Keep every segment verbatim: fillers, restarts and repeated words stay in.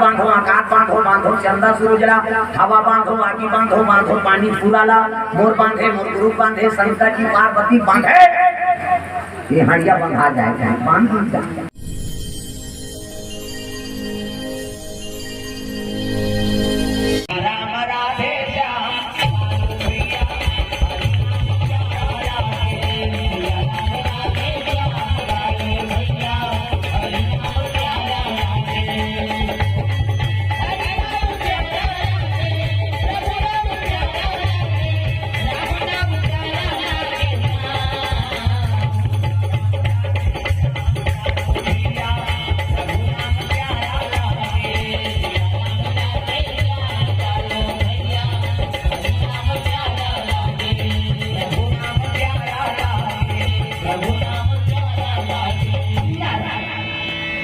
बांधो, आकाश बांधो, बांधो चंदा सूरज ला, हवा बांधो, आगी बांधो, बांधो पानी पूरा ला, मोर बांधे, मोर गुरु बांधे, शंकर जी पार्वती बांधे, ये हड़िया बंधा जाए, बांध दी जाए।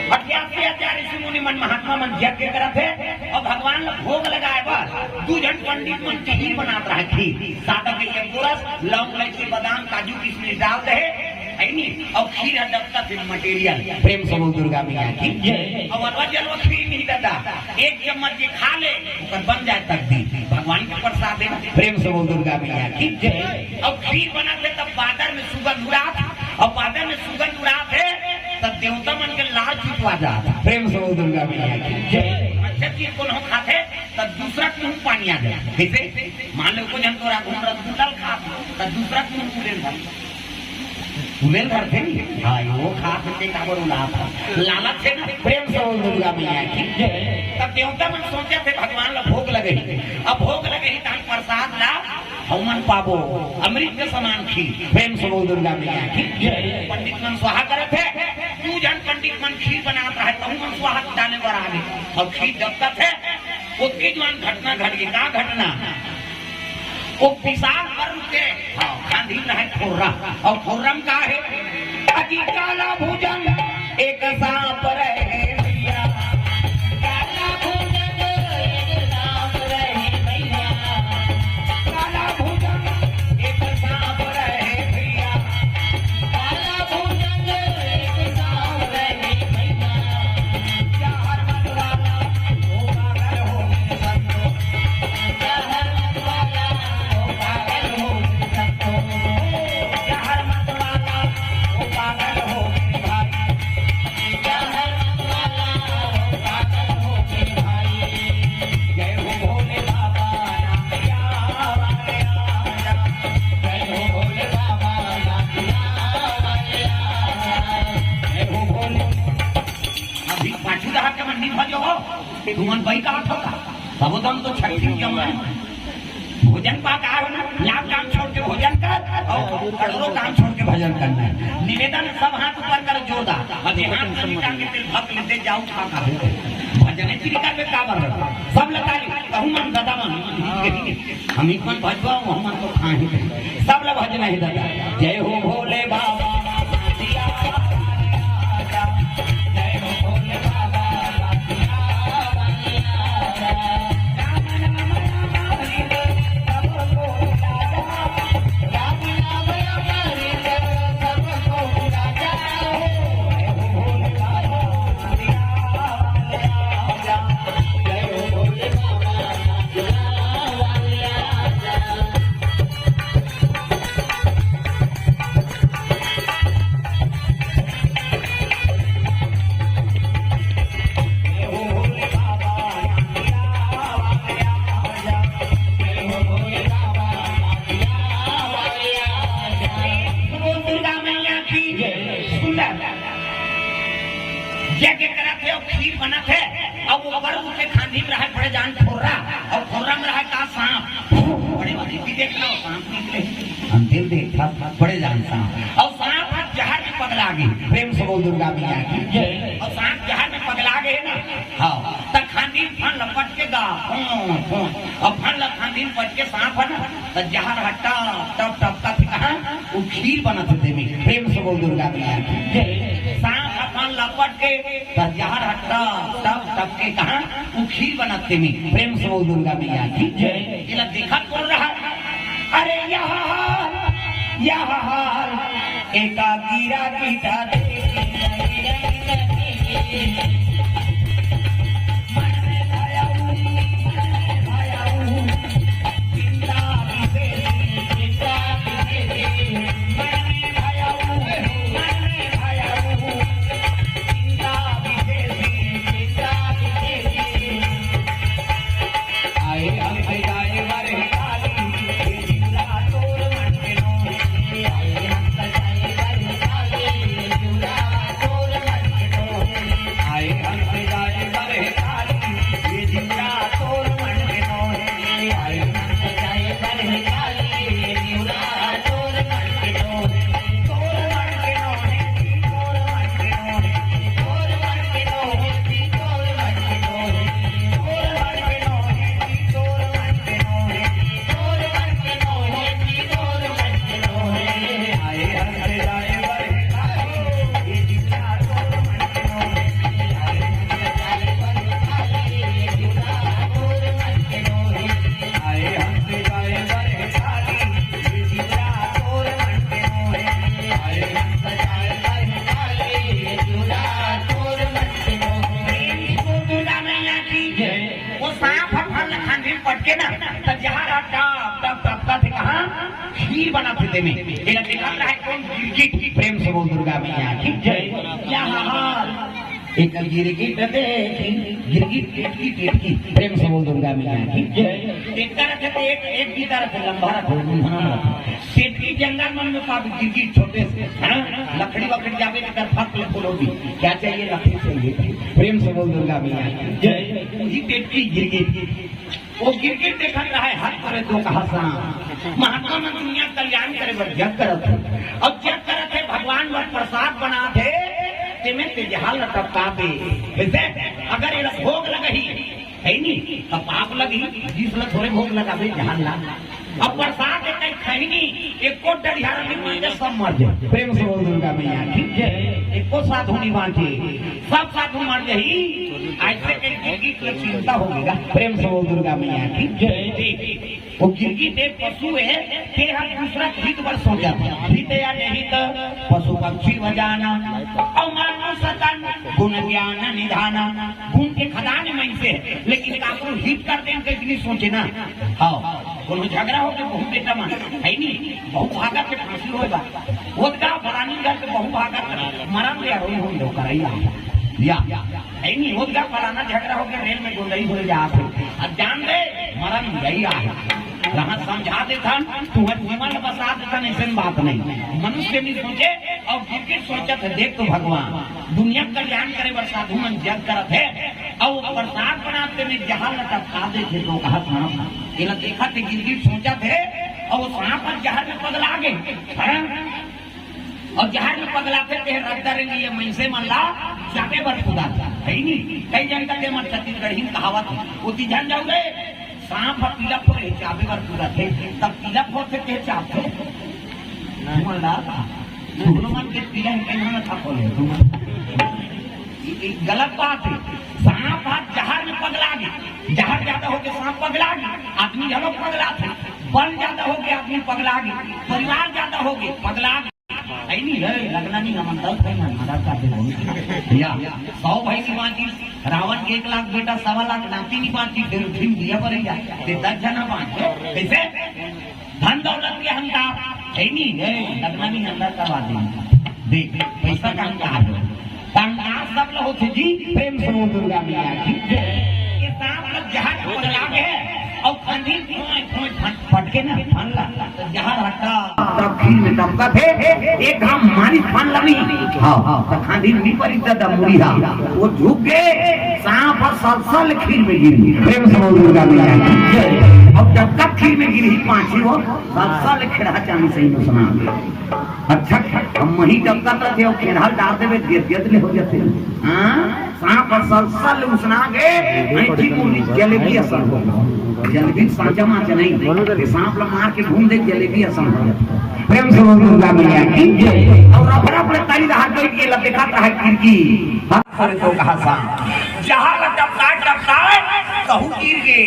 अज्ञात के अज्ञात ऋषि मुनि मन महात्मा मन यज्ञ करत हे अउ भगवान ला भोग लगाए बर दू झन पंडित मन खीर बनात रहे। खीर सादा के एक गोरस, लौंग, इलायची, बादाम, काजू, किशमिश डाल दे हे, है नी? अउ खीर ह दबकत हे material। प्रेम से बोल दुर्गा मैया की जय। अउ अलवा जलवा खीर नहीं दादा, एक चम्मच जे खा ले ओकर बन जाए तकदीर। भगवान के प्रसाद हे ना। प्रेम से बोल दुर्गा मैया की जय। अउ खीर बनत हे तब बादर में सुगंध उड़ात, अउ बादर में सुगंध उड़ात हे तब देवता मन के लार चुचवा जात। प्रेम से बोल दुर्गा मैया की जय। अच्छा चीज कोनो खाथे तब दूसरा के मुंह पानी आ जाए। कैसे? मान लो कोई जन तोरा घूम रसगुल्ला खात, तब दूसरा के मुंह फूले भर, फूले भर थे नी। हाँ, वो खात थे काबर उलात हे। लालच हे ना। प्रेम से बोल दुर्गा मैया की जय। तब देवता मन सोचे थे भगवान ला भोग लगे ही, अब भोग लगे ही तहन प्रसाद ला हमन पाबो अमृत के समान खीर। प्रेम से बोल दुर्गा मैया की जय। पंडित मन स्वाहा करत हे, दू झन पंडित मन खीर बनात रहे, तहू मन स्वाहा डाले बर आगे। अउ खीर दबकत हे, ओतकी जुवान घटना घट गे। का घटना? वो विशाल पर्व के, हाँ, खांधी रहे खोर्रा, अउ खोर्रा म का हे? अजी काला भुजंग एक सांप रहे भैया। काला भुजंग एक सांप रहे भैया। काला भुजंग एक सांप रहे भैया। काला भुजंग एक सांप रहे भैया। जहर मत वाला वो पागल हो गए संतो। जहर मत वाला वो पागल हो गए संतो। जहर मत वाला वो पागल हो गए भाई। जय हो भोले बाबा, नाम लिया वाले आजा। जय हो भोले बाबा, नाम लिया वाले आजा। जय हो भोले। अभी पाछू डहर के मंडी भजो हो, तुमन बई का उठो का? सबो दम तो छठी जमा है। भोजन पाक आए हो ना, लाभ काम छोड़ के भोजन कर, अउ करोड़ों काम छोड़ के भजन करना है। निवेदन, सब हाथ ऊपर कर जोरदार। अभी हाथ नहीं टांगे, तिल भक्त लेते जाओ, खा खा। भजन है, चिरी कर में का बर रहा? सब लता ली, कहूँ मन दादा मन, हम एक मन भजबा, वहू मन तो खाए। सब ला भजन है दादा। जय हो भोले बाबा। दुर्गा मैया की जय। सुंदर। यज्ञ करत हे अउ खीर बनत हे, अउ ओकर ऊपर खांधी में रहे बड़े जान खोर्रा, अउ खोर्रा में रहे का सांप। बड़े वाली भी देख लो, सांप निकले। हम दिल देखा, बड़े जान सांप। अउ सांप ह जहर में पगला गे। प्रेम से बोल दुर्गा मैया की जय। अउ सांप जहर में पगला गे ना, हाँ, त खांधी फन लपट के गा, फों, फों। अउ फन ल खांधी में पट के सांप हे ना, त जहर ह टप, टप, टप, टप, कहाँ? वो खीर बनत हे तेमे। प्रेम से बोल दुर्गा मैया की जय। सांप अपन लपट के त जहर ह टप, टप, टप के कहाँ? वो खीर बनत तेमे। प्रेम से बोल दुर्गा मैया की जय। एला देखत कोन रहा? अरे यह हाल, यह हाल, एका गिरा गीता देखी। सांप ह फन ल खांधी म पटके ना, त जहर ह टप टप टप टप कहाँ खीर बनाथे तेमे। एला देखत रहय कोन? गिरगिट। प्रेम से बोल दुर्गा मैया की जय। या हा हा। एक गिरगिट देखी, गिरगिट टेटकी टेटकी। प्रेम से बोल दुर्गा मैया की जय। टेटका रथे त एक, एक गीता रथे, लंबा रथे, मुंहना रथे। टेटकी जंगल मन में पाबे गिरगिट छोटे से, हाँ? लकड़ी वकड़ी जाबे त कर फक ले बोलो भी। क्या चाहिए? लकड़ी चाहिए। प्रेम से बोल दुर्गा मैया की जय। वही टेटकी गिरगिट। वो गिरगिट देखत रहय, हर करे दो कहा सांप। महात्मा मन दुनिया कल्याण करे बर जग करत हे। अब जग करत हे, भगवान बर प्रसाद बनात हे, तेमे ते जहर ल टपका दे। कइसे? अगर एला भोग लगही, हे नी, त पाप लगही, जिस ल थोरे भोग लगाबे जहर ला। अब प्रसाद एक खैनी, एको डढ़ियारा नहीं बांचे, सब मर जाए। प्रेम से बोल दुर्गा मैया की जय। एको साधु नहीं बांचे, सब साधु मर जाही। ऐसे कहीं गिरगिट ल चिंता होगे गा। प्रेम से बोल दुर्गा मैया की जय। वो गिरगिट एक पशु हे, ते हर दूसरा के हित बर सोचत हे। हित या नहीं त पशु पक्षी व जाना, अउ मानुष तन गुण ज्ञान निधाना। गुण के खदान मइनसे हे, लेकिन काकरो हित कर देन के नहीं सोचे ना। हाँ, कोनो झगड़ा होगे बहू बेटा मन, हे नी? बहू भागत के फांसी होय बा। ओतका फलानी घर के बहू भागत के मरन ले रोई होई दो करैया। या, हे नी? ओतका फलाना झगड़ा होगे रेल में गोंदई होय जात हे। अब जान दे, मरन ले आई आहे। रहा समझा देथन, तुहर जीवन ल बसा देथन, अइसन बात नहीं। मनुष्य नहीं सोचे, अउ गिरगिट सोचत हे, देख तो भगवान, दुनिया के कल्याण करे बर साधु मन जग करत हे, अउ प्रसाद बनात तेमे जहर ल टपका देथे तो कहा सांप। एला देखत हे गिरगिट सोचत हे, अउ सांप ह जहर में पगला गे। हाँ? अउ जहर में पगलाथे ते रद्दा रे लिए मइनसे मन ला चाबे बर कुदाथे। हे नी? कई जन का ते मन छत्तीसगढ़ी में कहावत हे, ओती झन जाऊ रे, सांप ह पीला फोरे चाबे बर कुदाथे, तब पीला फोरथे ते चाबथे। तुमन ला, तुमन मन के पीला हे, कहीं ना था बोले, तुमन। ये, ये गलत बात हे। सांप ह जहर में पगला गे, जहर ज्यादा होके सांप पगला गे, आदमी घलो पगलाथे, बल ज्यादा होके आदमी पगला गे, परिवार ज्यादा होगे पगला गे। हे नी? हे, लगना नहीं, हमन दस भाई हन, मदद कर दे बोल। या, सौ भाई नहीं बांची, रावण के एक लाख बेटा, सवा लाख नाती नहीं बांची, फिर, फिर दिया पर ही जा, ते दस जना बांचे। कइसे? धन दौलत के अहंकार, हे नी? हे, लगना नहीं, अंदर करवा दे। देख, पैसा का अहंकार हे। त अहंकार सब ल होथे जी। प्रेम से बोल दुर्गा मैया की जय। ये सांप ल जहर पगला गे हे, अउ खांधी फोंय फोंय फट-, फटके ना, फन ला, त जहर हटा। तब खीर में टपकत हे, एक घाम मारी फन लगी। हाँ, हाँ, त खांधी में परी त दमुरी हा। वो झुक के सांप ह सलसल खीर में गिरी। प्रेम से बोल दुर्गा मैया की जय। अब टपकत खीर में गिरी पाछी वो सलसल खेड़ा चांदी सही में सुना। अच्छा, हम मही टपकत रथे अउ खेड़ा डार देबे, गेद गेद ले हो जाथे। हाँ? सांप ह सलसल उसना गे, ऐंठी मुड़ी जलेबी असन हो। जलेबी सांचा माचा नहीं। ये सांप ल मार के घूम दे, जलेबी असन हो। प्रेम से बोल दुर्गा मैया की जय। अउ रफ रफ ले ताली रहा गई के ल देखत रहा खिड़की। हाँ, अरे तो कहा सांप। जहर ल टपकाय टपकाय, कहूँ गिर गे।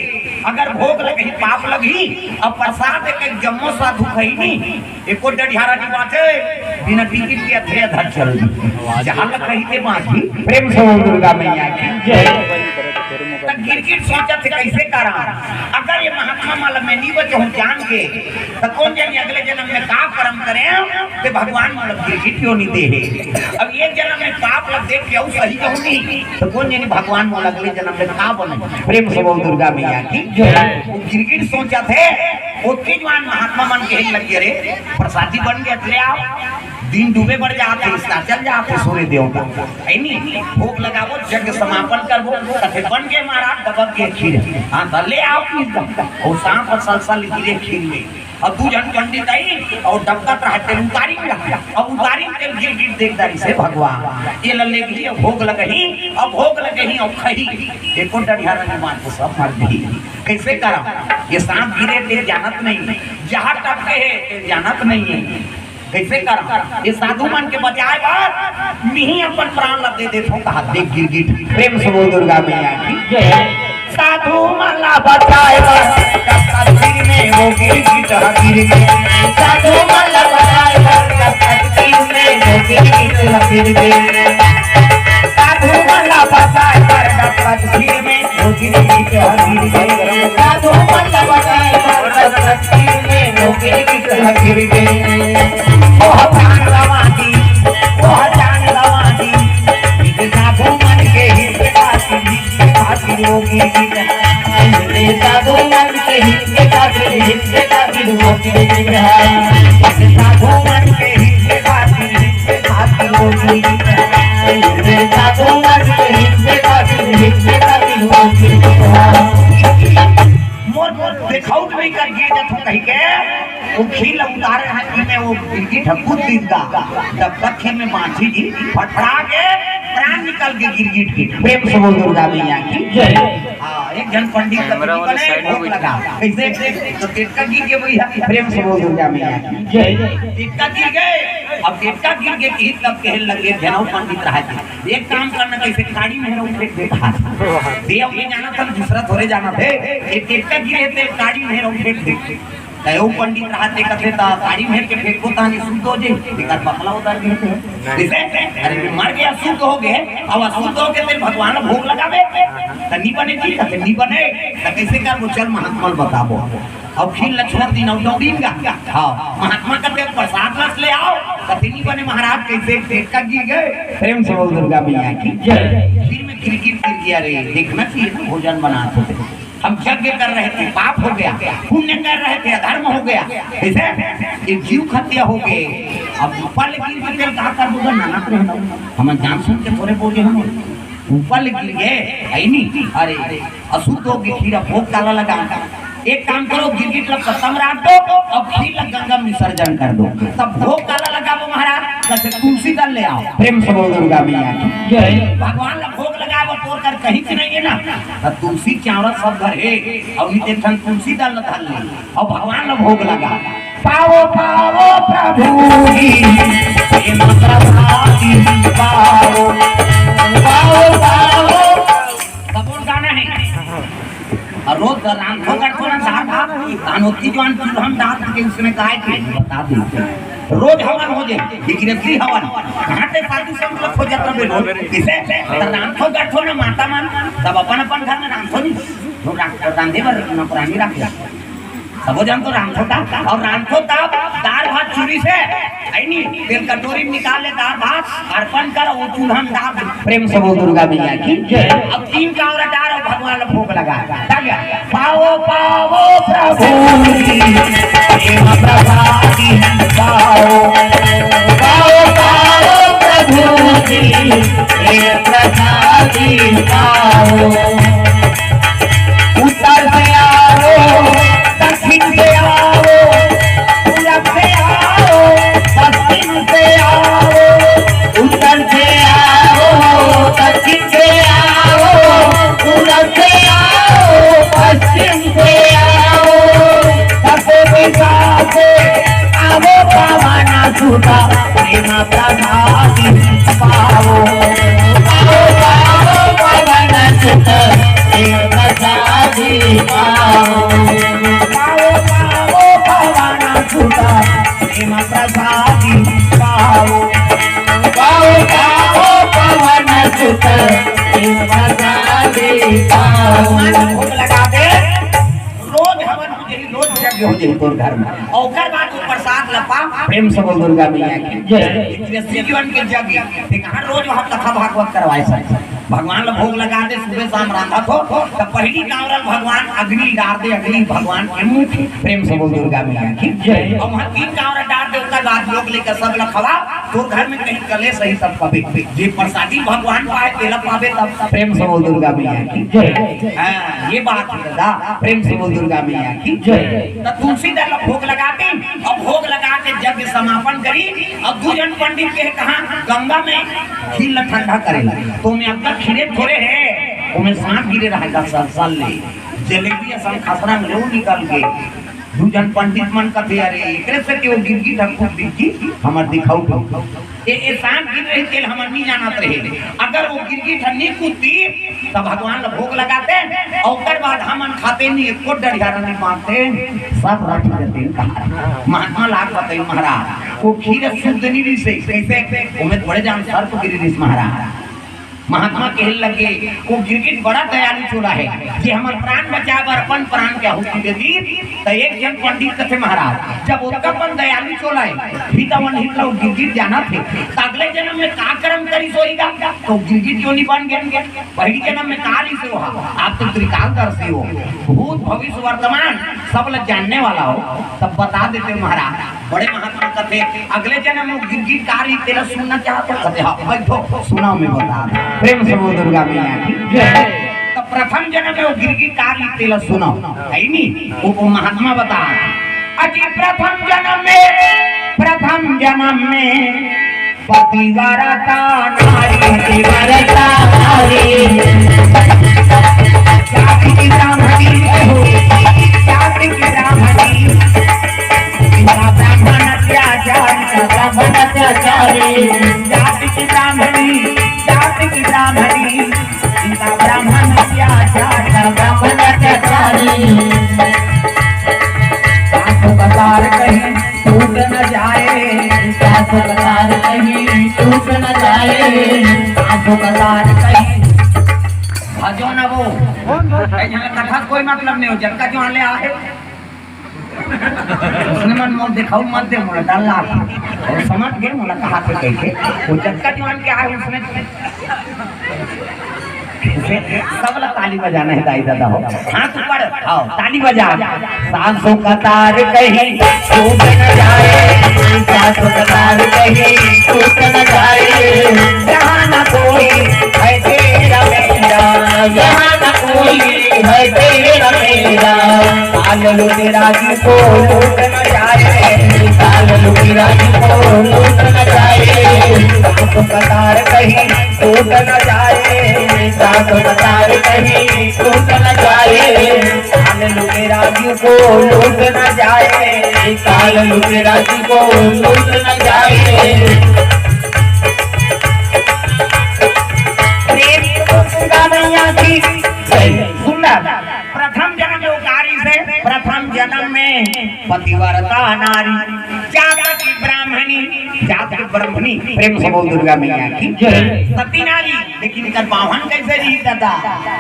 अगर भोग लगही, पाप लगही, अब प्रसाद एक एक जम्मो साधु खही नहीं। एको डढ़ियारा नहीं बांचे, बिना टिकट के अधे अधर चल दी। जहर ल खही ते बांची। प्रेम से बोल दुर्गा मैया की जय। त गिरगिट सोचत हे कइसे करा, अगर ये महात्मा मन ल मैं नहीं बचाहूँ जान के, त कोन जनी अगले जनम में का करम करे, ते भगवान मन ल गिरगिट योनि दे हे। अब ये जनम में पाप ल देख के अउ सही कहूँ नहीं, त कोन जनी भगवान मन ल अगले जनम में का बने। प्रेम से बोल दुर्गा मैया की जय। वो गिरगिट सोचत हे, ओतके जुवार महात्मा मन कहे लग गे, "रे, प्रसादी बन गे, ले आओ।" दिन डूबे बर जात हे, अस्ताचल जात हे सूर्य देवता। हे नी? भोग लगाबो, यज्ञ समापन करबो, कथे, "बन गे महाराज, टपक गे खीर।" हाँ, त ले आओ खीर। अउ सांप ह सलसल गिरे खीर में। अउ दू झन पंडित आइन, अउ डबकत रहा तेल उतारिन, अउ उतारिन तेल गिरगिट देख डारिस, "हे भगवान, ये ल लेगही, अउ भोग लगही, अउ भोग लगही, अउ खही।" एको डढ़ियारा नहीं बांचे, सब मर गई। कइसे करम? ये सांप गिरे ते जानत नहीं, जहर टपके हे ते जानत नहीं हे। कइसे करम? ये साधु मन के बचाय बर मिही अपन प्राण ल दे देथों कहा, देख गिरगिट। प्रेम से बोल दुर्गा मैया की जय। साधु मन ला बचाय बर टपकत खीर में वो गिरगिट ह गिर गे। साधु मन ला बचाय बर टपकत खीर में वो गिरगिट ह गिर गे। साधु मन ला बचाय बर टपकत खीर में वो गिरगिट ह गिर साधु मन बताए, शक्ति में वो गिर गिर गिर गे। ओह प्राण रवा दी, ओह जान रवा दी, साधु मन के हित खातिर, हित खातिर वो गिर गिर गे। साधु मन के हित खातिर, हित खातिर वो गिर गिर गे। साधु मन के हित खातिर, हित खातिर वो गिर गिर गे। साधु मन के हित खातिर, हित खातिर वो गिर गिर गे। मोर, मोर देखाउट नहीं कर गिर जाथो कहि के, वो खीर ल उतारे हाथ में, वो गिरगिट ह कूद दिस गा। तब तक खीर में माछी जी फटफड़ा के प्राण निकल के गिरगिट के। प्रेम से बोल दुर्गा मैया की जय। हाँ, एक जन पंडित कैमरा वाले बने, साइड में भोग बैठे। लगा। कैसे? तो टेटका गिर के वही है। प्रेम से बोल दुर्गा मैया की जय। टेटका गिर गए। अब टेटका गिर के की तब कहन लगे, जनऊ पंडित रहा जी, एक काम करना, कैसे काड़ी में रहो, फेंक देता। देव ये जाना था, दूसरा थोड़े जाना थे। एक टेटका गिरे थे, काड़ी में रहो, फेंक दे। कहो पंडित रहा थे, कहते ता काड़ी में के फेंको तानी शुद्ध हो जे, एकर बकला उतार देते हैं। जैसे, अरे मर गया, शुद्ध हो गए, अब अशुद्ध हो के तेल भगवान भोग लगावे, त नी बने जी, कहते नी बने, त कैसे कर वो चल महात्मा ल बताबो। अब खीर ल छोड़ दी, नौ दौड़ीन गा। हाँ, महात्मा कहते प्रसाद रस ले आओ, कहते नी बने महाराज, कैसे टेटका गिर गए। प्रेम से बोल दुर्गा मैया की जय। खीर में गिरगिट गिर गया रे, देखना चाहिए ना, भोजन बनाते थे। हम यज्ञ कर रहे थे, पाप हो गया, पुण्य कर रहे थे, अधर्म हो गया, ठीक है? ये जीव हत्या हो गए। अब ऊपर ले गिर के तेल का कर दूंगा, ननक रहे ना। हम जान सुन के थोड़े बोले हम। ऊपर ले गिर गए, है नहीं? अरे, अशुद्ध हो गए, खीर अब भोग काला लगा। एक काम करो, गिरगिट ला पत्ता में रख दो, अब खीर ला गंगा में विसर्जन कर दो। तब भोग काला लगाबो महाराज, कहते तुलसी दल ले आओ। प्रेम से बोल दुर्गा मैया की जय। भगवान ला भोग लगाबो, तोर कर कहीं से नहीं है ना। तब तुलसी चावड़ा सब घर है, और नीचे ठन तुलसी दल ला धर ले, और भगवान ला भोग लगा। पाओ, पाओ प्रभु जी, प्रेम प्रसादी पाओ, पाओ, पाओ। कबूल गाना है। और रोज रांधो करथो ना दार भात, अनोती जवान चूल्हा में डाल के उसमें गाय के बता दे। रोज हवन हो जाए, विकृति हवन। कहाँ से साधु संत लोग खोजत रहे रोज? किसे? तो रांधो करथो ना माता मन, तब अपन अपन घर में रांधो नहीं। तो रा-, रांधे बर नौकरानी रख ले। सबो जन तो रांधो ता, और रांधो ता दार भात चूरी से, है नी? तेल कटोरी में निकाल ले दार भात, अर्पण कर, वो चूल्हा में डाल दे। प्रेम से बोल दुर्गा मैया की जय। अब तीन कावरा डार और भगवान ला भोग लगा। डाल गया। पाओ, पाओ प्रभु जी, प्रेम प्रसादी पाओ। पाओ, पाओ प्रभु जी, प्रेम प्रसादी पाओ। उत्तर से आओ, दक्षिण से आओ, पूरब से आओ, पश्चिम से आओ, उत्तर से आओ, दक्षिण से आओ, पूरब से आओ, पश्चिम से आओ, सबको दिशा से आओ पावन सुता प्रेम प्रसादी पाओ। पाओ, पाओ, पावन सुत, प्रेम प्रसादी पाओ। पाओ, पाओ, पावन सुत, प्रेम प्रसादी पाओ। पाओ, पाओ, पावन सुत, प्रेम प्रसादी पाओ। भोग लगा दे। रोज हवन हो जाई, रोज यज्ञ हो जाई तोर घर में। और ओकर बाद वो प्रसाद ला पा। प्रेम से बोल दुर्गा मैया की जय। ये त्रिशूल जीवन के यज्ञ, ते कहाँ रोज वहाँ कथा भागवत करवाए सर? भगवान ला भोग लगा दे, सुबह शाम रांधत हो, तब पहली कांवरल भगवान अग्नि डार दे, अग्नि भगवान के मुख। प्रेम से बोल दुर्गा मैया की जय। और वहाँ तीन कांवरल डार दे, ओकर बाद लोग लेकर सब ला खवा। तोर घर में कहीं कलेश रही तब कभी जे प्रसादी भगवान पाए, तेला पावे तब। प्रेम से बोल दुर्गा मैया की जय। हाँ, ये बात है दादा, प्रेम से बोल दुर्गा मैया की जय। तो तुलसी दल भोग लगाते, और भोग लगा के यज्ञ समापन करी, और दू जन पंडित के कहा गंगा में खीर ला ठंडा करेला, तो मैं अब तक खीरे थोड़े है, वो में सांप गिरे रहेगा, सल सल ले, जलेबी असन खसरा में ले निकल के। दू जन पंडित मन कथे, "अरे, एकरे से के वो गिरगिट हम खुद बिज्जी, हमर दिखाऊ ठो।" ए, ए सांप गिर रही तेल हमर नहीं जानत रहे। अगर वो गिरगिट हम नहीं कूदती, तब भगवान ला भोग लगाते, और ओकर बाद हमन खाते नहीं, एको डढ़ियारा नहीं मारते, सब रख देते कहा। महात्मा लाग बताई महाराज, वो खीर शुद्ध नहीं रही से, कैसे? ओमे थोड़े जान सर्प गिरी रही महाराज। महात्मा कहे लगे, वो गिरगिट बड़ा दयालु चोला हे, जे हमर प्राण बचाए बर अपन प्राण के आहुति दे दिस। त एक झन पंडित कथे, महाराज, जब ओतका कन दयालु चोला हे, हित अउ अनहित ला वो गिरगिट जानत हे, त अगले जनम में का करम करिस होही गा, त वो गिरगिट योनि बन गे। पहिली जनम में का रिहिस होही? आप तो त्रिकालदर्शी हो, भूत, भविष्य, वर्तमान सब ला जानने वाला हो, तब बता देते महाराज। बड़े महात्मा कथे, अगले जनम में गिरगिट का रिहिस तेला सुनना चाहत हो? कथे, हाँ, बैठो, सुनाओ, मैं बता। प्रेम से बोल दुर्गा मैया की जय। त प्रथम जनम में वो गिरगिट का रिहिस तेला सुनाओ, हे नी? वो, वो महात्मा बता, अजी प्रथम जनम में, प्रथम जनम में पतिव्रता नारी, पतिव्रता नारी। जाति की ब्राह्मणी हो, जाति की ब्राह्मणी। इनका ब्राह्मण अत्याचारी, इनका ब्राह्मण अत्याचारी। जाति की ब्राह्मणी, जाति की ब्राह्मणी। इनका ब्राह्मण अत्याचारी, इनका ब्राह्मण अत्याचारी। सासु का तार कहीं टूट न जाए, सासु का तार कहीं टूट न जाए, सासु का तार कहीं। भजो न वो। ए, यहाँ कथा से कोई मतलब नहीं हो, जब का जो आने आए। उसने मन मोर देखाऊ मत दे, मोला डर लाग। अउ समझ गे, मोला कहा थे कहिके। वो जब का जो आने आए, उसने सबला ताली बजाना हे दाई ददा हो। हाथ ऊपर, आओ, ताली बजा। सासु का तार कहीं टूट न जाए, सासु का तार कहीं टूट न जाए। यहाँ न कोई है तेरा मेरा, यहाँ न कोई है तेरा मेरा। काल लुटेरा जी को लूट न जाए, काल लुटेरा जी को लूट न जाए। सासु का तार कहीं टूट न जाए, सासु का तार कहीं टूट न जाए। काल लुटेरा जी को लूट न जाए, काल लुटेरा जी को लूट न जाए। प्रेम से दुर्गा मैया की जय। सुंदर। प्रथम जन्म जो का रिहिस हे, प्रथम जन्म में पतिव्रता नारी, जात की ब्राह्मणी, जात की ब्राह्मणी। प्रेम से बोल दुर्गा मैया की जय। सती नारी, लेकिन एकर बाभन कइसे रिहिस दादा?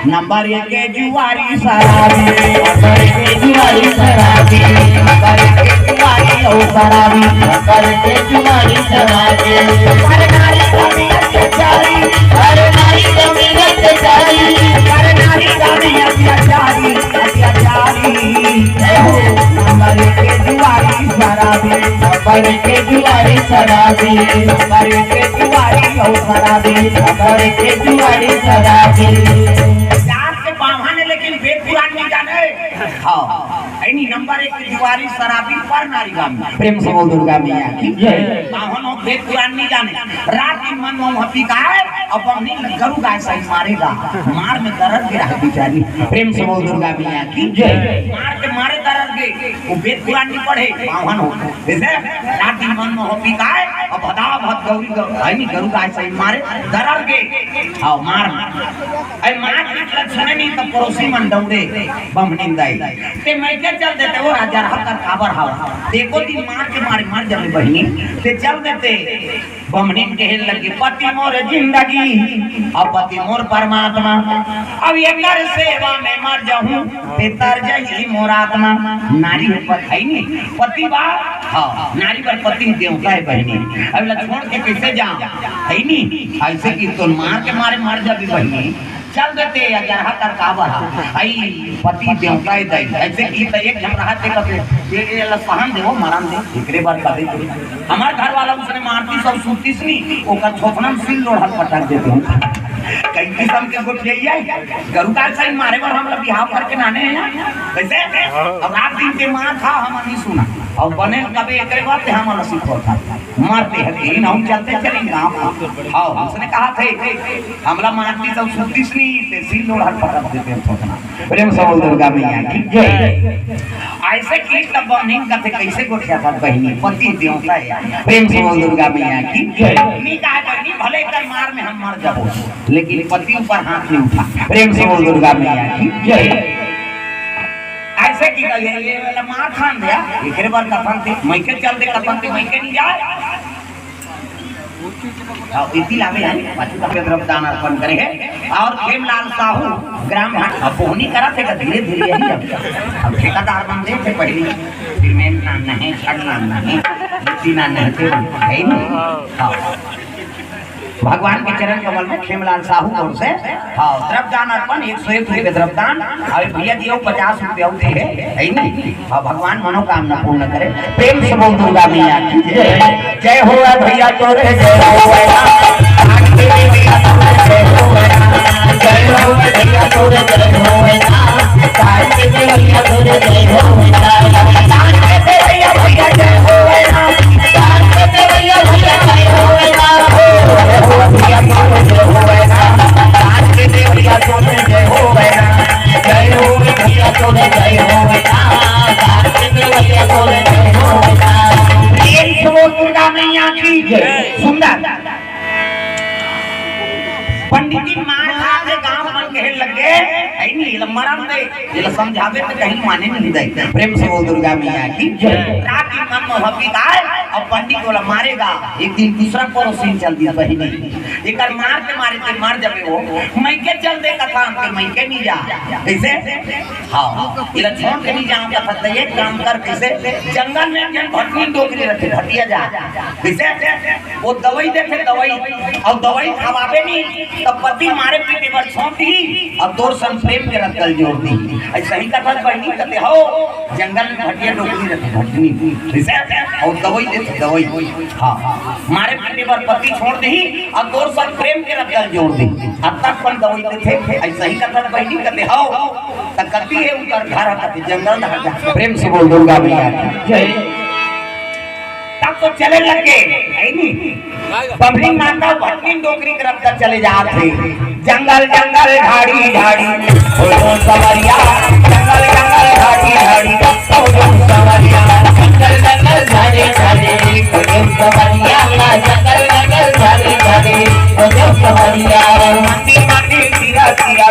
नंबर एक के जुआरी शराबी, नंबर एक के जुआरी शराबी, नंबर एक के जुआरी अउ शराबी, नंबर एक के जुआरी शराबी। अरे नारी स्वामी अत्याचारी, अरे नारी स्वामी अत्याचारी, अरे नारी स्वामी अत्याचारी, अत्याचारी। हे हो, नंबर एक के जुआरी शराबी, नंबर एक के जुआरी शराबी, नंबर एक के जुआरी अउ शराबी, नंबर एक के जुआरी शराबी। जात के बाभन हे, लेकिन वेद पुराण नइ जाने। हाँ, हे नी, नंबर एक के जुआरी शराबी पर नारी गामी। प्रेम से बोल दुर्गा मैया की जय। बाभन हो, वेद पुराण नइ जाने। रात दिन मन में वहाँ पिकाए, अब हम नहीं, गरु गाय सही मारेगा। मार में दरद गिरा है बेचारी। प्रेम से बोल दुर्गा मैया की जय। मार के मारे दरद गे, वो वेद पुराण नइ पढ़े, बाभन हो। जइसे रात दिन मन में हो पिकाए, अब भदा भद गौरी गौ-, हे नी, गरु गाय सही मारे, दरद गे। हाँ, मार, मार। अरे मार के लक्षण नहीं तो पड़ोसी मन दौड़े, बमनिन दाई। ते मइके चल देते वो राजा रहा कर काबर हवा। एको दिन मार के मारे मर जाबे बहिनी, ते चल देते। बमनिन कहे लगी, "पति मोर जिंदगी, अब पति मोर परमात्मा, अब एकर सेवा में मर जाहूं, ते तर जाही मोर आत्मा।" नारी हो पति हे नी, पति बा, हाँ, नारी बर पति देवता हे बहिनी। अब ला छोड़ के कइसे जाऊं, हे नी? अइसे कि तो मार के मारे मर जाबे बहिनी, चल देते या जरहा कर काबर हा। आई पति देवता ही दई। अइसे कि त एक झन रहा ते कथे, "ये, ये ला सहन देवो, मरन दे, एकरे बर कदे दे।" हमार घर वाला उसने मारतिस अउ सुतिस नी, ओकर छोपना में सिल लोढ़ा पटक देते हूँ। कई किस्म के गोठियाई है, गरु का सही मारे बर हमला बिहाव करके लाने हे। कइसे? अब रात दिन के मार खा, हम नहीं सुना। अउ बने कबे एकरे बात ते हमला सिखोर था। मारते हैं, तेरी नाम चलते चले गाँव। हाँ, उसने कहा थे, हमला मारतिस अउ सुतिस नी, ते सिल लोढ़ा पटक देते हैं छोपना। प्रेम से बोल दुर्गा मैया की जय। अइसे कि तब बहिनी कथे कइसे गोठियाथस बहिनी, पति देवता हे। प्रेम से बोल दुर्गा मैया की जय। नी कहा बहिनी, भले कर मार में हम मर जाबो, लेकिन पति ऊपर हाथ नहीं उठा। प्रेम से बोल दुर्गा मैया की जय। अइसे कि ये, ये वाला मार खान दिया, एकरे बर कथन थे, मइके चल दे कथन थे, मइके नहीं जाए। हाँ, इसी लागे है, पाछू का तरफ दान अर्पण करे है। और खेमलाल साहू ग्राम भाट, अब बोहनी करा थे, धीरे धीरे यही अब, अब ठेकेदार बन दे थे पहली, फिर में ना नहीं, छड़ना नहीं, बिट्टी ना नहीं, फिर है ही नहीं। हाँ। भगवान के चरण कमल में खेमलाल साहू ओर से, हाँ, द्रव्य दान अर्पण, एक सौ एक रुपये द्रव्य दान, और भैया जी वो पचास रुपया दे है, है ही नहीं। हाँ, भगवान मनोकामना पूर्ण करे। प्रेम से बोल दुर्गा मैया की जय। जय हो भैया तोरे, जय हो भैया। आज के भी भैया तोरे, जय हो भैया। जय हो भैया तोरे, जय हो भैया। आज के भी भैया तोरे, जय हो भैया। आज के भी भैया, भैया, जय हो भैया। आज के भी भैया, भैया, जय हो भैया। जय हो भैया तोरे, जय हो भैया। आज के भी भैया तोरे, जय हो भैया। जय हो भैया तोरे, जय हो भैया। आज के भी भैया तोरे, जय हो भैया। प्रेम से बोल दुर्गा मैया की जय। सुंदर। पंडित जी मार खा के गांव मन कहे लगे, "ऐ नहीं, एला मरन दे, एला समझावे तो कहीं माने नहीं दे।" प्रेम से बोल दुर्गा मैया की जय। रात दिन मन मोह बिताए, अब पंडित बोला, "मारेगा, एक दिन दूसरा पड़ोसी चल दिया बहिनी, एकर मार के मारे ते मर जाबे हो, मैं के चल दे कथा के, मैं के नहीं जा।" कैसे? हाँ, एला छोड़ के नहीं जाऊंगा, तो एक काम कर, कैसे जंगल में जन भटनी डोकरी रखे, भटिया जा, कैसे वो दवाई देथे, दवाई, और दवाई खवाबे नहीं, तब पति मारे पीटे बर छोड़ दी, और तोर संग प्रेम के रत्तल जोड़ दी। ऐसा ही कथा बहिनी कहते हो, जंगल में भटिया डोकरी रखे, भटनी, कैसे, और दवाई देथे, दवाई, हाँ, मारे पीटे बर पति छोड़ दी, और तोर संग प्रेम के रत्तल जोड़ दी, अब तक अपन दवाई देथे, ऐसा ही कथा बहिनी कहते हो। त कति हे उनकर घर ह, कति जंगल डहर जा। प्रेम से बोल दुर्गा मैया की जय। तब तो चले लगे, है नी? बमरी माता भटनी डोकरी के रफ्तार चले जात हे। जंगल जंगल झाड़ी झाड़ी, हो जो सवरिया। जंगल जंगल झाड़ी झाड़ी, हो जो सवरिया। जंगल जंगल झाड़ी झाड़ी, हो जो सवरिया। जंगल जंगल झाड़ी झाड़ी, हो जो सवरिया। मंदिर मंदिर तीरा तीरा,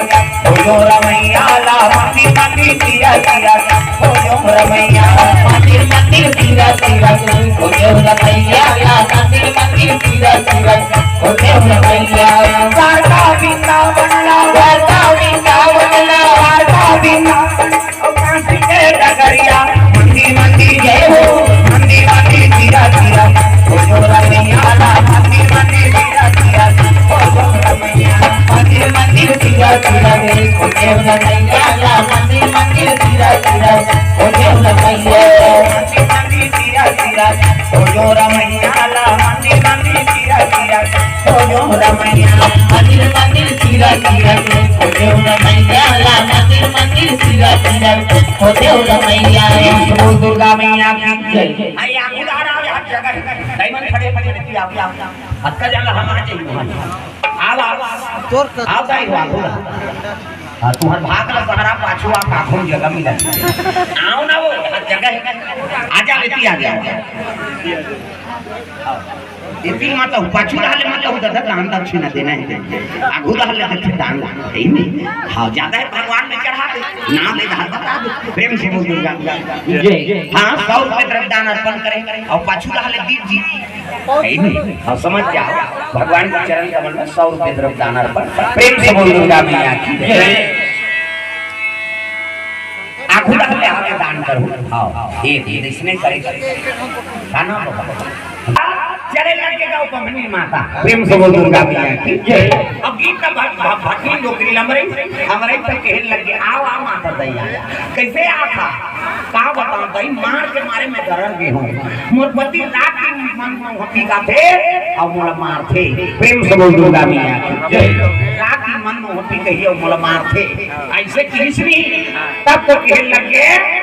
हो जो रमैया ला। मंदिर मंदिर तीरा तीरा, हो जो रमैया। मंदिर मंदिर तीरा तीरा, हो जो रमैया ला। मंदिर मंदिर तीरा तीरा, हो जो रमैया। द्वारका वृंदावन ला, द्वारका वृंदावन ला, द्वारका वृंदावन ला। ओ काशी के डगरिया, मंदिर मंदिर जय हो, मंदिर मंदिर तीरा तीरा, हो जो रमैया ला। मंदिर मंदिर तीरा तीरा, हो जो रमैया। मंदिर मंदिर तीरा तीरा रे, हो जो रमैया ला। मंदिर मंदिर तीरा तीरा, हो जो रमैया। मंदिर मंदिर तीरा तीरा, हो जो रमैया ला। मंदिर मंदिर तीरा तीरा, हो जो रमैया। मंदिर मंदिर तीरा तीरा, हो जो रमैया ला। मंदिर मंदिर तीरा तीरा, हो जो रमैया। प्रेम से बोल दुर्गा मैया की जय। अरे आगू ला रहा है, हर जगह है। डायमंड खड़े खड़े रहती है, आप, आप, आप। अतका जगह हम आ जाइए वहाँ। आओ, आओ, आओ। तोर क- आओ, दाई, आओ, आओ। हाँ, तुम्हार भाग ला सहारा, पाछू आप आँखों में जगह मिला। आओ ना, वो हर जगह है। आ जा, बेटी, आ जा। एती माता हूँ, पाछू रहले माता हूँ, दादा, दान दक्षिणा देना है। आगू रहले देखे दान, है ही नहीं। हाँ, ज्यादा है, भगवान में चढ़ा दे, ना दे, दान बता दे। प्रेम से बोल दुर्गा जय। हाँ, सौ रुपये द्रव्य दान अर्पण करें और पाछू रहले दीप जी, है ही नहीं। हाँ, समझ जाओ, भगवान के चरण कमल में सौ रुपये द्रव्य दान अर्पण। प्रेम से बोल दुर्गा मैया की जय। आगू रहले आगे दान करो। हाँ, ये, ये इसने करे, करे। का नाम बाबा? चले लगे गाँव पमनी माता। प्रेम से बोल दुर्गा मैया की जय। अब गीत का भट-, भट-, भटनी डोकरी लमरई, हमरे से कहे लगे, "आओ, आओ माता दैया।" कैसे आता? का बताओ भाई, मार के मारे मैं डरर गे हूँ। मोर पति रात दिन मन मोह पी का थे, अब मोला मार थे। प्रेम से बोल दुर्गा मैया की जय। रात दिन मन मोह पी कही, अब मोला मार थे। ऐसे किस नहीं, तब तो कहे लगे,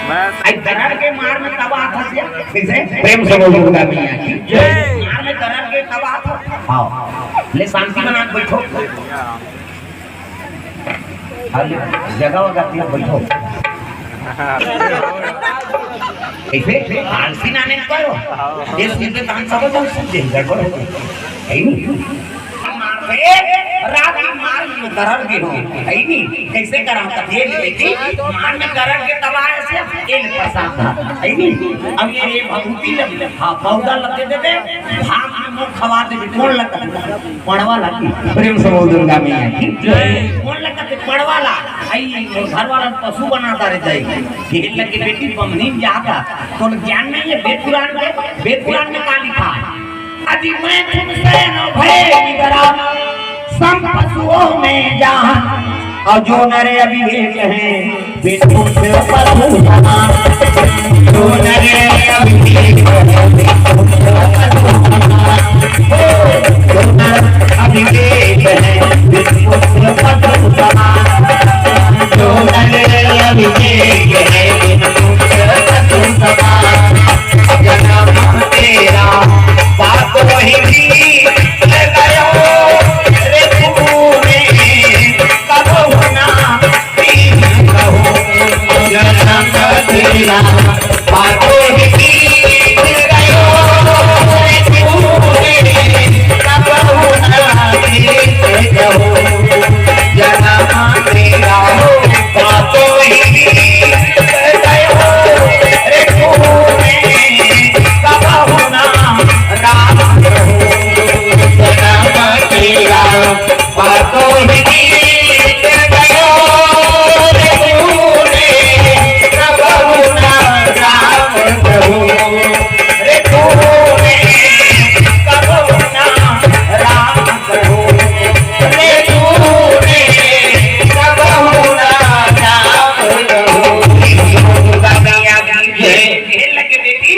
बस। आई दरद के मार में तब आता से, कैसे? प्रेम से बोल दुर्गा मैया की जय। मार में दरद के तब आता। हाँ, ले शांति बना के बैठो। अरे, जगह वगह दिया, बैठो। कैसे? आलसी ना नहीं करो। ये सुनते तहन सब लोग सुन दे, गड़बड़ हो गई। है नहीं? मार से रात के मार में करर गे हो, है नी? कैसे करर? तब ये ले बेटी, मार में करर गे तब आए से, ये ले प्रसाद था, है नी? अब ये, ये भभूति लग, हाँ, पाउडर लग दे दे, भात में मुंह खवा दे, कौन लगता? पड़वा ला। प्रेम से बोल दुर्गा मैया की जय। कौन लगता? पड़वा ला। आई घर वाला पशु बनाता रहता है। ये लगे बेटी बमनी जाता, तो ज्ञान नहीं है, वेद पुराण में, वेद पुराण में का लिखा? अति मैथुन शयन भय निद्रा, सम पशुओं में जान। और जो नर अविवेक हैं, वे तुमसे पशु समान। जो नर अविवेक हैं, वे तुमसे पशु समान। जो नर अविवेक हैं, वे तुमसे पशु समान। जो नर अविवेक हैं, वे तुमसे पशु समान। जन्म तेरा पाप वही बीत गयो रे तूने कबहु ना प्रीत कहो। जन्म तेरा पाप वही बीत गयो रे तूने कबहु ना प्रीत कहो। जन्म तेरा पाप वही बीत गयो रे तूने कबहु ना राम कहो। जन्म तेरा पाप वही बीत गयो रे तूने कबहु ना राम कहो। रे तूने कबहु ना राम कहो। रे तूने कबहु ना राम कहो। दुर्गा मैया की जय। ये लगे बेटी,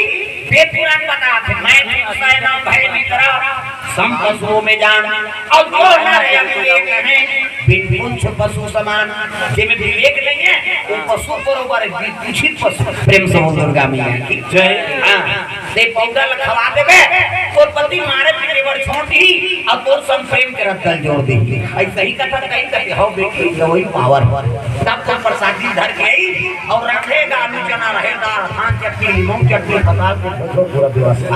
वेद पुराण बताथे, मैथुन शयन भय निद्रा, सम पशुओं में जान। और जो नर अविवेक हैं, वे तुमसे पशु समान। जेमे विवेक नहीं है, वो पशु बरोबर है, कुछित पशु। प्रेम से बोल दुर्गा मैया की जय। हाँ, ते पाउडर ला खवा देबे, तोर पति मारे पीटे बर छोड़ दी, और तोर संग प्रेम के रद्दा ल जोड़ दी। ऐसा ही कथा कही कही, "हौ बेटी, ये वही पावर।" तब तो प्रसादी धर के आई, और रखेगा आलू चना, रहे दाल, धान चटनी, नींबू चटनी, पताल के छोड़ पूरा व्यवस्था।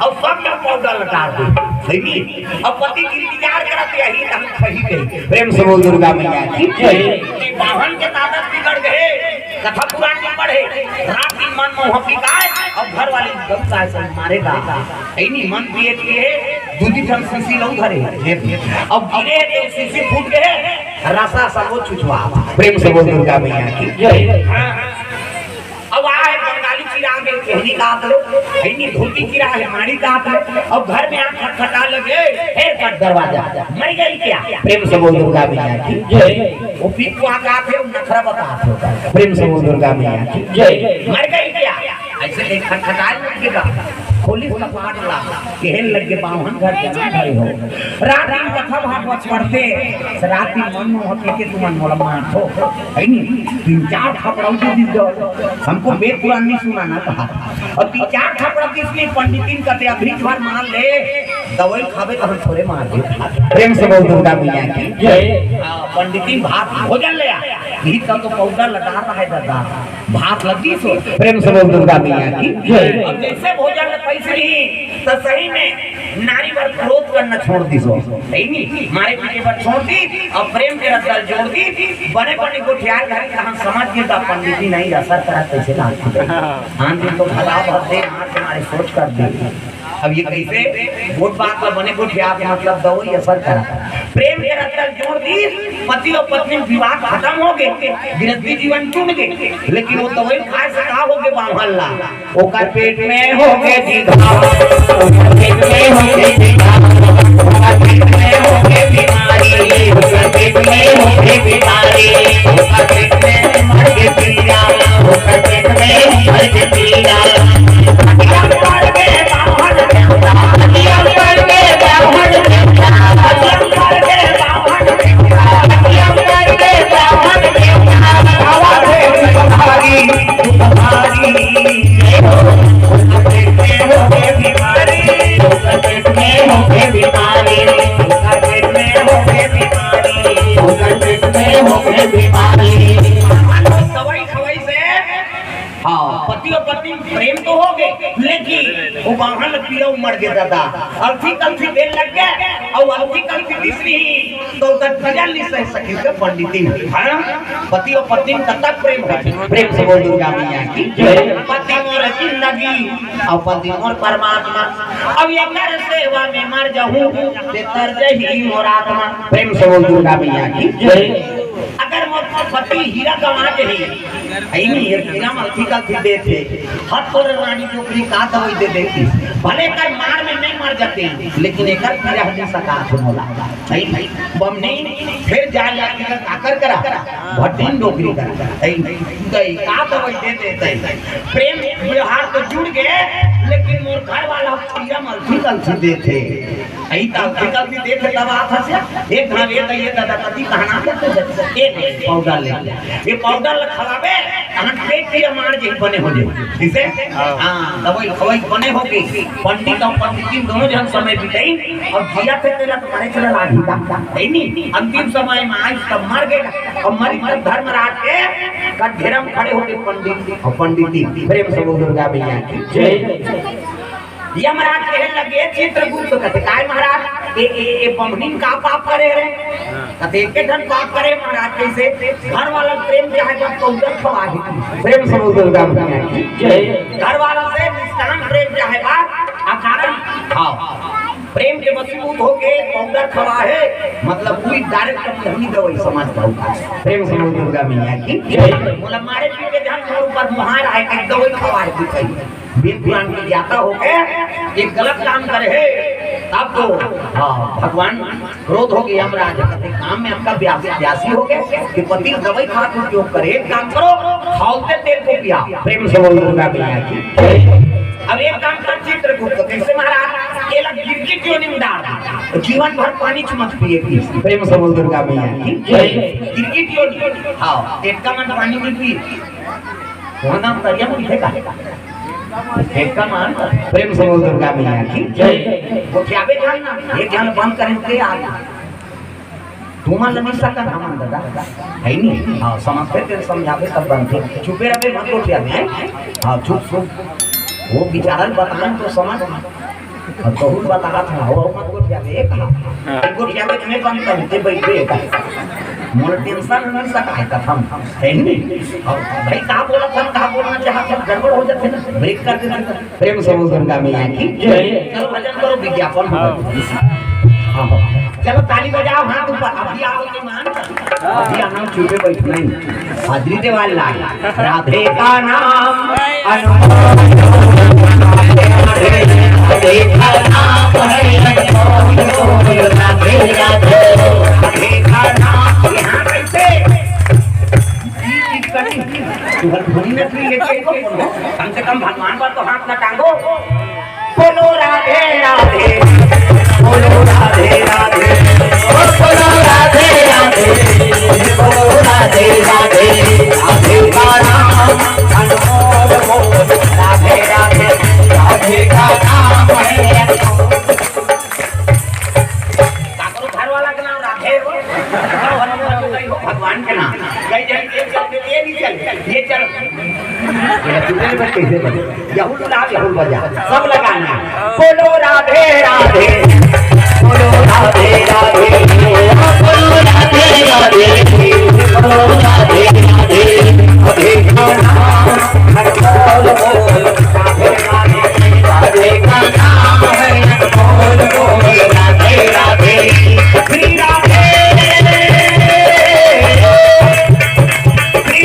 और सब में पाउडर लगा दे, सही? और पति के इंतजार करत यही हम सही गई। प्रेम से बोल दुर्गा मैया की जय। ये बाभन के आदत बिगड़ गए, कथा पुराण में पढ़े, रात दिन मन मोह बिकाए, और घर वाली गलता से मारेगा। ऐनी मन पिए पिए दूधी ठन सीसी लऊ धरे, अब गिरे तो सीसी फूट गए, रसा सबो चुचवा। प्रेम से बोल दुर्गा मैया की जय। हाँ। अब आ है बंगाली चिराग है, कहनी का आत ले, ऐनी धोती चिराग है, माड़ी का आत ले। अब घर में आके खटखटा लगे, "हे, कट दरवाजा, मर गई क्या?" प्रेम से बोल दुर्गा मैया की जय। वो पिपुआ का आत है, वो नखरा बता आत है। प्रेम से बोल दुर्गा मैया की जय। "मर गई क्या?" ऐसे एक खटखटाए लग के कहा, खोलिस कपाट ला, कहन लग के, "बाम्हन घर जना भरे हो, रात दिन कथा भागवत पढ़ते, रात दिन मन मोह के तुमन मोला मारथो, है नी? तीन चार थपड़ऊ दे दीस जाओ, हमको वेद पुराण नहीं सुनाना कहा।" और तीन चार थपड़ा किसने पंडितिन कते अभी भर मार ले, दवाई खाबे तो हम थोड़े मार दे। प्रेम से बोल दुर्गा मैया की जय। हाँ, पंडितिन भात भोजन ले आ, घी का तो पाउडर लगा रहा है दादा। भात लग गई सो। प्रेम से बोल दुर्गा मैया की जय। अब जैसे भोजन में पैसे नहीं, तो सही में नारी बर क्रोध करना छोड़ दी सो। सही नहीं, मारे पीटे पर छोड़ दी, अब प्रेम के रद्दा ल जोड़ दी। बने बने गोठियार घर कहाँ समझ के दा पंडित जी नहीं असर करा, कैसे लागथे। हाँ, दिन तो भला भर दे, हाथ हमारे सोच कर दे। अब ये कैसे? गोठ बात ला बने गोठियार के मतलब दवाई असर करा। प्रेम के रद्दा ल जोड़ दी, पति और पत्नी में विवाद खत्म हो गए, गृहस्थी जीवन टूट गए, लेकिन वो दवाई खाए से का हो गए बाम्हन ला? ओकर पेट में हो गए जी घाव, ओकर पेट में हो गए जी घाव, ओकर पेट में हो गए बीमारी, ओकर पेट में हो गए बीमारी, ओकर पेट में मर गए पिया, ओकर पेट में मर गए पिया। दवाई खवाई से, हाँ, पति और पत्नी प्रेम तो हो गए, लेकिन वो बाहन ल पीरा उमड़ गे दादा। अलथी कलथी देन लग गे, अउ अलथी कलथी दिस नहीं, तो ओकर पीरा ल नहीं सह सकिस के पंडिती। हाँ? पति अउ पत्नी में कतक प्रेम होथे। प्रेम से बोल दुर्गा मैया की जय। पति मोर जिंदगी, अउ पति मोर परमात्मा, अउ एकर सेवा में मर जाहूं, ते तर जही मोर आत्मा। प्रेम से बोल दुर्गा मैया की जय। अगर मोर पति हीरा गंवा जही, अई नहीं, ये हीरा म अलथी कलथी देथे, हत तोर रानी डोकरी का दवई दे देतिस, भले एकर मार में नहीं मर जातेंव, लेकिन एकर पीरा ह नहीं सकाथे मोला। अई नहीं, बमनी, फिर जा जाके काकर करा, भटिन डोकरी करा। अई नहीं, दई का दवई दे देते। प्रेम व्यवहार तो जुड़ गे, लेकिन मोर घर वाला पीरा म अलथी कलथी देथे। अई त अलथी कलथी देथे तब आथे। एक घाव ये त ये दादा कति कहना करथे, एक पाउडर ले, ये पाउडर ल खवाबे, तहन पेट के मार जे बने हो जाए। किसे? हाँ। हाँ, दवाई खवाई बने होगे। पंडित अउ पंडितिन दोनों झन समय बिताइन, अउ जियत हे तेला तो मरेच ल लागही, है नहीं? अंतिम समय में आइस तब मर गे, अउ मरिस तब धर्मराज के कटघेरा म खड़े होके पंडित अउ पंडितिन। प्रेम से बोल दुर्गा मैया की जय। यमराज कहे लगे, चित्रगुप्त कथे, "काय महाराज, ए, ए, ए बमनिन का पाप करे रे?" कथे, "एके ठन पाप करे महाराज।" "कइसे?" "घर वाला प्रेम चाहे बा पाउडर खवा दे।" प्रेम से बोल दुर्गा मैया की जय। "घर वाला से निष्काम प्रेम चाहे बा अकारण।" हाँ, प्रेम के वशीभूत होके पाउडर खवा हे, मतलब कोई डायरेक्ट अपनी दवाई समझ पाऊंगा। प्रेम से बोल दुर्गा मैया की जय। बोला, "मारे पीटे ध्यान मोर ऊपर मुहार आए, एक दवाई खवा दे।" वेद पुराण के ज्ञाता होके एक गलत काम करे हे, तब तो, हाँ, भगवान क्रोध होगे, यमराज कथे, "काम में आपका ब्यासी, ब्यासी होगे कि पति दवाई खा के उपयोग करे, एक काम करो, खौलते तेल को पिया।" प्रेम से बोल दुर्गा मैया की। अब एक काम कर चित्रगुप्त, कइसे महाराज, एला गिरगिट योनि में डाल, जीवन भर पानी च मत पिए, please। प्रेम से बोल दुर्गा मैया की जय। गिरगिट योनि, हाँ, एक का मन पानी में पिए। वहाँ नाम तरिया में लिखे का? एक का मान। प्रेम से बोल दुर्गा मैया की जय। गोठियाबे झन ना, एक झन बंद करें के आ। तुमन ल मिल सकत हमन दादा, है नहीं? हाँ, समझते तेरे समझाबे तब बनते। चुपे रहे, मत गोठियाबे, हैं? हाँ, चुप, चुप। वो बिचारा ल बताएं तो समझ। अब कहूँ बता रहा था, हो मत गोठिया दे, कहा। हाँ। एक गोठिया में मैं कम करूँ, ते बैठ गए, कहा। मोर टेंशन न सकाय कथम, है नहीं? अब भाई का बोला था, का बोलना चाहा था, गड़बड़ हो जाते ना, ब्रेक कर देते ना। प्रेम से बोल दुर्गा मैया की जय। चलो भजन करो, विज्ञापन हो गया। हाँ। चलो ताली बजाओ, हाथ ऊपर, अभी आओ मेहमान। अभी आना, चुपे बैठना ही। हाजिरी देवाल लाल। राधे का नाम अनमोल, राधे का नाम है अनमोल, राधे राधे। राधे का नाम। यहाँ कैसे? तुहर ध्वनि में भी लेके आइबो, कम से कम भगवान पर तो हाथ न टांगो। बोलो राधे राधे, बोलो राधे राधे, ओ बोलो राधे राधे, बोलो राधे राधे। राधे का नाम अनमोल बोल, राधे राधे, राधे का नाम है अनमोल। काकरो घर वाला के नाम राधे हो, भगवान के नाम। कई जन के चलते ये नहीं चल, ये चल। ये टूटे में कैसे बने? यहू लाल, यहू बजा, सब लगाना। बोलो राधे राधे, बोलो राधे राधे, बोलो राधे राधे, बोलो राधे राधे। राधे का नाम है बोल बोल, राधे राधे, राधे का नाम है बोल बोल, राधे राधे। श्री राधे।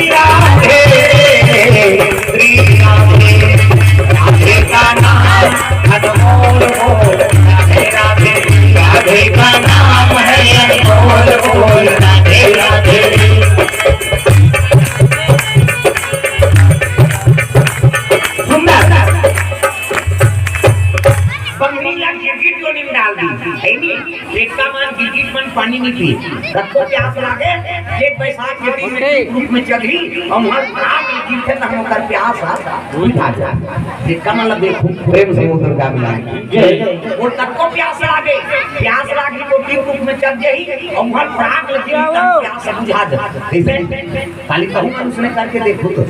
राधे, राधे, राधे का नाम अनमोल बोल। राधे, राधे, राधे का नाम है अनमोल बोल। राधे, राधे। सुंदर। बंगड़ी ला गिरगिट योनि में डाल दी, है नी? पेटका मन गिरगिट मन पानी नहीं पिए। रखो प्यास लागे, जेठ बैसाख के दिन में दीप रूप में चढ़ी, हम हर रात में गिरते त हम ओकर प्यास बुझा जाए। ये कमल देखो, प्रेम से बोल दुर्गा मैया की जय। वो तक को प्यास लागे, प्यास लागी तो दीप रूप में चढ़ जाई, हम हर रात में गिरते प्यास बुझा जाए। कैसे? खाली कहूँ मनुष्य ने करके देखो तो।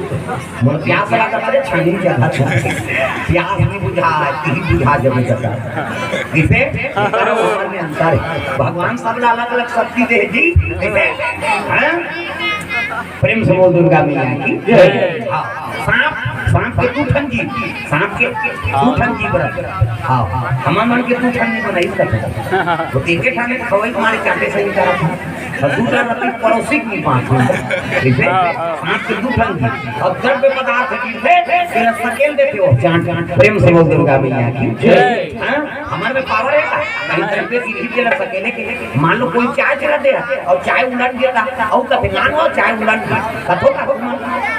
मोर प्यास लागत हे, छानी चढ़त हे। प्यास नहीं बुझा, ती बुझा जब जगह। इसे करो, ऊपर में अंतर है। भगवान सब ला अलग-अलग शक्ति दे जी। इसे, हैं? प्रेम से बोल दुर्गा मैया की जय। हाँ, सांप, सांप के दू ठन जीभ, सांप के दू ठन जीभ रहत हे। हाँ, हमर मन के दू ठन नहीं बनाई सकत। वो तो एके ठाने खवाई मारे चाटे सही करत हे। अउ दूसरा रति पड़ोसी के पास में। जैसे सांप के दू ठन जीभ। अउ द्रव्य पदार्थ जीभ हे, तेला सकेल देथे हो। चाट, चाट, प्रेम से बोल दुर्गा मैया की जय। हाँ? हमर में पावर हे का? कहीं द्रव्य जीभ के ला सकेले के। मान लो कोई चाय चला दे अउ चाय उलट देता, अउ कथे, "लान हो, चाय उलट गई।" कथो का हुक्म?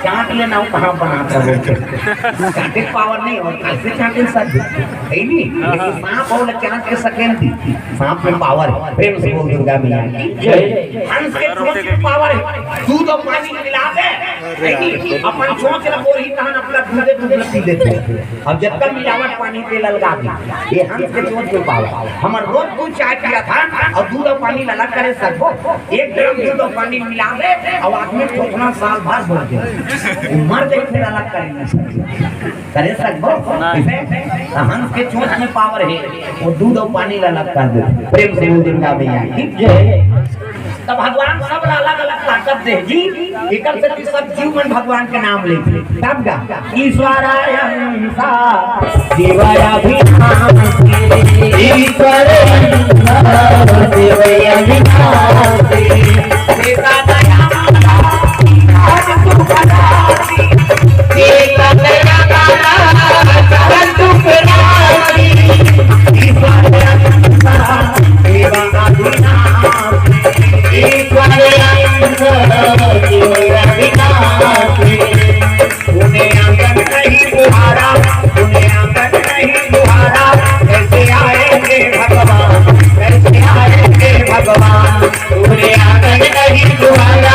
चाट लेना हो, कहाँ बनाता हो? चाटे पावर नहीं हो, कैसे चाटे सर? है नहीं? लेकिन सांप हो, चाट के सकेल दी। सांप में पावर हे। प्रेम से बोल दुर्गा मैया की जय। हंस के चोंच में पावर हे। दूध अउ पानी मिला दे, है नी? अपन चोंच ला बोलही तहन अपना दूधे दूध ला पी लेथे। अब जतका मिलावट पानी तेला लगा दी, ये हंस के चोंच में पावर। हमर रोज दूध चाय पिया था अउ दूध अउ पानी ला अलग करे सकबो। एक ड्रम दूध अउ पानी मिला दे अउ आदमी थोथना साल भर बोल दे, मर जाए फिर अलग करे नहीं सकबो। करे सकबो? नहीं। इसे तो हंस के चोंच में पावर हे, वो दूध अउ पानी ला अलग कर दे। प्रेम से बोल दुर्गा मैया की जय। तो भगवान सब ला अलग-अलग ताकत दे जी, एकर से कि सब जीव मन भगवान के नाम ले। तब का? ईश्वराय हंसा जीवय अभिनाशी। ईश्वराय हंसा जीवय अभिनाशी। सीता दया भगवान। तूने आंगन नहीं बुहाना,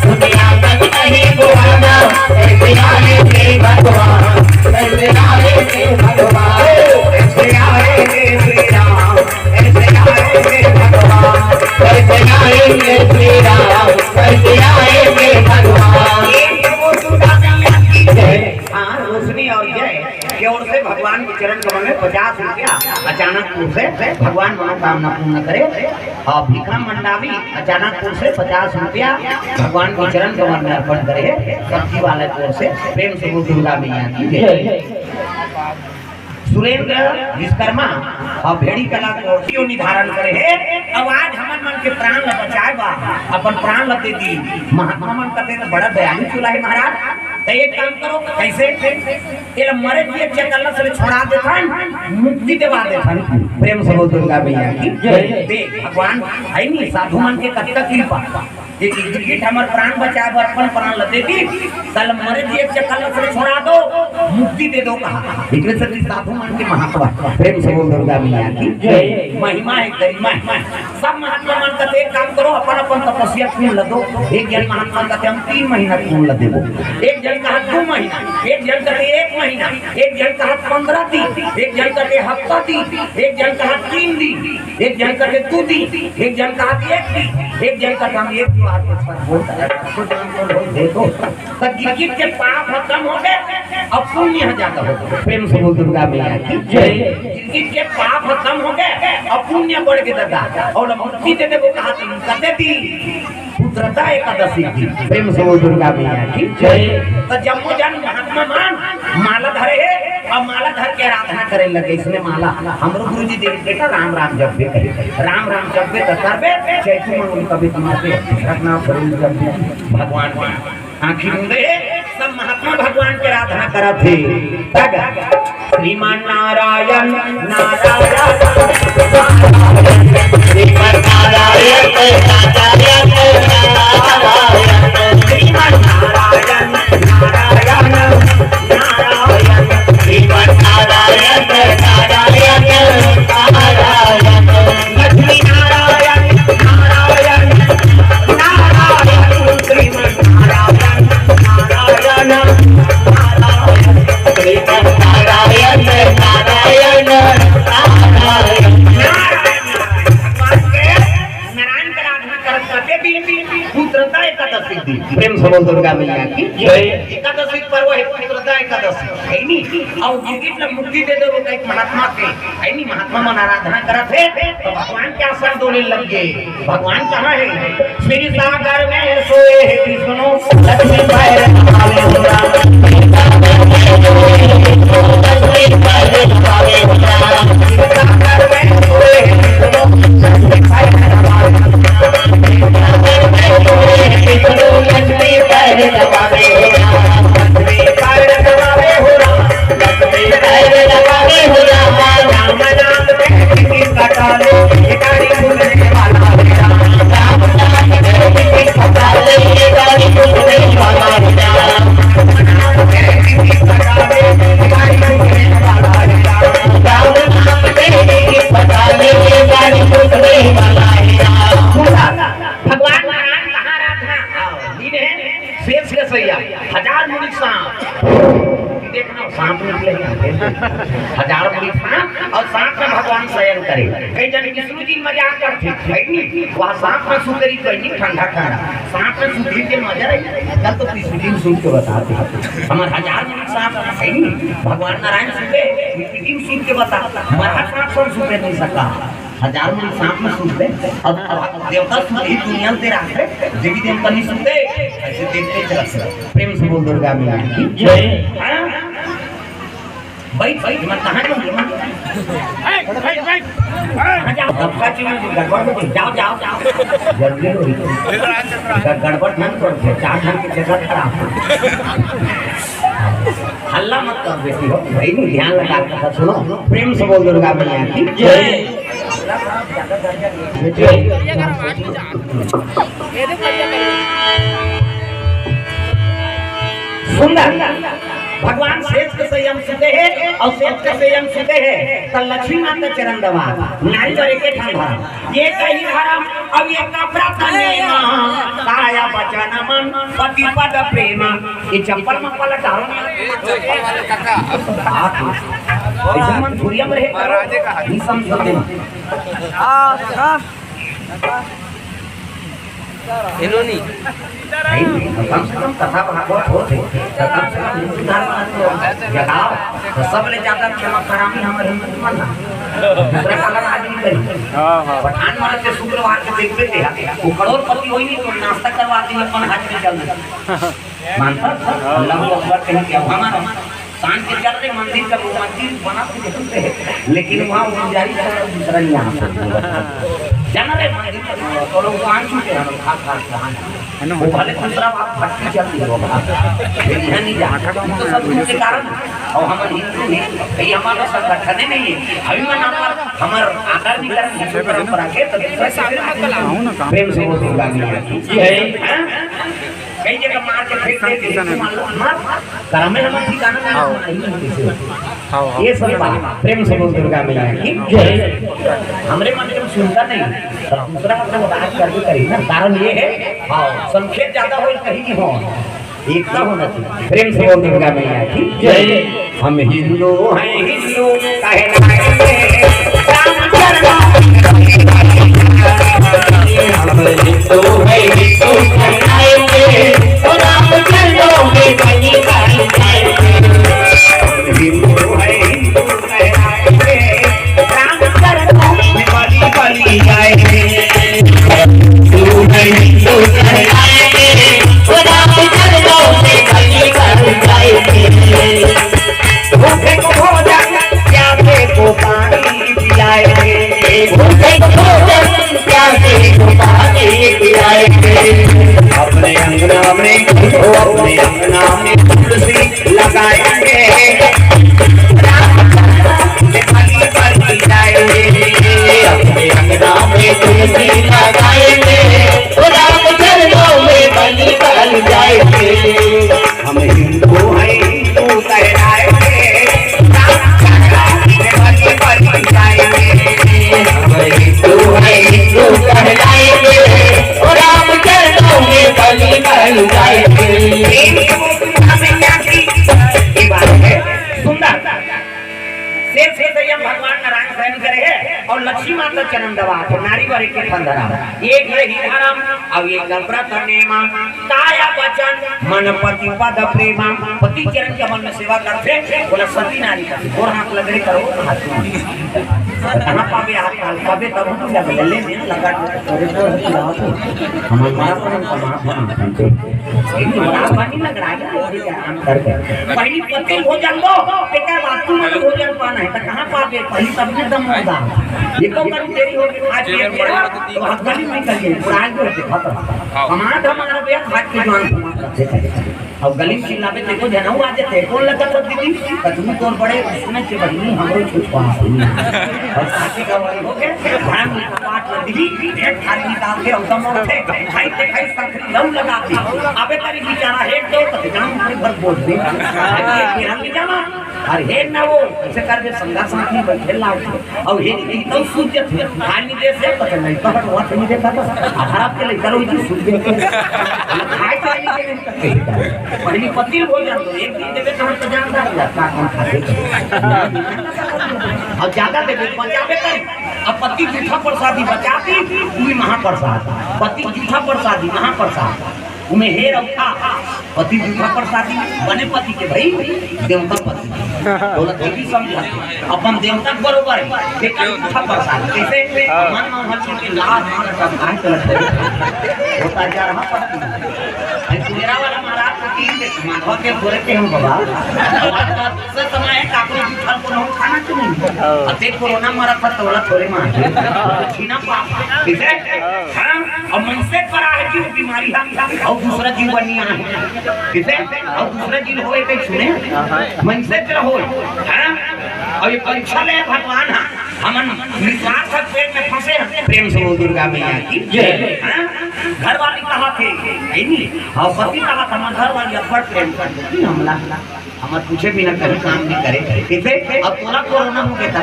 तूने आंगन नहीं बुहाना, कैसे आएंगे भगवान, कैसे आएंगे भगवान, कैसे आएंगे श्री राम, कैसे आएंगे भगवान, कैसे आएंगे श्री राम, कैसे आएंगे भगवान। ये प्रभु दुर्गा मैया की जय। हाँ, रोशनी और जय के ओर से भगवान के चरण कमल में पचास रुपया अचानकपुर से भगवान मनोकामना पूर्ण करे। और भीखा मंडावी अचानकपुर से पचास रुपया भगवान के चरण कमल में अर्पण करे हे। सब्जी वाले की ओर से प्रेम से बोल दुर्गा मैया की जय। सुरेंद्र विश्वकर्मा और भेड़ी कला को योनि धारण करे हे। अब आज हमन मन के प्राण ला बचाए बा, अपन प्राण ला दे दी। महात्मा मन कथे तो बड़ा दयालु चुला हे महाराज। तो एक काम करो, कैसे? एला मरे जिए चकल्लस ले छोड़ा देथन, मुक्ति देवा देथन। प्रेम से बोल दुर्गा मैया की जय। देख, भगवान हे नी, साधु मन के कतका कृपा। एक गिरगिट हमर प्राण बचाए बर अपन प्राण ल दे दी, साला मरे जिए चकल्लस ले छोड़ा दो, मुक्ति दे दो कहा। एकरे सेती साधु मन के महात्मा। प्रेम से बोल दुर्गा मैया की जय। महिमा हे, गरिमा हे। सब महात्मा मन कथे, एक काम करो, अपन अपन तपस्या के पुण्य ल दो। एक जन महात्मा कथे, हम तीन महीना के पुण्य ल देबो। एक जन कहा दू महीना, एक जन कथे एक महीना, एक जन कहा पंद्रह दिन, एक जन कथे हफ्ता दिन, एक जन कहा तीन दिन, एक जन कथे दू दिन, एक जन कहा एक दिन, एक जन कथे हम एक त्योहार के साथ बोलता है, तो जान को लोग दे दो। तो गिरगिट के पाप खत्म हो गए, अब पुण्य ज्यादा हो गए। प्रेम से बोल दुर्गा मैया की जय। गिरगिट के पाप खत्म हो गए, अब पुण्य बढ़ गए दादा। और अब मुक्ति दे दे वो कहा तो कथे दी पुत्रदा एकादशी की। प्रेम से बोल दुर्गा मैया की जय। तो जम्मो जन महात्मा मन माला धरे हे और माला धर के आराधना करे लगे। इसने माला हमरो गुरुजी दे बेटा राम राम जपबे कहे, राम राम जपबे तो करबे, चैतू मंगल कभी तुम्हारे रखना प्रेम जपबे भगवान के आँखी मूंदे हे, सब महात्मा भगवान के आराधना करत हे। तब श्रीमान नारायण नारायण नारायण, श्रीमान नारायण नारायण नारायण, श्रीमान नारायण नारायण नारायण, श्रीमान नारायण नारायण नारायण, लक्ष्मी नारायण नारायण नारायण, श्रीमान एकादशी पर्व हे, पवित्रता एकादशी, हे नी? अउ गिरगिट ल मुक्ति दे दे, वो एक महात्मा के, हे नी? महात्मा मन आराधना करत हे, तो भगवान के आसन डोले लग गे। भगवान कहाँ हे? क्षीर सागर में सोए हे विष्णु, लक्ष्मी पैर दबावे हो राम। भगवान नारायण कहाँ रहत हे? हाँ, दिन हे, शेष के सैया, हजार मुड़ी सांप। देखना, सांप निकले, हजार मुड़ी सांप, अउ सांप में भगवान शयन करे। कई जन विष्णु जी मजाक करथे, हे नी? वहाँ सांप में सुतरी, हे नी? ठंडा ठंडा सांप में सुतरी के मजा हे। कल तो विष्णु जी सूत के बताथे, हमर हजार मुड़ी सांप, हे नी? भगवान नारायण सुते, विष्णु जी सूत के बता, हमर हाथ सांप सब सुते नहीं सका। हजार मुड़ी सांप में सुते, अब, अब देवता सुते ही दुनिया से रात है, देवी देवता नहीं सुते, ऐसे देखते चला चला। प्रेम से बोल दुर्गा मैया की जय। हाँ? भाई, भाई, मैं कहाँ जाऊँ? मैं कहाँ जाऊँ? धक्का क्यों नहीं? गड़बड़ हो गई। जाओ, जाओ, जाओ। जल्दी हो रही है। ग-, गड़बड़ नहीं कर दे, चार ढंग की जगह खराब हो। हल्ला मत कर बेटी हो, भाई, नहीं, ध्यान लगा के सुनो। प्रेम से बोल दुर्गा मैया की जय। सुंदर। भगवान शेष के संयम सुते हे अउ शेष के संयम सुते हे, त लक्ष्मी माता चरण दबा, नारी बर एके ठन धरम, ये कही धरम, अब ये कपड़ा तने ना, काया वचन मन पति पद प्रेम, ये चप्पल मप्पल डालो ना। ऐसे मन थोड़ी हम रहे करो, नहीं समझते। हाँ, हाँ। इन्होंने भाई, कम से कम कथा भागवत होत हे, तो कम से कम हिंदू धर्म ल तो जगाओ। तो सबले ज्यादा चमत्कारामी हमर हिंदू मन ह। दूसरा कलर आदमी करी। हाँ, हाँ। पठान मन के शुक्रवार के देखबे ते, वो करोड़पति होई नहीं तो नाश्ता करवा दी अपन हाथ में चल दे। मानता? अल्लाह अकबर कहीं के अब हमारा सांझ के चल रहे मंदिर का, वो मंदिर बना के देते हैं, लेकिन वहाँ वो पुजारी का दूसरा नहीं आ सकते। जाना रे मंदिर का, तो लोग वहाँ चुके हैं, लोग खास खास कहाँ हैं। वो भले दूसरा बात भक्ति चल रही हो वहाँ, लेकिन यहाँ नहीं जाना। तो सब कुछ के कारण, और हम हिंदू हैं, कहीं हमारा संगठन ही नहीं है। अभी मन हमार, हमार आदर नहीं करते हिंदू परंपरा के, तो दूसरा से फिर मत लाओ। प्रेम से बोल दुर्गा मैया की जय। हाँ? कई जगह मार के फेंक देते हैं, मार, मार, करा में हमर ठिकाना ना, हाँ। नहीं है किसी। हाँ, हाँ। ये सब बात, प्रेम से बोल दुर्गा मैया की जय। हमरे मन के सुनता नहीं, तो दूसरा मतलब बात करके करी ना, कारण ये है, हाँ, संखेप ज्यादा हो, कहीं नहीं हो, एकता होना चाहिए। प्रेम से बोल दुर्गा मैया की जय। हम हिंदू हैं, हिंदू कहलाएंगे, राम चरणों में बलि चढ़ाएंगे। हम हिंदू हैं, हिंदू कहलाएंगे, तो राम चरणों में बलि चढ़ाएंगे। हम हिंदू हैं, हिंदू कहलाएंगे, राम चरणों में बलि, बलि जाएंगे। हिंदू हैं, हिंदू कहलाएंगे, तो राम चरणों में बलि, बलि जाएंगे। भूखे को भोजन, प्यासे को पानी पिलाएंगे। भूखे को भोजन, प्यासे को पानी पिलाएंगे। अपने अंगना में लक्ष्मी माता चरण दबाथे, नारी बर एक ठन धरम, एक ये ही धरम, अउ एक ल व्रत नेमा, काया वचन मन पति पद प्रेमा। पति चरण कमल में सेवा करथे, ओला सती नारी कथे। गोड़ हाथ लगड़े करो, हाथ में। कहाँ पाबे हाथ काल? पाबे तब तू लग ले, ले, ले, लगा के करे तो हमर माँ पर हम कमा, कमा, कमा। लेकिन बड़ा पानी लग रहा है, आराम करके। पहली पति भोजन दो, तेकर बाद तुमन भोजन पाना है, तो कहाँ पाबे? पहली तब ने दम होगा। ये तो कभी देरी हो गई, आज ये तेरा, तो हाथ गली में निकल गई, पुरान को होते खत्म। हमारा धमारा भैया, हाथ के जवान घुमा करते थे। अब गली में चिल्लाबे, देखो, जनऊ आ जाते, कौन लगा था दीदी? कतनी तोर बड़े, उसने के बहिनी, हमरो छुपा। और साथी का वही हो गए, भांग का पाठ कर दी, एक थाली निकाल के हम सब लोग थे, खाई ते खाई, लऊ लगा दी। अबे तारी बेचारा हेड दो, तो जाम भर भर बोल दे। अरे, ये हम भी जाना। अरे, हेड ना वो, ऐसे करके संगा साथी बैठे लाग। अब हेड की तो सूझ जाती है। खाई नहीं दे से, पता नहीं, तो हट, वहाँ से नहीं देखा था। आधार आपके लिए करो, जी, सूझ जाती है। खाए तो नहीं दे, नहीं सकते। पहली पति हो जाए, तो एक दिन देवे, तो हम तो जानता है, क्या कौन खाते थे। और ज्यादा देवे, बचावे कर। अब पति जूठा प्रसादी बचा दी, पूरी महाप्रसाद। पति जूठा प्रसादी, महाप्रसाद। उमे हे रखा, पति जूठा प्रसादी, बने पति के भाई, देवता पति। बोला, देवी समझा, अपन देवता के बरोबर है, देखा जूठा प्रसादी। कैसे? मन में हल्की के लाल मार का भाई चलत है। होता जा रहा पति। भाई, तू मेरा वाला महाराज को तीन दे, माधवा के गोरे के हम बाबा। से समय है, काकरो जूठा को हम खाना क्यों नहीं? हाँ। अते कोरोना मरा था, तोला थोड़े मार। छीना पाप। ठीक है? हाँ। अब मनसे पर आ है कि वो बीमारी हम, और दूसरा जीव बनी आ है। ठीक है? और दूसरा जीव होए के सुने। मनसे पर हो। हाँ? और ये परीक्षा ले भगवान, हाँ। हमन निस्वार्थ प्रेम में फंसे हैं। प्रेम से बोल दुर्गा मैया की जय। हाँ? घर वाली कहा थे, है नहीं? और पति कहा था, हमारे घर वाली अब्बड़ प्रेम कर देती हमला। हमर पूछे बिना कहीं काम नहीं करे। कैसे? अब तोला कोरोना हो गया था।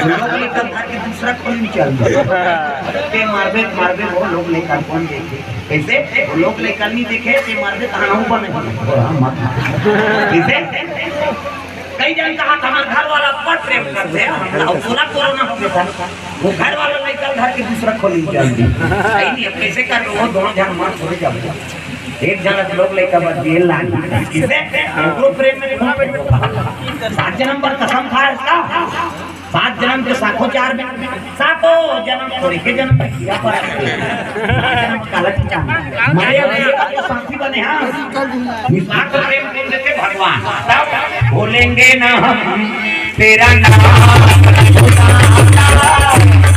लोग लेकर घर के दूसरा खोली में चल दो। ते मारबे, मारबे, वो लोग लेकर कौन देखे? कैसे? वो लोग लेकर नहीं देखे, ते मारबे, कहाँ हूँ बने? बोला, मत। कैसे? कई जन कहा था, हमारे घर वाला बड़ प्रेम करते हैं, अब तोला कोरोना हो गया था। वो घर वाला लेकर घर के दूसरा खोली में चल दी। सही नहीं, अब कैसे कर लो? वो दोनों जन मर थोड़े जाओ। एक जना के लोग लइका बर जेल लागी। किसे? ओकरो प्रेम में खो गई। सात जन्म बर कसम खाए इसका। सात जन्म के साखो चार में, सातों जन्म थोड़े के जन्म में किया पर। सात जन्म काला खींचा। मरे अब ये तो साथी बने, हाँ। निस्वार्थ प्रेम बोल देते भगवान। तब भूलेंगे ना हम तेरा नाम।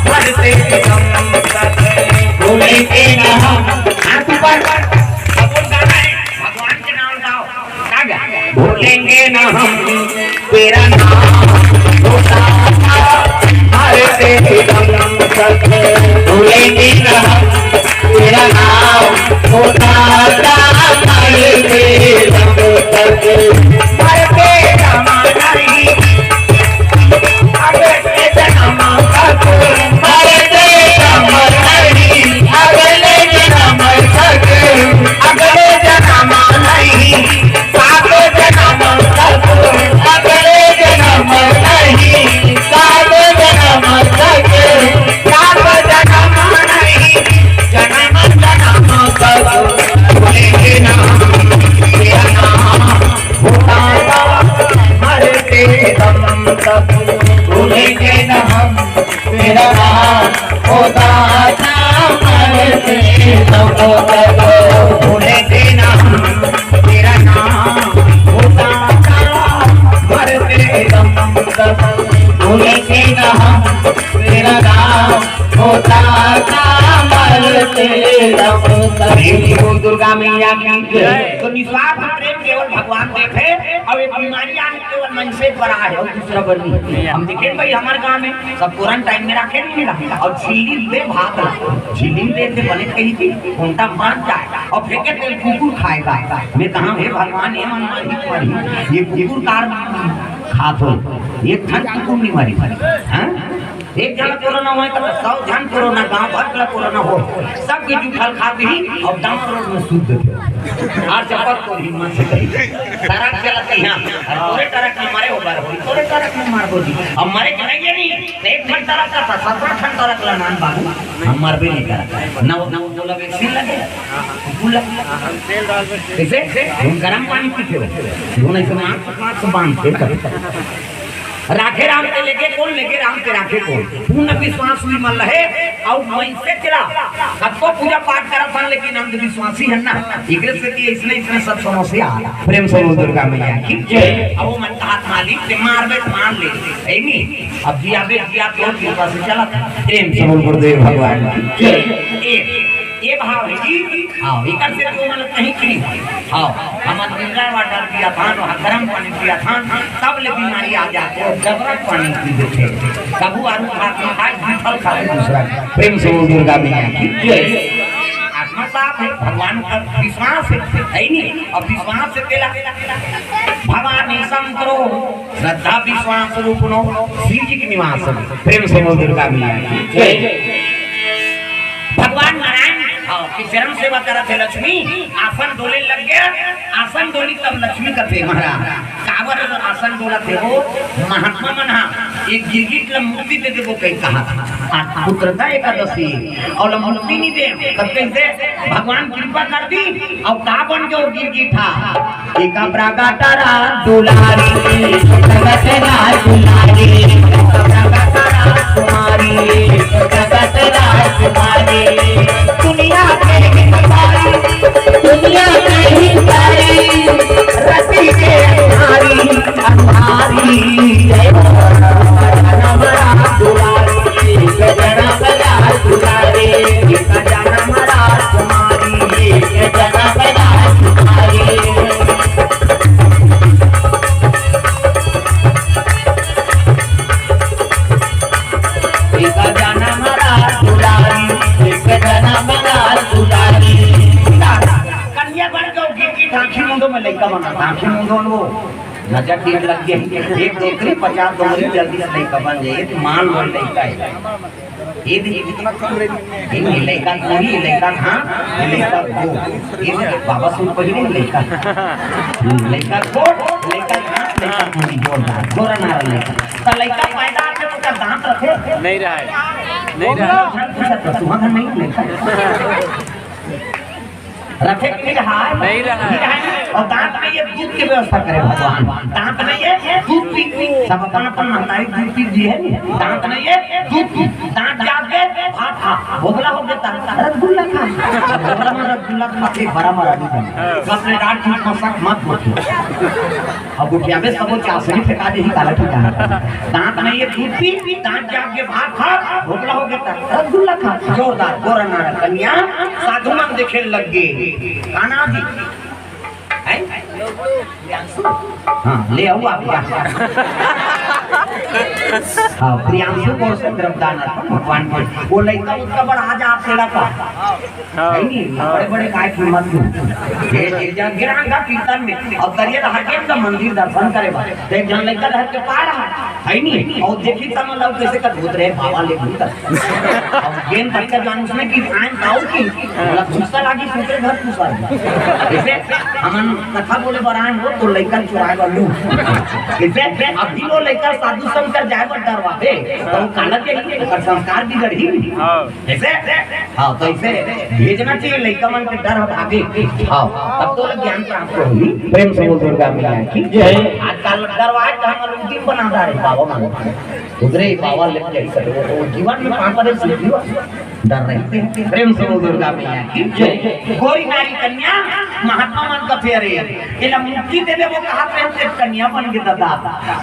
भरते हम भूलेंगे ना हम। हाथ ऊपर। अब वो गाना है, भगवान के नाम गाओ। का गा? भूलेंगे ना हम तेरा नाम होता था, मरते दम तक। भूलेंगे ना हम तेरा नाम होता था, मरते दम तक। मरते दम नहीं, अगले जन्म तक, मरते दम नहीं, अगले जन्म तक, अगले जन्म नहीं, सातों जन्म तक, अगले जन्म नहीं, सातों जन्म तक, सात जन्म नहीं, जन्म जन्म तक, भूलेंगे ना हम तेरा नाम। भूलाना मरते दम तक, भूलेंगे न हम तेरा नाम। होता था मरते दम तक, भूलेंगे न हम तेरा नाम। होता था मरते दम तक, भूलेंगे न हम तेरा नाम। होता था मरते दम तक। प्रेम से बोल दुर्गा मैया की जय। तो निस्वार्थ प्रेम केवल भगवान देखे, और एक बीमारी आने केवल मनसे पर आए और दूसरा पर नहीं। हम देखे भाई, हमारे गांव में सब क्वारंटाइन में रखे नहीं मिला, और झिल्ली दे भात ला, झिल्ली दे से बने कही थी, घंटा मान जाए और फेंके तेल कुकुर खाएगा। मैं कहा, हे भगवान, ये मन मारी मारी, ये कुकुर कार खात हो, एक ठन कुकुर नहीं मारी। हाँ? एक जन कोरोना होय त सौ जन कोरोना, गांव भर का कोरोना हो, सबके जूठल खा दी और डामर रोड में सूत देते। अउ चपत तो हिम्मत से कही। ट्रक चलत हे इहाँ। अउ तोरे ट्रक में मरे हो बर होही, तोरे ट्रक में मर होही। अब मरे के नहीं है नहीं, तो एक ठन ट्रक का था, सत्रह ठन ट्रक ला नान बाबू, हम मरबे नहीं करत। नौ, नौ बोला वैक्सीन लगे। बोला। कैसे? हम गरम पानी पीथे हो। वो नहीं तो मास्क, मास्क बांधथे तब। राखे राम के लेके कोन, लेके राम के राखे कोन? पूर्ण विश्वास उही मन ल हे। अउ मनसे तेला कतको पूजा पाठ करत हन, लेकिन अंधविश्वासी हन ना, एकरे सेती अइसने, अइसने सब समस्या। प्रेम से बोल दुर्गा मैया की जय। अब वो मन कहत मालिक के मारबे त मार ले, हे नी? अब जियाबे जिया तोर कृपा से चलत। प्रेम से बोल गुरुदेव भगवान की जय। ए, ए भाव हे जी। हाँ, एकर से तो मन कहीं की। हाँ, हमन मिनरल वाटर पियाथन, वहाँ गरम पानी पियाथन, तब ले बीमारी आ जाथे, जबरन पानी पी देथे। कभू आलू भात ना खाय, घी फल खाय दूसरा। प्रेम से बोल दुर्गा मैया की जय। आत्मा साफ हे, भगवान पर विश्वास हे, हे नी? अउ विश्वास से तेला भवानी शंकरो, श्रद्धा विश्वास रूपनो, शिव जी के निवास हे। प्रेम से बोल दुर्गा मैया की जय। भगवान नारायण, हाँ, के चरण सेवा करत हे लक्ष्मी, आसन डोले लग गया, आसन डोली तब लक्ष्मी कथे महाराज, काबर आसन डोलत हे वो? महात्मा मन हा एक गिरगिट ल मुक्ति दे देबो कहि कहा। आ पुत्रदा एकादशी अउ ल मुक्ति नहीं दे, तब कैसे भगवान कृपा कर दी? अउ का बन के वो गिरगिट हा? एका प्रगट रास दुलारी, प्रगट रास दुलारी, एका प्रगट रास कुमारी, प्रगट रास कुमारी। दुनिया के हितकारी, दुनिया के हितकारी, रति के अंधारी, अंधारी। जय हो राम राम दुलारी, जय राम राम दुलारी, जय राम राम कुमारी, जय राम राम कुमारी। एक जनम रास दुलारी, एक जनम रास दुलारी। कन्या बन के वो गिरगिट आँखी मूंदो में लइका बना, आँखी मूंदो में वो नजर तीर लग गई। एक डोकरी पचास डोकरी जल्दी से लइका बन जाए, ये तो मान लो लइका हे। ये दे, ये लइका कोई, ये लइका हाँ, ये लइका वो। ये दे, बाबा सुन पहिले लइका। लइका कोट, लइका हाँ, लइका कोई जोरदार, जोरा नारा लइका। त लइका पैदा होथे त ओकर दांत रथे? नहीं रहय। नहीं रहय। झन पूछत रह, तुँहर घर नहीं लइका? रथे कि नहीं रहय? नहीं रहय। नहीं रहय। अउ दांत में ये दूध के व्यवस्था करे भगवान। दांत में ये दूध पी, पी, सब अपन, अपन महतारी दूध पी दी हे। दांत में ये दूध पी, दांत जाग गए, भात खा, भोगला हो गया, रसगुल्ला खा। भोगला में रसगुल्ला खा के बड़ा मरा नहीं बना। अपने डांट की मसक मत बोल। अब गोठियाबे सबो चासनी फेंका देही, काला ठिकाना। दांत नहीं है, दूध पी, दांत जाग के भात खा, भोकला हो गया, रसगुल्ला खा, जोरदार, गोरा नारा कन्या, साधु मन देखे लग गए। का नाम जी? हैं? हाँ, ले आओ आप यहाँ। हाँ, प्रियांशु को से द्रव्यदान अर्पण भगवान को। वो लइका उसका बड़ा आज आप सेवा का। हाँ। है नहीं? हाँ। बड़े-बड़े काय कीमत हो। ये, ये जा गिरांगा कीर्तन में। अउ करिए तो हर एक का मंदिर दर्शन करे बा। तो एक झन लइका रहत के पार हा। है नहीं? अउ देखी तब मतलब कैसे का भूत रहे, बाबा ले भूत। अउ गेंद बच्चा जान उसने कि आन ताऊ की, मतलब गुस्सा लागी, सूत्रे घर घुसा। जैसे हमन कथा बोले बर आए हो, तो लइका चुराए बर लू। जैसे अभी वो लइका साधु संग कर जाए बर डरवाथे, तो वो काला के ओकर संस्कार बिगड़ही। हाँ। जैसे हाँ, तो ऐसे भेजना चाहिए, लइका मन के डर ह भागे। हाँ, तब तो ज्ञान प्राप्त होही। प्रेम से बोल दुर्गा मैया की जय। आजकल डरवाए के हमन उल्टी बना डारे बाबा मन। उधरे ही बाबा लेके जाई करे, वो जीवन में पापा रे सीखी बा। डर रही थे। प्रेम से बोल दुर्गा मैया की जय। गोरी नारी कन्या महात्मा मन का फेर है। एला मुक्ति दे दे, वो कहा प्रेम से कन्या बन के दादा।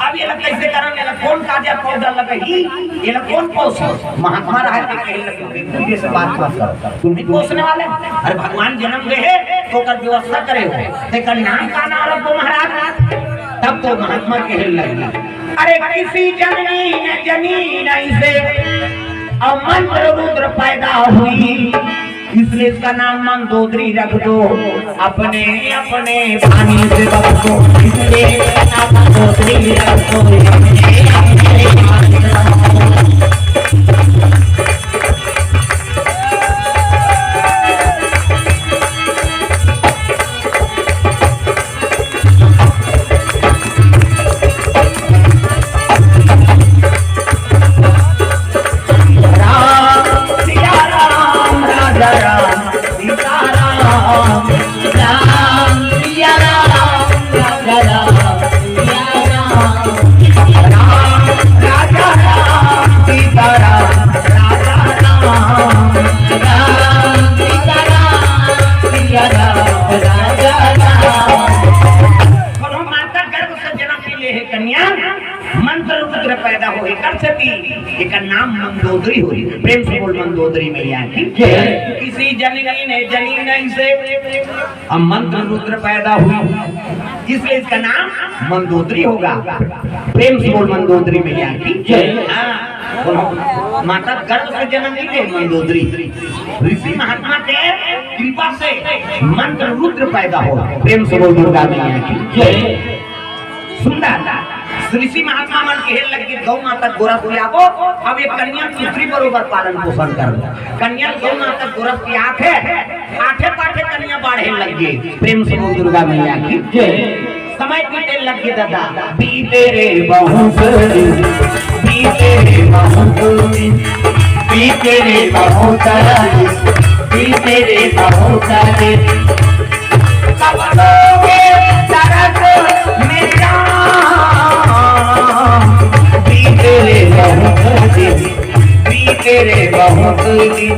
अब एला कैसे करन, एला कौन काजा पाउडर लगही, एला कौन पोस? महात्मा रहा के कहे लगे, "तुम जैसे बात मत करो, तुम भी पोसने वाले हो।" अरे भगवान जन्म दे है, तो ओकर व्यवस्था करे हो। तेकर नाम का नाम रखो महाराज? तब तो महात्मा कहे लगे, "अरे किसी जननी ने जनी नहीं से, और मंत्र रुद्र पैदा हुई।" इसलिए इसका नाम मंदोदरी रख दो, अपने, अपने पानी से बख दो, इसलिए इसका नाम मंदोदरी रख दो, अपने, अपने पानी से बख दो। पैदा होए कर सेती एकर नाम मंदोदरी होही। प्रेम से बोल मंदोदरी मैया की जय। किसी जननी ने जनी नहीं से अब मंत्र रुद्र पैदा हुई, इसलिए इसका नाम मंदोदरी होगा। प्रेम से बोल मंदोदरी मैया की जय। हाँ, बोलो, माता गर्भ से जन्म नहीं ले मंदोदरी, ऋषि महात्मा के कृपा से मंत्र रुद्र पैदा हो। प्रेम से बोल दुर्गा मैया की जय। सुंदर ऋषि महात्मा मन कहे लगे, "गौ माता गोरस पियाबो, अब ये कन्या पुत्री बरोबर पालन पोषण कर लो।" कन्या गौ माता गोरस पियात हे, आठे पाठे कन्या बाढ़े लग गए। प्रेम से बोल दुर्गा मैया की जय। समय बीते लग गए दादा, बीते रे बहुत दिन, बीते रे बहुत दिन, बीते रे बहुत दिन, बीते रे बहुत दिन। कपड़ों के दर्द में जान, बीते रे बहुत दिन, बीते रे बहुत दिन,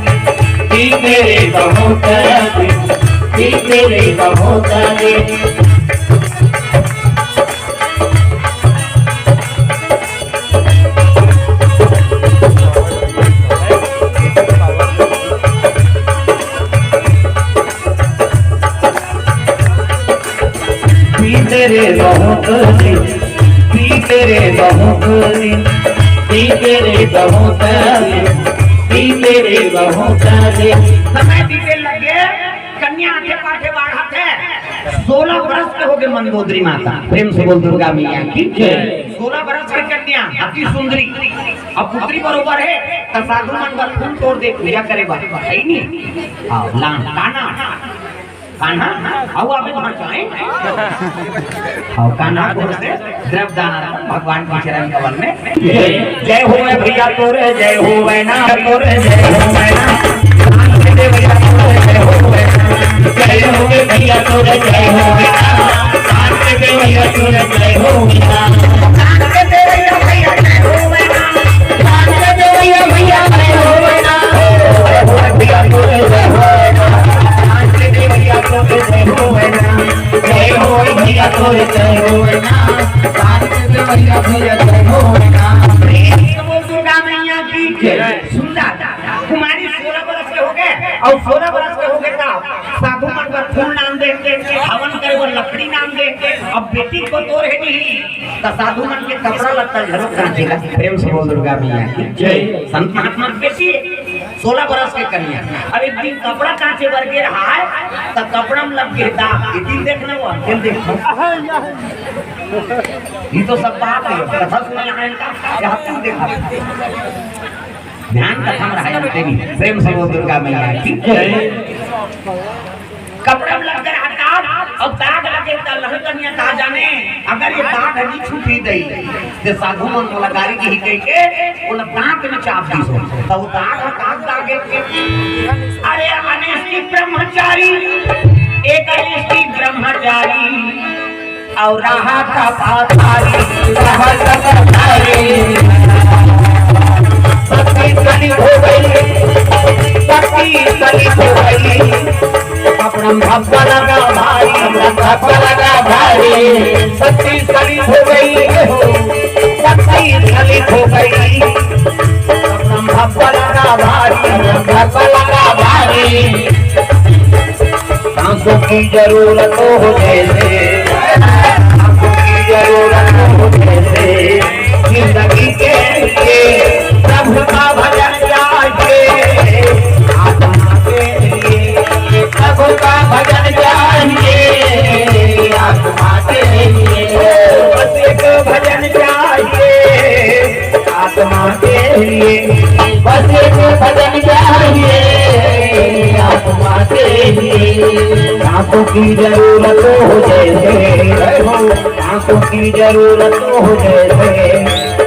बीते रे बहुत दिन, बीते रे बहुत दिन। बीते रे बहुत दिन, बीते रे बहुत दिन, बीते रे बहुत दिन, बीते रे बहुत दिन। समय बीते लगे, कन्या आठे पाठे बाढ़त हे, सोलह बरस के होगे मंदोदरी माता। प्रेम से बोल दुर्गा मैया की जय। सोलह बरस के कन्या अति सुंदरी, अब पुत्री बरोबर हे, त साधु मन बर फूल तोड़ दे पूजा करे बर, हे नहीं? हाँ, लान, काना, कान्हा, आओ आप वहाँ जाएं। आओ कान्हा को से द्रव्य दान अर्पण भगवान के चरण कमल में। जय हो भैया तोरे, जय हो बहना तोरे, जय हो बहना। जय हो भैया तोरे, जय हो बहना। भैया तोरे, जय हो बहना। भैया, भैया, भैया, जय हो बहना। भैया तोरे, जय हो बहना। जय हो भैया तोरे, जय हो बहना। जय हो भैया तोरे, जय हो बहना। भैया, भैया, जय हो बहना। प्रेम से बोल दुर्गा मैया की जय। सुंदर कुमारी सोलह बरस के होगे अउ सोलह बरस के होगे त साधु मन बर फूल लान दे, हवन करे बर लकड़ी लान दे। अब बेटी के बतोर हे नहीं, त साधु मन के कपड़ा लत्ता घलो कांचे ला। प्रेम से बोल दुर्गा मैया की जय। संत महात्मा के बेटी सोलह बरस के कन्या, अब एक दिन कपड़ा कांचे बर गे रहा हे, त कपड़ा में लग गे दाग। ये दिन देखना वो, ये देखना। ये तो सब बात हे, कथा सुने आए का, यहाँ तुम देखा। ध्यान कथा में रहा हे, प्रेम से बोल दुर्गा मैया की जय। कपड़ा में लग गया दाग, अब दाग लगे त लहर कन्या का जाने, अगर ये दाग नहीं छूटी दई, ते साधु मन मोला गारी दिही कह के, ओला दांत में चाप दिस हो। त वो दाग ह दाग दागे। अरे अनिष्टी ब्रह्मचारी, एक अनिष्टी ब्रह्मचारी, अउ रहा था पाथारी, रहा था पाथारी। पत्नी कली हो गई, पत्नी कली हो गई। कपड़ा में धब्बा लगा भारी, धब्बा लगा भारी। पत्नी कली हो गई हो, पत्नी कली हो गई। कपड़ा में धब्बा लगा भारी, धब्बा लगा भारी। सांसों की जरूरत हो जैसे, सांसों की जरूरत हो जैसे, जिंदगी के लिए प्रभु का भजन चाहिए। आत्मा के लिए प्रभु का भजन चाहिए। आत्मा के लिए बस एक भजन चाहिए। आत्मा के लिए बस एक भजन चाहिए। आत्मा के लिए सांसों की जरूरत हो जैसे, हो सांसों की जरूरत हो जैसे,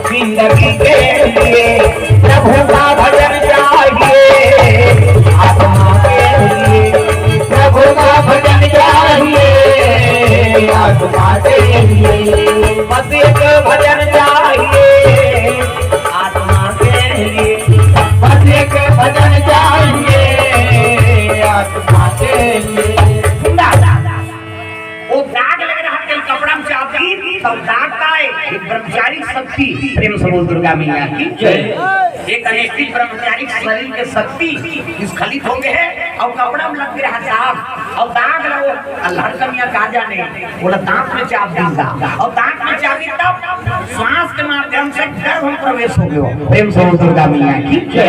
जिंदगी के लिए प्रभु का भजन चाहिए। आत्मा के लिए प्रभु का भजन चाहिए। आत्मा के लिए बस एक भजन चाहिए। आत्मा के लिए बस एक भजन चाहिए। आत्मा के लिए। वो दाग लग रहा है, कपड़ा में चाप दी। अउ दांत आए, एक ब्रह्मचारी शक्ति, प्रेम से बोल दुर्गा मैया की जय। एक अनिश्चित ब्रह्मचारी शरीर के शक्ति स्खलित हो गए हे अउ कपड़ा में लग गया दाग, अउ दाग लो अल्हड़ कमिया का जाने, बोला दांत में चाप दी दा, अउ दांत में चाबी तब श्वास के माध्यम से गर्भ में प्रवेश हो गयो। प्रेम से बोल दुर्गा मैया की जय।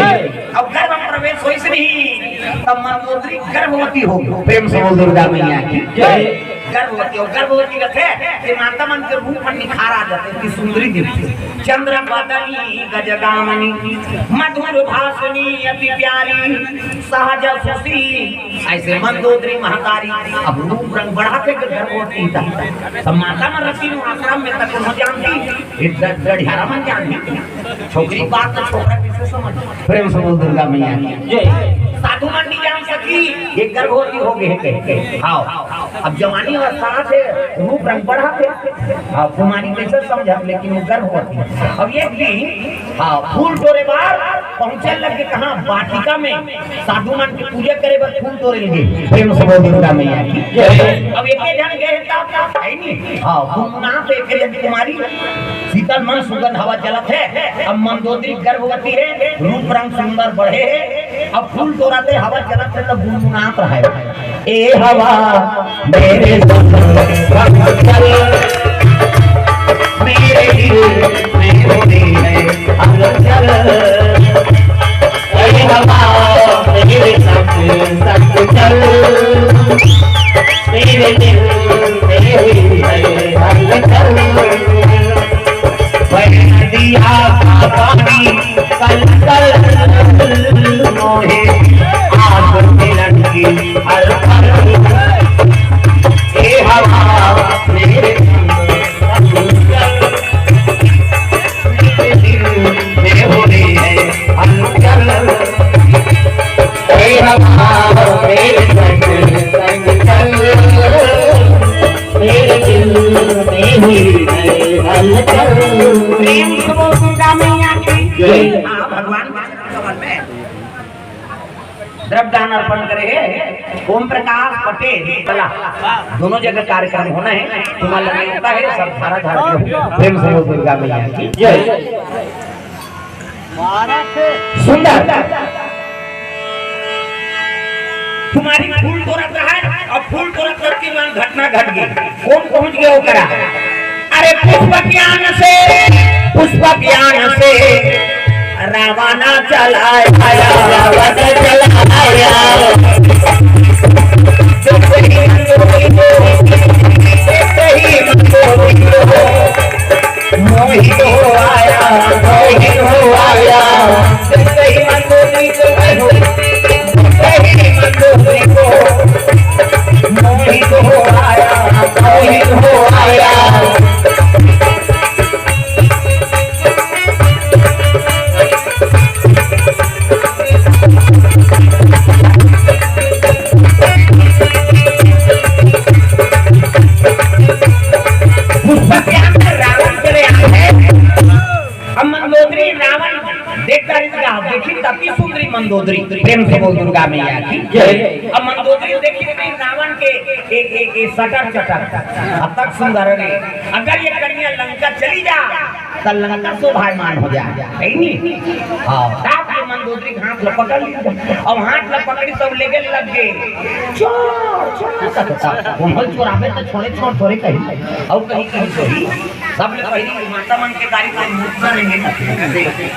अउ गर्भ में प्रवेश होइस नहीं, तब मंदोदरी गर्भवती हो गयो। प्रेम से बोल दुर्गा मैया की जय। गर्भवती हो, गर्भवती रथे कि माता मन के रूप में निखार आ जाथे कि सुंदरी दिखथे। चंद्र बदनी गजगामनी, मधुर भाषणी अति प्यारी, सहज सुशी। ऐसे मंदोदरी महतारी अब रूप रंग बढ़ाथे के गर्भवती था। तब माता मन रखी आश्रम में तक कोनो जानती, ये ग-, गढ़ियारा मन जानती। छोकरी बात तो छोकरा कैसे समझ? प्रेम से बोल दुर्गा मैया की जय। साधु मन नहीं जान सकी, ये गर्भवती हो गए कह के। हाँ, अब जवानी अवस्था से रूप रंग बढ़ाथे। हाँ, कुमारी कैसे समझत, लेकिन वो गर्भवती। अब एक दिन, हाँ, फूल टोरे बार पहुंचे लगे कहाँ, वाटिका में। साधु मन के पूजा करे बर फूल टोरे लगे। प्रेम से बोल दुर्गा मैया की जय। अब एक झन गए तब है नहीं। हाँ, गुनगुनात एक झन कुमारी, शीतल मन सुगंध हवा चलत हे। अब मंदोदरी गर्भवती हे, रूप रंग सुंदर बढ़े हे। अब फूल टोरत हे, हवा चलत हे, तब गुनगुनात रहे। ए हवा मेरे संग चल, मेरे दिल में होती है हलचल। ए हवा मेरे संग संग चल, मेरे दिल में हुई है हलचल। बह नदिया का पानी कल कल मोहे आस मिलन की हर पल। ए हवा मेरे संग चल, मेरे दिल में हो रही है हलचल। ए हवा मेरे संग संग चल, मेरे दिल में हुई है हलचल। प्रेम से बोल दुर्गा मैया की जय। हाँ, भगवान के चरण कमल में द्रव्य दान अर्पण करे हे ओम प्रकाश पटेल कला, दोनों जगह कार्यक्रम होना है। तुम्हारा न्योता है, सब धारा धार के हो। प्रेम से बोल दुर्गा मैया की जय। सुंदर। तुम्हारी फूल तोड़त रहा है, अब फूल तोड़त करके वहां घटना घट गई। कौन पहुंच गया ओकरा? अरे पुष्प ज्ञान से, पुष्प ज्ञान से रावण चला आया, रावण चला आया। जो कहीं मंदोदरी को, जो कहीं मंदोदरी को, मोहित हो आया, मोहित हो आया। जो कहीं मंदोदरी को, जो कहीं मंदोदरी को, मोहित हो आया, मोहित हो आया। पुष्प के अंदर रावण चले आए हैं। अब मंदोदरी रावण देखता रह गया, देखी तती सुंदरी मंदोदरी। प्रेम से बोल दुर्गा मैया की जय। अब मंदोदरी देखी नहीं रावण के ए, ए, ए, सटर चटर, अब तक सुंदर रे। अगर ये कन्या लंका चली जा, त लंका शोभायमान हो जाए, है नी? हाँ, ताप के मंदोदरी के हाथ ल पकड़ ली, अब हाथ ल पकड़ी तब लेगे लग गए। चोर, चोर, कहता, उन्होंने चोरावे तो छोड़े, छोड़, छोड़े कहीं, और कहीं, कहीं छोड़ी। सबले पहिली माता मन के गाड़ी तो मुक्ता रहेंगे ना।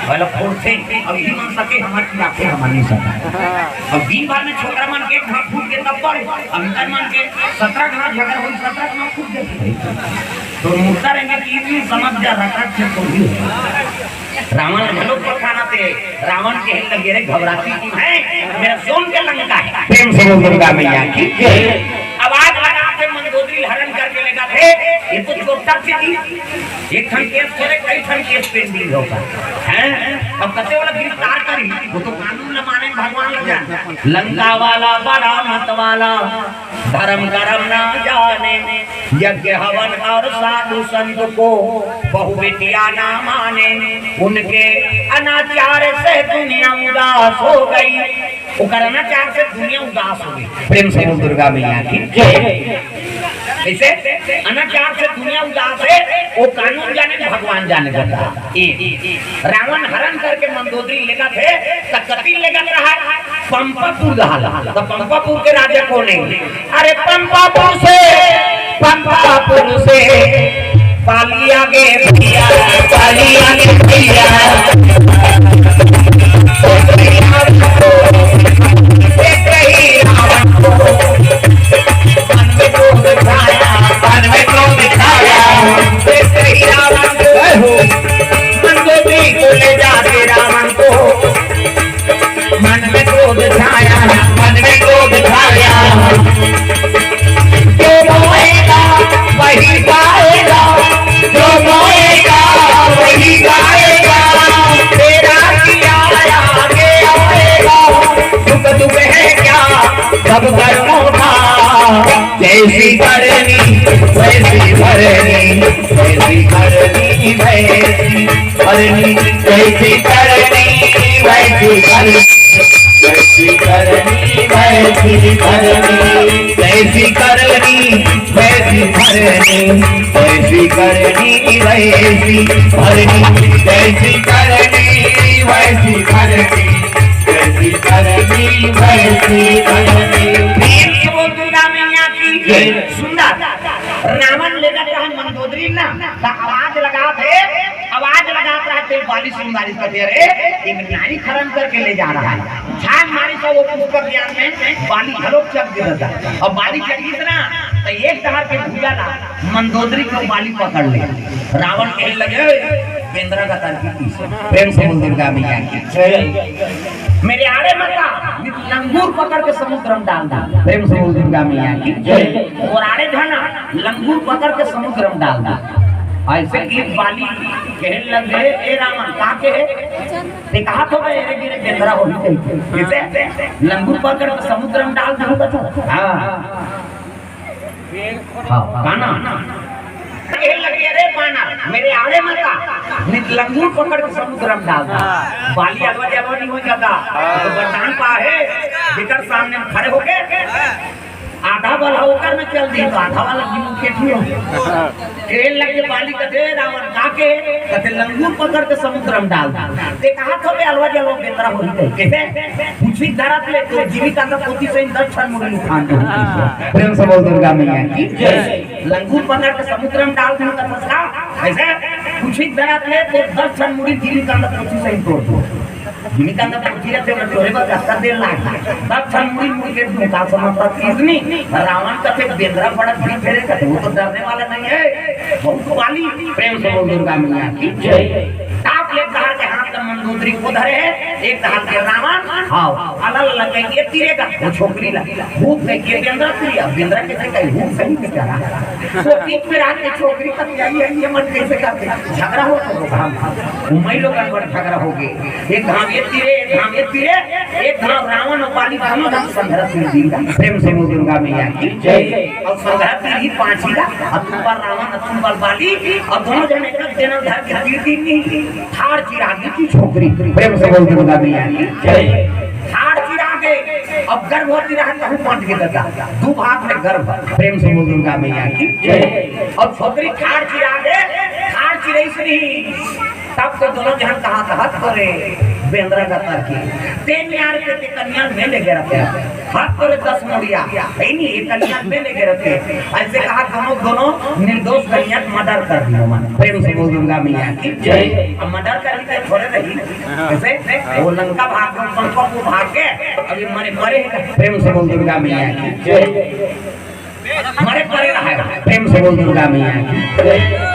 पहले फोड़थे, अब इही मन सके हमर की आंखें हमर नहीं सके। अब दिन भर में छोकरा मन गेट ढांक फूट के तब पड़े, अब इनकर मन के सत्रह घंटा झगड़ा होई, सत्रह घंटा फूट जाए। तो मुक्ता रहेंगे कि इतनी समझ जा रखा थे तो भी। रावण घलो पठाना थे, रावण के हिल लगे रे घबराती क्यों है, मेरा सोन के लंका है। प्रेम से बोल दुर्गा मैया की जय। अब आग लगा थे, मंदोदरी हरण करके लेगा थे, ये तो चोर तक से नहीं। एक ठन केस करे, कई ठन केस पेंडिंग होगा। हैं? अब कते वाला गिरफ्तार करी, वो तो कानून ल माने, भगवान ल जाने। लंका वाला, बड़ा मत वाला, धर्म करम ना जाने, यज्ञ हवन और साधु संत को बहु बिटिया ना माने। उनके अनाचार से दुनिया उदास हो गई। ओकर अनाचार से दुनिया उदास हो गई। प्रेम से बोल दुर्गा मैया की जय। कैसे? अनाचार से दुनिया उदास है, वो कानून जाने, भगवान जाने करता। ए, रावण हरण करके मंदोदरी लेगत हे, त कति लेगत रहा? पंपापुर डहर। त पंपापुर के राजा कोन हे? अरे पंपापुर से, पंपापुर से बाली आगे भैया, बाली आगे भैया। देख रही रावण को, मन में क्रोध छाया, मन में क्रोध छाया। देख रही रावण को, मंदोदरी को ले जाके रावण को, मन में क्रोध छाया, मन में क्रोध छाया। जो बोएगा वही पाएगा, जो बोएगा वही पाएगा। तेरा किया आगे आएगा, दुख दुख है क्या सब कर्मों का। जैसी करनी वैसी भरनी, जैसी करनी वैसी भरनी, जैसी करनी वैसी भरनी, जैसी करनी वैसी भरनी, जैसी करनी वैसी भरनी, जैसी करनी वैसी भरनी, जैसी करनी वैसी भरनी, जैसी करनी वैसी भरनी। प्रेम से बोल दुर्गा मैया की जय। सुंदर। रावण लेगत रहा मंदोदरी ना, त आवाज लगात हे, आवाज लगात रहा, ते बाली सुंदरी कथे, अरे, एक नारी हरण करके ले जा रहा है। झाग मारी त वो पुष्पक यान में बाली घलोक चल गिरत हे। अब बाली चल गिरत ना, त एक डहर के भुजा ला मंदोदरी के बाली पकड़ ले। रावण कहे लगे, "बेंदरा गतर की पीछे।" प्रेम से बोल दुर्गा मैया की जय। मेरे आड़े मत आ, लंगूर पकड़ के समुद्र में डाल दे। प्रेम से बोल दुर्गा मैया की जय। अउ आड़े जाना, लंगूर पकड़ के समुद्र में डाल दे। अइसे कि बाली कहे लगे, "ए रावण, का कहे?" ते कहा तो मैं, "अरे गिरे बेंदरा होही कही।" अइसे लंगूर पकड़ के समुद्र में डाल दे, हाँ। हाँ, बाना। कहे लगे, "अरे बाना, मेरे आड़े मत आ, नहीं त लंगूर पकड़ के समुद्र में डाल दे।" बाली अलवा जलवा नहीं हो जाता। तो वरदान पा हे, जेकर सामने में खड़े होके आधा वाला ओकर में चल दी, तो आधा वाला जीव के ठियो। कहे लगे बाली कथे, "रावण का कहे?" कथे, "लंगूर पकड़ के समुद्र में डाल दे।" ते कहा तो बे अलवा जलवा बेंदरा होही कही। कइसे? पूछी धरत ले, तो जीवित अंदर पोती से दस ठन मुड़ी उठान दे। प्रेम से बोल दुर्गा मैया की जय। लंगूर पकड़ के समुद्र में डाल दूं त फंसका। अइसे पूछी धरत ले, तो दस ठन मुड़ी जीवित अंदर पोती से तोड़ दो। जीवित अंदर पोती रहिथे, मैं तोरे बर कतका देर लागे। दस ठन मुड़ी मुड़ी के दूं का समझ पाती इतनी। रावण कथे बेंदरा पड़त भी फेरे कथे, वो तो डरने वाला नहीं है। बहुत बाली। प्रेम से बोल दुर्गा मैया की जय। ताप ले कहा के हाथ में मंदोदरी को धरे हे, एक हाथ के रावण, हाँ, अलग अलग के ये तीरे का, वो छोकरी ला, भूत है के बेंदरा तीरे, अब बेंदरा कैसे कही, भूत सही बेचारा। तो बीच में रात के छोकरी तक यही है, ये मन कैसे करते, झगड़ा हो तो हम, हम, मैं लोग अनवर झगड़ा हो गए, एक धाम ये तीरे, एक धाम ये तीरे, एक धाम रावण और बाली, दोनों धाम संघर्ष में दी। प्रेम से बोल दुर्गा मैया की जय। और संघर्ष भी पांच ही का, अब तुम पर रावण, अब तुम पर बाली, अब दोनों जन एक जनम धर्म की कीर्ति नहीं। ठाड़ चिरागी की छोकरी, प्रेम से बोल दुर्गा मैया की जय। ठाड़ चिरागे, अब गर्भवती रहा कहूँ पांच के ददा, दू भाग में गर्भ, प्रेम से बोल दुर्गा मैया की जय। अब छोकरी ठाड़ चिरागे, ठाड़ चिरई से नहीं, तब तो दोनों जन कहा था, "हत तोरे बेंदरा गतर के, ते न्यार के ते कन्या में ले गए रहते हैं, हत तोरे दस मुड़िया, है नहीं, ये कन्या में ले गए रहते हैं।" अइसे कहा दोनों, दोनों निर्दोष कन्या के मर्डर कर दियो मन। प्रेम से बोल दुर्गा मैया की जय। अब मर्डर कर दी तो थोड़े रही, जैसे वो लंका भाग गए, लंका को भाग के, अब ये मरे, मरे हैं। प्रेम से बोल दुर्गा मैया की जय। मरे परे रहे। प्रेम से बोल दुर्गा मैया की।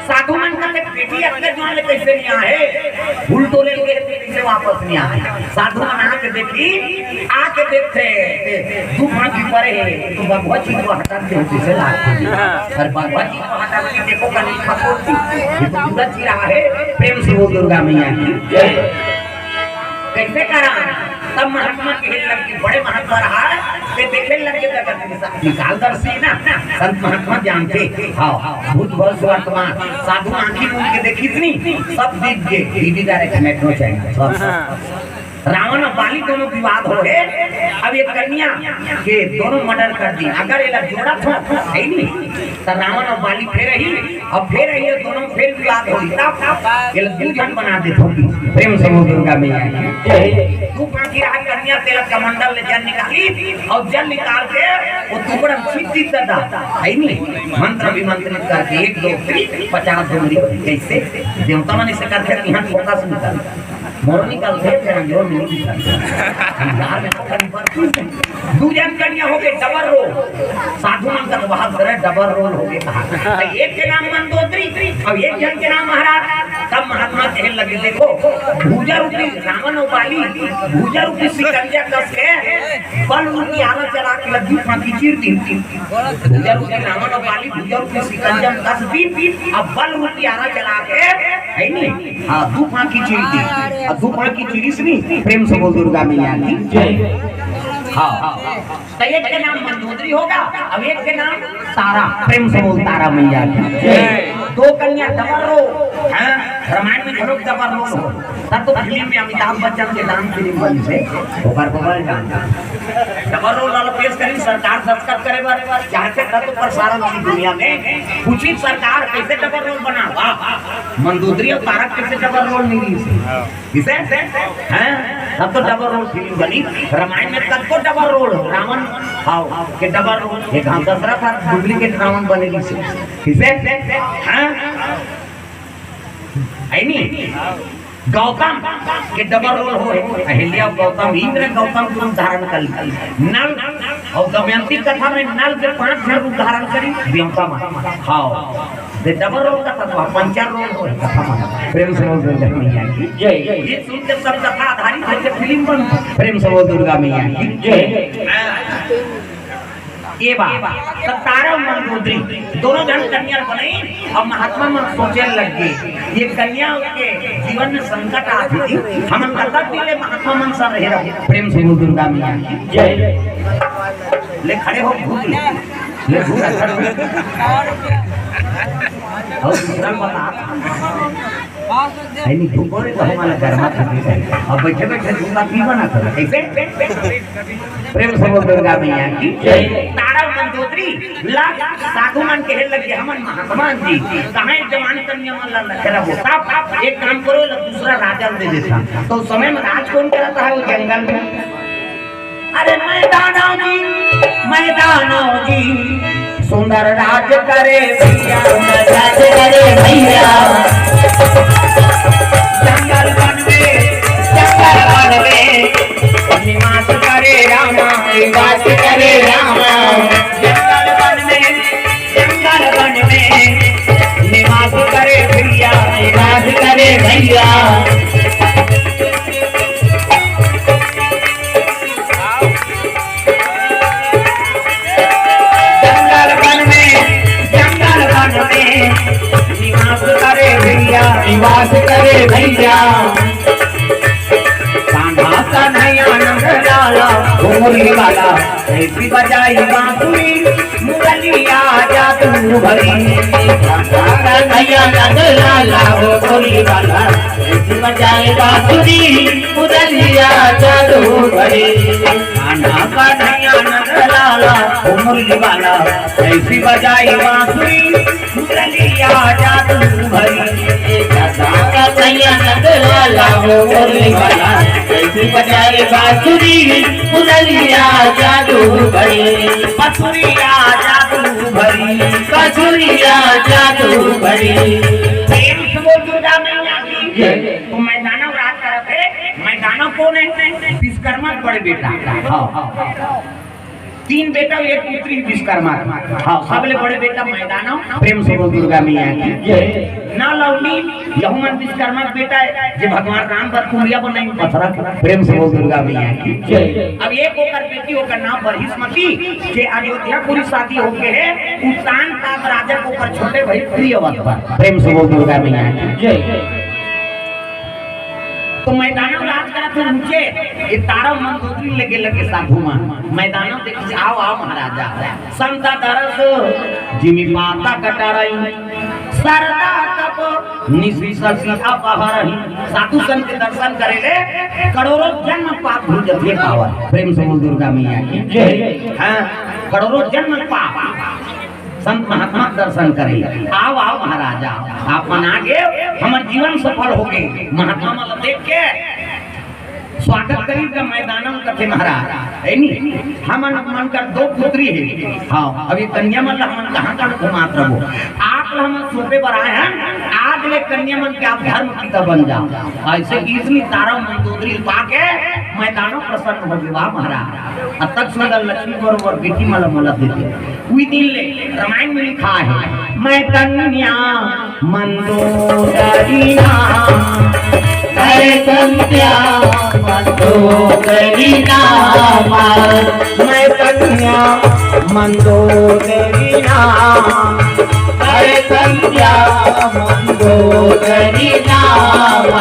साधु मन का बेटी अपने गांव में कैसे नहीं आए, फूल तोले ले गए थे, कैसे वापस नहीं आए। साधु मन आके देखी, आके देखते, तू वहाँ की परे है, तो भगवत जी को हटा दे, उसे लाग। और भगवत जी को हटा के देखो, कहीं खसोट थी, ये तो पूरा चिरा है। प्रेम से बोल दुर्गा मैया की। कैसे करा? तब महात्मा कहे लग के, बड़े महात्मा रहा है, ते देखे लग के, निकाल दर्शी ना, संत महात्मा जानते, हाँ, भूत भविष्य वर्तमान, साधु आंखी मूंद के देखी इतनी, सब दिख गए, टीवी डायरेक्ट मेट्रो चैनल, सब, सब। रावण अउ बाली दोनों विवाद होहे। अब ये कन्या के दोनों मर्डर कर दी। अगर एला जोड़त हो, हे नहीं, त रावण अउ बाली फेर ही, अउ फेर ही ये दोनों फेर विवाद होही, तब एला दू झन बना देथों। प्रेम से बोल दुर्गा मैया की। दू पांखी राहय कन्या, तेला कमंडल ले जल निकाली अउ जल निकाल के वो टुकड़ा में छींट दी दादा, हे नहीं, मंत्र विमंत्रित करके एक दो तीन पचास डोंगरी होही। कैसे? देवता मन ऐसे करके यहाँ फोकस निकाल मोर निकलथे, तेरा जोर नहीं दिखा। हम यार, दू झन कन्या होगे, डबल रोल। साधु मन का तो बात करे, डबल रोल होगे कहा। तो एक के नाम मंदोदरी, अब एक झन के नाम महाराज। तब महात्मा कहे लगे, देखो, भुजा रूपी रावण अउ बाली, भुजा रूपी शिकंजा कस के, बल रूपी आला चला के लगी फांकी चीर दी। भुजा रूपी रावण अउ बाली, भुजा रूपी शिकंजा कस दी, अब बल रूपी आला चला के, हे नहीं, हाँ, दू फांकी चीर दी। अउ दू फांकी चीरिस नहीं, प्रेम से बोल दुर्गा मैया की। जय। हाँ। तो एक के नाम मंदोदरी होगा, अब एक के नाम तारा। प्रेम से बोल तारा मैया की। जय। दो कन्या डबल रोल, हाँ, रामायण में घलो डबल रोल हो। तब तो फिल्म में अमिताभ बच्चन के नाम फिल्म बनी से, ओकर बबल डांस। डबल रोल वाला पेश करी, सरकार दस्तखत करे बर चाहथे तब तो प्रसारण की दुनिया में पूछी सरकार कैसे डबल रोल बना। वाह, मंदोदरी अउ तारा कैसे डबल रोल नहीं ली से? किसे? हैं? तब तो डबल रोल फिल्म बनी। रामायण में तब तो डबल रोल हो। रावण, हाँ, के डबल रोल। एक हम दशरथ था, डुप्लीकेट रावण बने ली से। किसे? हैं? हे नहीं? गौतम के डबल रोल होहे। अहिल्या अउ गौतम, इंद्र गौतम के रूप धारण कर ली। नल अउ दमयंती कथा में नल के पांच झन रूप धारण करी, देवता मन। हाँ, दे डबल रोल कथा तो पंचर रोल होहे कथा में। प्रेम से बोल दुर्गा मैया की। जय। ये सुन के सब कथा आधारित होके फिल्म बन। प्रेम से बोल दुर्गा मैया की। जय। हाँ। ये बात, तब तारा अउ मंदोदरी दोनों झन कन्या बनाई अउ महात्मा मन सोचे लग गे, ये कन्या के जीवन में संकट आथे, हमन कतक दिन ले महात्मा मन संग रहे रहबो। प्रेम से बोल दुर्गा मैया की। जय। ले खड़े हो, घूम ले, ले घूम, खड़े हो। अउ दूसरा बता, हे नहीं, धूप होए तो हमारा गर्मा था। अब बैठे बैठे झूला भी बना था, कैसे? प्रेम से बोल दुर्गा मैया की। जय। तारा मंदोदरी ला साधु मन कहे लगे, हमन महात्मा जी, कहाँ जवान कन्या मन ला नखरा होता? एक काम करो, ला दूसरा राजा दे देता। तो उस समय में राज कौन कराता है वो जंगल में? अरे मैं दानव जी, मैं दानव जी, सुंदर राज करे भैया, सुंदर राज करे भैया। जंगल वन में, जंगल वन में निवास करे रामा, निवास करे रामा। जंगल वन में, जंगल वन में निवास करे भैया, निवास करे भैया। जंगल वन में, जंगल वन में निवास करे भैया, निवास करे भैया। कान्हा कन्हैया नंद लाला, ओ मुरली वाला, कैसी बजाई बांसुरी, मुरलिया जादू भरी। कान्हा कन्हैया नंद लाला, ओ मुरली वाला, कैसी बजाई बांसुरी, मुरलिया जादू भरी। कान्हा कन्हैया नंद लाला, ओ मुरली वाला, कैसी बजाई बांसुरी, मुरलिया जादू भरी। कान्हा कन्हैया नंद लाला, ओ मुरली वाला, कैसी बजाई बांसुरी, मुरलिया जादू भरी। बांसुरिया जादू भरी, बांसुरिया जादू भरी। प्रेम से बोल दुर्गा मैया की। जय। तो मैदानव राज करत हे, मैदानव कौन है? विश्वकर्मा बड़े बेटा। हाँ। तीन बेटा, एक पुत्री विश्वकर्मा। हाँ, सबले बड़े बेटा मैदानव। प्रेम से बोल दुर्गा मैया की। जय। नल अउ नील, यहू मन विश्वकर्मा के बेटा हे, जे भगवान राम बर कुरिया बनाई पथरा। प्रेम से बोल दुर्गा मैया की। जय। अब एक ओकर बेटी, ओकर नाम बृहस्पति, जे अयोध्यापुरी शादी होके हे, उत्तान पाद राजा के ओकर छोटे भाई प्रियव्रत बर। प्रेम से बोल दुर्गा मैया की। जय। तो मैदानव राज करत हे ऊंचे, ये तारा मंदोदरी लगे लगे साधु मन। मैदानव देख, आओ, आओ महाराजा। संता दरस जिमि पाता कटारई, सरदा तप निसिससी अपहरही। साधु संत के दर्शन करे ले करोड़ों जन्म पाप धुल जथे पावन। प्रेम से बोल दुर्गा मैया की जय। हाँ, करोड़ों जन्म पाप। संत महात्मा के दर्शन करे। आओ, आओ महाराज, आओ। आप मन आ गे, हमर जीवन सफल हो गे। महात्मा मन ला देख के स्वागत करी का मैदानम कथे महाराज, है नी? हमन मन कर दो पुत्री हे। हाँ, अभी कन्या मन ला हमन कहाँ कहाँ घुमात रहो। आप ला हमन सौंपे बर आए हन, आज ले कन्या मन के आप धर्म पिता बन जाओ। ऐसे कि इतनी तारा मंदोदरी पाके मैदानम प्रसन्न हो गे, वाह महाराज। अब तक सुंदर लक्ष्मी बरोबर बेटी मला मला देते। उही दिन ले रामायण में लिखा है, मैं कन्या मंदोदरी नाम, मैं कन्या मंदोदरी नाम, मैं कन्या मंदोदरी नाम, मैं कन्या मंदोदरी नाम।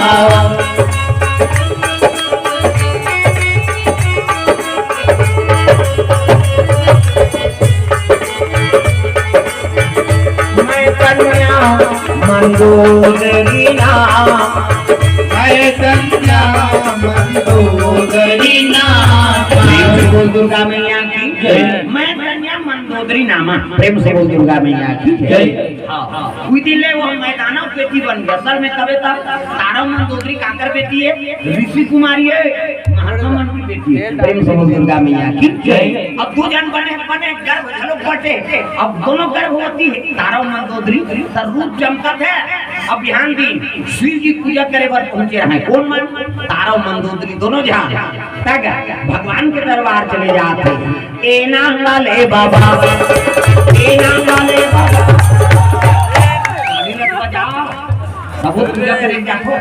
मैं कन्या मंदोदरी नाम, मैं कन्या मंदोदरी नाम। प्रेम से बोल दुर्गा मैया की जय। मैं कन्या मंदोदरी नामा। प्रेम से बोल दुर्गा मैया की जय। हाँ, हाँ। उही दिन ले वो मैदानम बेटी बन गे। असल में कबे तक तारा मंदोदरी काकर बेटी हे? ऋषि कुमारी हे, महात्मा मन की बेटी हे। प्रेम से बोल दुर्गा मैया की जय। अब दू झन बने, बने गर्भ घलो बटे। अब दोनों गर्भवती हे, तारा मंदोदरी, त रूप चमकत हे। अब बिहान दिन शिव जी पूजा करे बर पहुंचे रहे। कोन मन? तारा मंदोदरी दोनों झन। तक भगवान के दरबार चले जात हे। ए नाम वाले बाबा, ए नाम वाले बाबा। अभी मत बजाओ, सबो पूजा करे जाथो।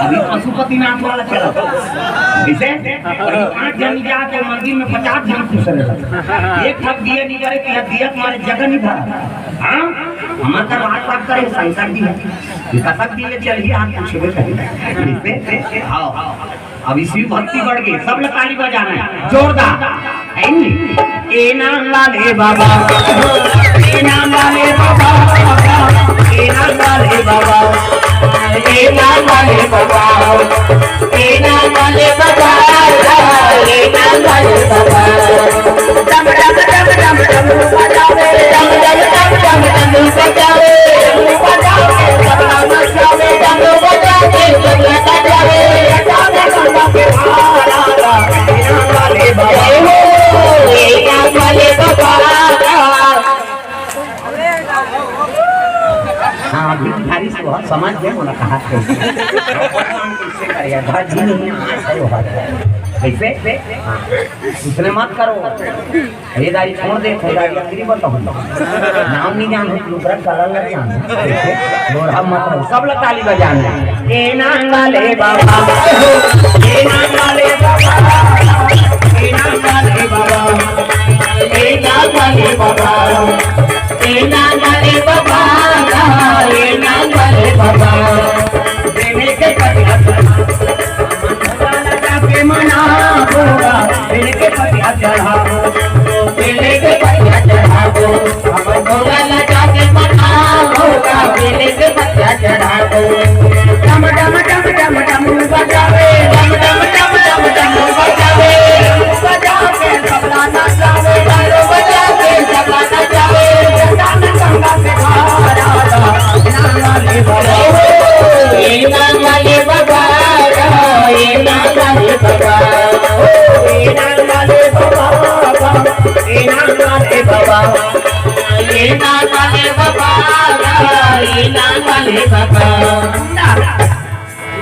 अभी पशुपतिनाथ वाला चला। जैसे पाँच जन जाके मंदिर में पचास जन खुश रहे। एक ठक दिया नहीं करे कि यहाँ दिया तुम्हारे जगह नहीं भरा। हाँ, हमारे दरबार साफ करे शंकर जी है। ये कसक दिए चलिए, आप पूछे कहीं। आओ, आओ। अभी शिव भक्ति बढ़ गई, सब लोग ताली बजाना है, जोरदार। है नी? ए नाम वाले बाबा, ए नाम वाले बाबा, ए नाम वाले बाबा, ए नाम वाले बाबा, ए नाम वाले बाबा, ए नाम वाले बाबा। डम डम डम डम डम बजावे, डम डम डम डम डम बजावे, बजावे, डम डम हाँ, भिखारी से बहुत समझ गए, मुलाकात कैसे करेगा? कैसे? हाँ। उसने मत करो। ये दारी छोड़ दे, तो दारी आखिरी बताऊँ। नाम नहीं जान, दूसरा कलर लग जान। लोरहा मत रहो, सब लोग ताली बजाना। ए नाम वाले बाबा, ए नाम वाले बाबा, ए नाम वाले बाबा, ए नाम वाले बाबा, ए नाम वाले बाबा, ए नाम वाले बाबा। देने के पति भोला लगा के मना होगा, बेल के पतिया चढ़ाओ, बेल के पतिया चढ़ाओ, अब भोला लगा के मना होगा, बेल के पतिया चढ़ाओ। डम डम डम डम डम बजावे, डम डम डम डम डम बजावे, बजा के सबला नचावे, तारो बजा के सबला नचावे, जटान गंगा के धारा।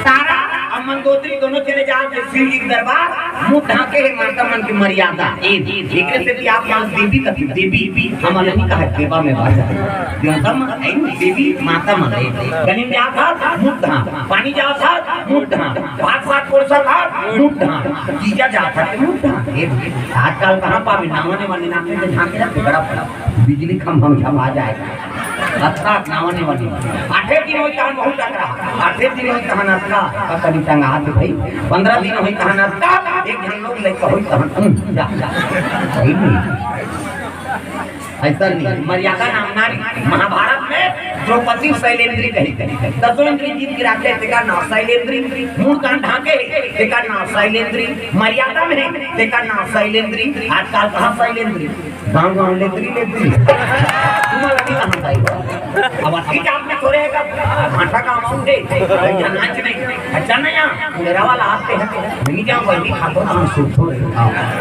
तारा अउ मंदोदरी दोनों चले जात हे शिव जी के दरबार, मुंह ढांके हे माता मन के मर्यादा। ए, एकरे सेती आप मन देवी कथे, देवी, हमन नहीं कहा देवा में बात। देवता मन, ए, देवी माता मन, ए, गली में जात हस, मुंह ढांक, पानी जात हस, मुंह ढांक, भात साग परोसत हस, मुंह ढांक, जीजा जात हस, मुंह ढांक। ए, आजकल कहाँ पावे, नावने वाले नाम में ढांके रखते, बड़ा पड़ा। बिजली खंभा में छपा जाए। अच्छा, नावने वाली। आठे दिन होई तहन बहुत टकरा। आठे दिन होई तहन अतका, पता नहीं टंगा हाथ भाई। पन्द्रह दिन होई तहन अतका, एक झन लोग लेके होई तहन, हम्म, जा, जा। सही नहीं। ऐसा नहीं। मर्यादा नाम नारी। महाभारत में द्रौपदी शैलेंद्री कही, दसों इंद्री जीत के राखे, तेकर नाव शैलेंद्री। मुंह कान ढांके हे, तेकर नाव शैलेंद्री। मर्यादा में हे, तेकर नाव शैलेंद्री। आजकल कहाँ शैलेंद्री, गाँव गाँव लेंद्री लेंद्री। तुम लगी कहाँ जाई? अब अतकी जात में थोड़े हे का भाषा का अमाउंट हे, भैया नाच नहीं, अच्छा नहीं यहाँ मेरा वाला आते हैं, नहीं जाओ वही खातो हम सूत हो रहे हो।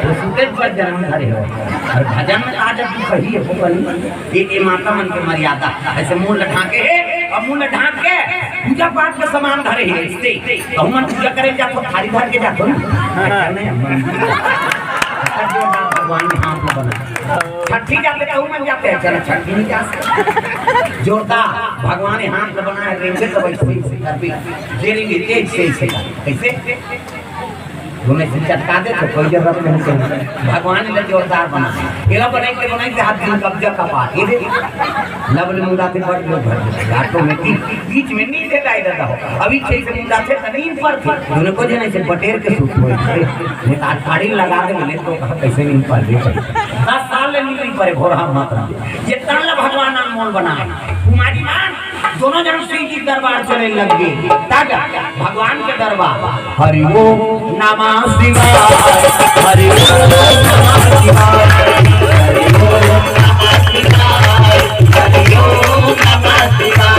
वो सूते पर जन्म धरे हो। और भजन में आज तू कही है, वो कही, ये, ये माता मन के मर्यादा, ऐसे मुंह लटका के हे, अब मुंह लटका के पूजा पाठ के सामान धरे हे, इससे तो हम पूजा करे जातो, थारी धर के जातो ना। अच्छा नहीं, हम भगवान के हाथ में बना। छठी जाते तो हम जाते हैं, चलो छठी नहीं जा सकते। जोरदार, भगवान के हाथ में बना है, रेंगे तो वैसे ही से कर भी, जे रेंगे तेज से इसे कर। कैसे? तुम्हें से चटका दे तो कोई जरूरत नहीं चाहिए। भगवान ने जोरदार बना। एला बनाई के बनाई के हाथ में कब्जा का पाट। ये दे। लबल मुंडा के बड़ लोग भर दे। ऑटोमेटिक बीच में नहीं देता इधर हो। अभी छह से मुंडा से नहीं पर थे। उन्हें को जने से बटेर के सूत हुए। ये तार ताड़ी लगा दे, बोले तो कहा कैसे नहीं पर दे। दस साल ले नहीं परे घोड़ा माता। ये ताला भगवान अनमोल बनाए। कुमारी मान दोनों जन शिव जी दरबार चले लग गए। तब भगवान के दरबार। हरि ओम नमः शिवाय, हरि ओम नमः शिवाय, हरि ओम नमः शिवाय, हरि ओम नमः शिवाय,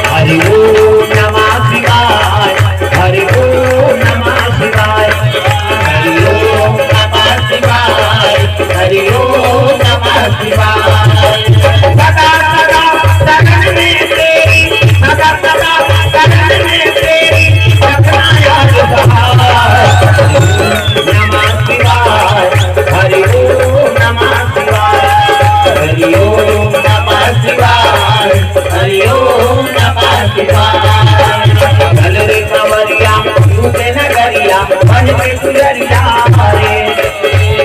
हरि ओम नमः शिवाय, हरि ओम नमः शिवाय, हरि ओम नमः शिवाय, हरि ओम नमः शिवाय। सदा सदा शरण में तेरी, सदा सदा शरण में तेरी, रखना याद सहाय। नमः शिवाय, हरि ओम नमः शिवाय, हरि ओम नमः शिवाय, हरि ओम नमः शिवाय। चल रे कंवरिया, तू के नगरिया, बन के गुजरिया रे।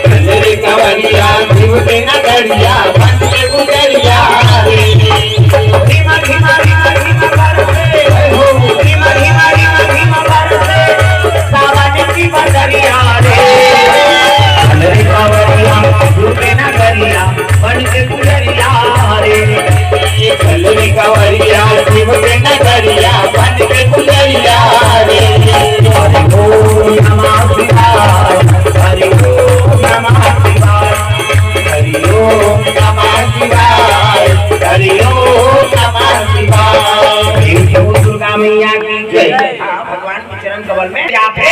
चल रे कंवरिया, शिव के नगरिया, बन के गुजरिया रे। धीमा, धीमा, धीमा, धीमा बरसे, हो, धीमा, धीमा, धीमा, धीमा बरसे, सावन की बदरिया रे। चल रे कंवरिया, शिव के नगरिया, बन के गुजरिया रे। चल रे कंवरिया, शिव के नगरिया, बन के गुजरिया रे। हरि ओम नमः शिवाय, हरि ओम नमः शिवाय, हरि ओम नमः शिवाय, हरि ओम नमः शिवाय। प्रेम से बोल दुर्गा मैया की जय। हाँ, भगवान के चरण कमल में जाके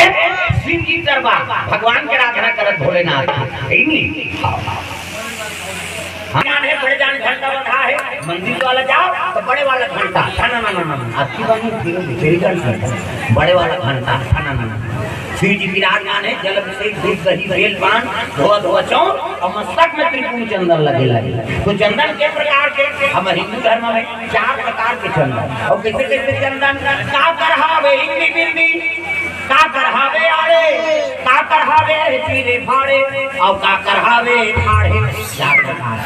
शिव जी दरबार, भगवान के आराधना करत भोलेनाथ की। सही नहीं? हाँ। हाँ, जान है, बड़े जान घंटा बंधा है, मंदिर वाला जाओ तो बड़े वाला घंटा, ठा ना ना ना ना, आपकी बात नहीं, फिर, फिर घंटा, बड़े वाला घंटा, ठा ना ना ना। शिव जी विराजमान है, जल अभिषेक, दूध, दही, बेल, पान, धोआ धोआ चौर और मस्तक में त्रिपुंड चंदन लगे लगे। तो चंदन के प्रकार के, हम हिंदू धर्म में चार प्रकार के चंदन, और कैसे कैसे चंदन, का करहावे इंदी बिंदी, का करहावे आड़े, का करहावे चीरे फाड़े, और का करहावे ठाढ़े। चार प्रकार।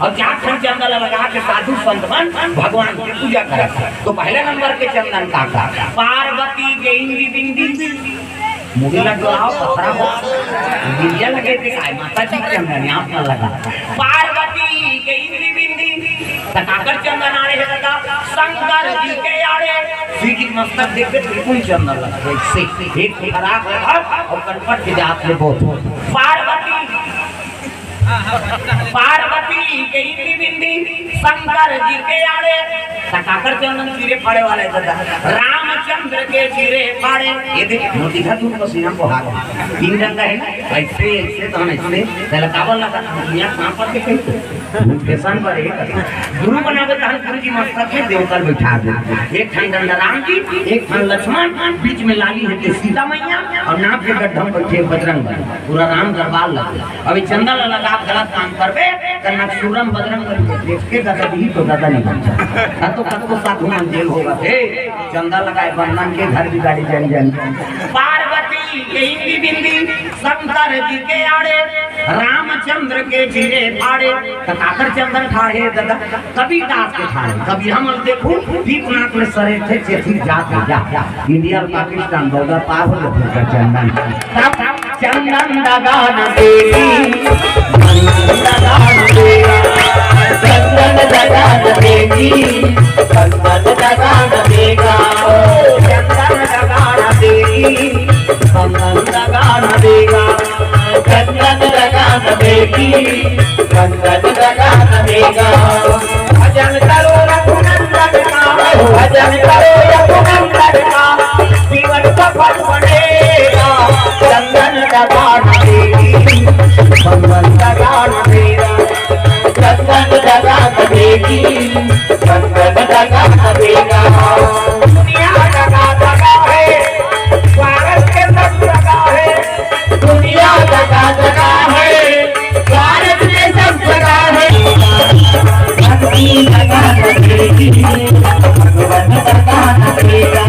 और चार ठन चंदन लगा के साधु संत मन भगवान की पूजा करत हे। तो पहले नंबर के चंदन का का? पार्वती के इंदी बिंदी, मुड़ी ला डोलाओ, पथरा हो, बिंदिया लगे दिखाए, माता जी के अंदर यहाँ पर लगा। पार्वती के इंदी बिंदी, त काकर चंदन आड़े हे दादा, शंकर जी के आड़े। शिव जी मस्तक देख के त्रिपुंड चंदन लगा, एक से एक फराक और कनपट के जात ले बहुत। पार्वती, पार्वती के इंदी बिंदी, शंकर जी के आड़े। त काकर चंदन चीरे फाड़े वाला हे दादा, रामचंद्र के चीरे फाड़े। ये देख, मोती का दूध पसीना को हाथ, तीन डंडा है ना, ऐसे, ऐसे तो हम ऐसे, पहले काबर लगा, यहाँ कहाँ पर के कहीं तो। भूत के सन पर एक गुरु बनावे तहन गुरु जी मस्तक में देवता बैठा दे। एक ठन डंडा राम जी, एक ठन लक्ष्मण, बीच में लाली है के सीता मैया और नाक के गड्ढा में बैठे बजरंग बली। पूरा राम दरबार लगे। अभी चंदन लगा गलत काम करबे, त नकसूरम बजरंग बली के देख के दादा जी तो दादा नहीं बनता। ना तो कब को साधु मन जेल होगा। हे, चंदा लगाए बंधन के घर भी गाड़ी जान जान। पार्वती के इंदी बिंदी, शंकर जी के आड़े, रामचंद्र के चीरे फाड़े। त काकर चंदन ठाढ़े दादा, कबीर दास के ठाढ़े। कबीर हम देखू, दीपनाथ में सरे थे, चेथी जात हो जा। इंडिया और पाकिस्तान बॉर्डर पार हो गए थे चंदन। तब चंदन दगा न देवी, चंदन दगा न देवी। चंदन दगा न देगी, चंदन दगा न देगा, चंदन दगा न देगी, चंदन दगा न देगा, चंदन दगा न देगी, चंदन दगा न देगा। भजन करो रघुनंदन का, भजन करो रघुनंदन का, जीवन सफल बनेगा। चंदन दगा न देगी, चंदन दगा न देगा। चंदन दगा न देगी, चंदन दगा न देगा। दुनिया दगा दगा है, स्वार्थ के सब दगा है। दुनिया दगा दगा है, स्वार्थ के सब दगा है। भक्ति दगा न देगी, भगवान दगा न देगा।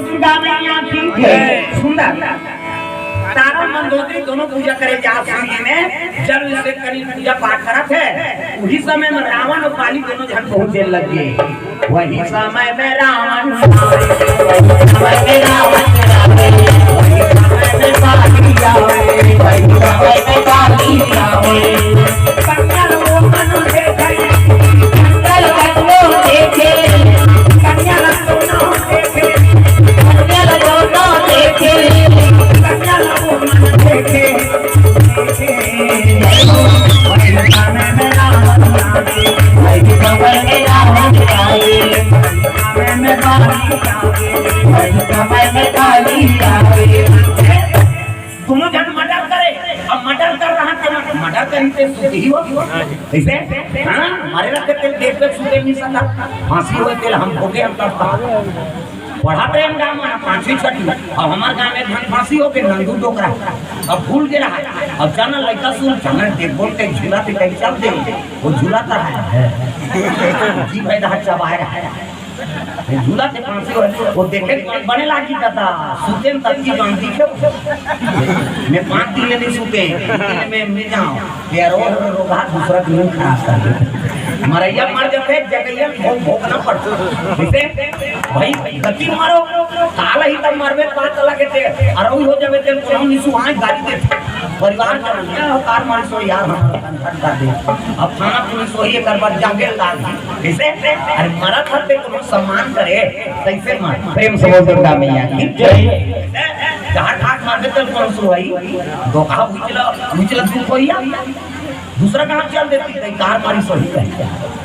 दुर्गा मैया की जय। सुंदर। तारा मंदोदरी दोनों पूजा करे जा, सूर्य में जल अभिषेक करी, पूजा पाठ करत हे। वही समय में रावण और बाली दोनों झन पहुंचे लग गए। वही समय में रावण आवे, वही समय में रावण आवे, वही समय में बाली आवे, वही समय में बाली आवे। कंचन वो मनु देखे, कंचन वो देखे, कंचन वो देखे, कंचन वो देखे, कंचन वो मनु देखे। दोनों झन मर्डर करे, अब मर्डर कर रहा था, मर्डर करी ते सुते ही हो। कैसे? हाँ, मारे रखे तेल देख के सुते नहीं सका, फांसी होय तेल हम भोगे, हम करता। पढ़ाते हैं गाँव में पांचवी छठी, अब हमार गाँव में एक झन फांसी हो के नंदू डोकरा, अब भूल गया है। अब जाना लड़का सुन, जाना देख बोल के झूला पे कहीं चल दे, वो झूला तो है। जी भाई, रहा चबाए रहा है। ये झूला के पांचवी हो, वो देखे के बाद बने लागी दादा, सुते में तब की बांधी के। मैं पांच दिन ले नहीं सुते, दिन में, में जाओ। यार, वो रोगा दूसरा दिन खराब कर दे। मरैया मर जाते, जगैया भोग, भोगना पड़ता। ठीक है? भाई, गति मारो, काल ही तब मरबे, पाँच लगे थे, अरऊ हो जावे थे, कोनो निसु आए गाली दे। परिवार का क्या हो, कार मार सो यार, हम कर दे। अब थाना पुलिस वही एक बार जाके लाग। कैसे? अरे, मरा था ते कोनो सम्मान करे, कैसे मार? प्रेम से बोल दुर्गा मैया की जय। जहाँ ठाक मार देते, कौन सो भाई? धोखा उजला, उजला तू कोई या? दूसरा कहाँ चल देती, कहीं कार मारी सही है।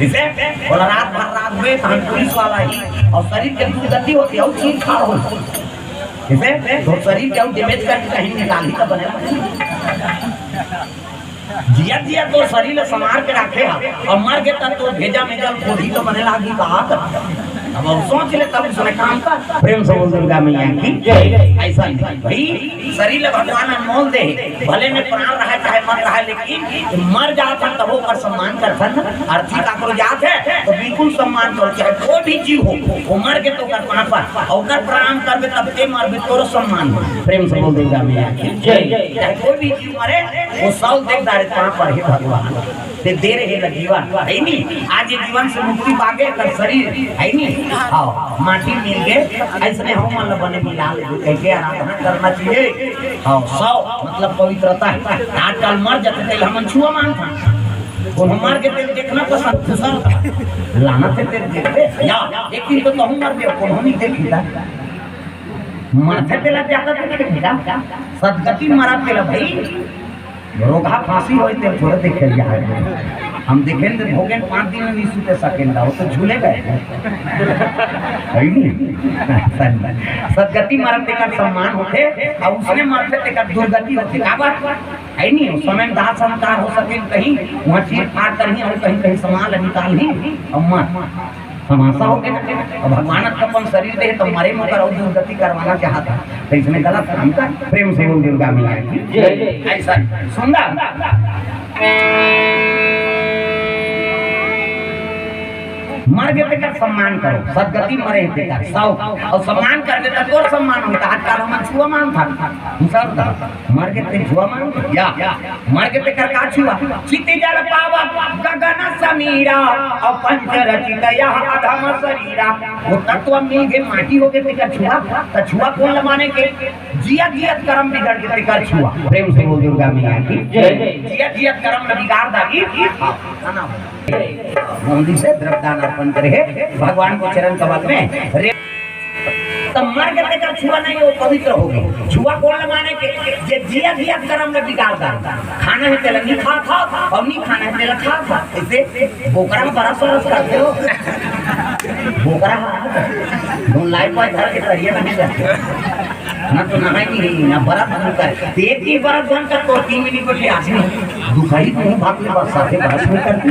इसे बोला, रात भर रात में तो हम पुलिस वाला ही, और शरीर के दुर्गति होती है, और चीज खा हो। इसे तो शरीर के डैमेज करके कहीं निकाल ही तो बने। जिया जिया तो शरीर ला संवार के रखे हा, और मर गए तब तो भेजा में जल खोदी तो बने लागी बात। अब, अब सोच ले, तब उसने काम कर। प्रेम से बोल दुर्गा मैया की जय। ऐसा नहीं भाई, शरीर ला भगवान अनमोल दे, भले में प्राण रहा चाहे मर रहा, लेकिन मर जात हन तब ओकर सम्मान करथन। अर्थी काकरो जात है तो बिल्कुल सम्मान करो, चाहे कोई भी जीव हो, वो मर के तो ओकर पाँव पर, ओकर प्रणाम करबे तब ते मरबे, तोरो सम्मान हो। प्रेम से बोल दुर्गा मैया की जय। चाहे कोई भी जीव मरे, वो सब देख डारे पाँव पर, हे भगवान, ते दे रहे ला जीवन, है नी? आज ये जीवन से मुक्ति पाके कर शरीर, है नी? हाँ, माटी मिल गए, ऐसने हम मन ला बने मिला ले, कह के आराधना करना चाहिए। हाँ, सौ मतलब पवित्रता है। आजकल मर जाते तेल हमन छुआ मानता, कोनो मर के तेल देखना पसंद, दूसर लाना थे तेल देखते या एक दिन तो कहूँ मर गए, कोनो नहीं देखता। मरते तेला जाता थे देखता, सदगति मरा तेला भाई। रोगहा फांसी होय ते थोड़े देखे जाए। हम देखेन ते भोगेन पाँच दिन नहीं सुते सकेन, वो तो झूले गए। है नी? सदगति मरत तेकर सम्मान होथे, और उसने मरते तेकर दुर्गति होथे। काबर? है नी? उस समय में दाह संस्कार हो सके कहीं, वहाँ चीर फाड़ करही और कहीं, कहीं सामान निकालही, अम्मा। तमाशा हो गया। अब भगवान का अपन शरीर दे तो मरे मुकर और दुर्गति करवाना चाहता, तो इसमें गलत काम का। प्रेम से बोल दुर्गा मैया की जय। ऐसा सुंदर। मर गे तेकर सम्मान करो, सदगति मरे हे तेकर सौ, अउ सम्मान करबे त तोर सम्मान होही। त आजकल हमन छुआ मानथन, दूसर तरफ मर गे ते छुआ मानथन या मर गे तेकर का छुआ? चित जल पावक गगन समीरा, अउ पंच रचित यह अधम शरीरा। वो तत्व मिल गे, माटी हो गे तेकर छुआ, त छुआ कोन ल माने के? जियत जियत करम बिगड़ गे तेकर छुआ। प्रेम से बोल दुर्गा मैया की जय। जियत जियत करम ल बिगाड़ डारी। हाँ, खाना हो। मंदिर से द्रव्यदान अर्पण करे हे भगवान के चरण कमल में। रे, त मर गे तेकर छुआ नहीं, वो पवित्र हो गे। छुआ कोन ल माने के? जे जियत जियत करम ल बिगाड़ डारी। खाना हे तेला नहीं खात हस, अउ नहीं खाना हे तेला खात हस। अइसे बोकरा ह बरस वरस करथे हो। बोकरा ह धुन लाई पाए धर के तरिया नहीं जाथे। ना तो नहाई नहीं, ना बरस धुन करे। ते एक ही बरस धुन कर तो तीन मिनट बैठे आदमी। दुखाई तू भाग ले बस साथे बरस नहीं करती।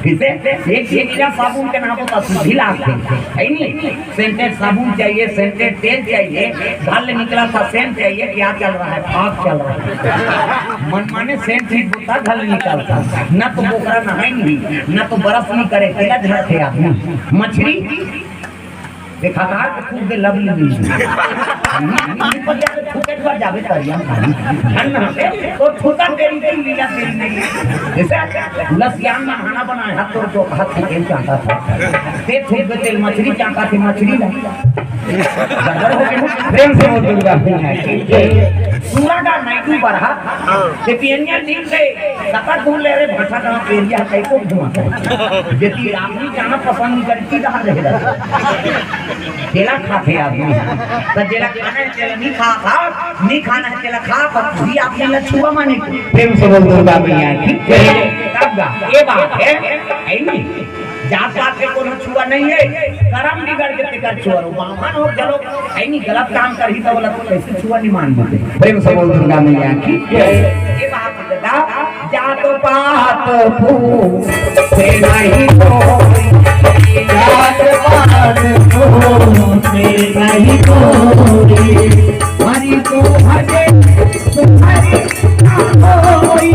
अइसे एक, एक गिलास साबुन के नहाबो त शुद्धि लागथे, हे नहीं? सेंटेड साबुन चाहिए, सेंटेड तेल चाहिए, घर ले निकला था सेंट चाहिए, क्या चल रहा है? फाग चल रहा है। मन माने सेंट ही बोता घर ले निकलता, ना तो बोकरा नहाई नहीं, ना तो बरस नहीं करे, तेला झाड़थे आदमी। मछरी देखा था कि खूब दे लवली मिल गई। निपट जावे, फुकट पर जावे तरिया में पानी। ठंड ना है, तो छोटा तेरी की लीला तेरी नहीं। जैसे लसियान में खाना बनाया, तो जो हाथ से तेल चाहता था। ते थूक दे तेल मछली चाका के मछली ला। गड़बड़ हो गई ना? प्रेम से बोल दुर्गा मैया की जय। सूरा का नाइटू बढ़ा, ते पियनिया दिन से कतक दूर ले रे भाषा का एरिया कई को घुमा। जेती आदमी जाना पसंद नहीं करती, कहाँ रहे रहता? जेला खाथे आदमी। तो जेला खाना है, जेला नहीं खा, खा, नहीं खाना है, जेला खा, पर भी आदमी ला छुआ माने। प्रेम से बोल दुर्गा मैया की जय। तब गा, ये बात है, है नहीं? जात पात के कोनो छुआ नहीं है, करम बिगड़ के तेकर छुआ। बामन हो चलो, ऐनी गलत काम करही त बोला तो कैसे छुआ नहीं मान देते। प्रेम से बोल दुर्गा मैया की जय। ये बात है दादा, जात पात पूछे नहीं कोई, जात पात पूछे नहीं कोई, हरि को भजे तुम्हारी ना होई,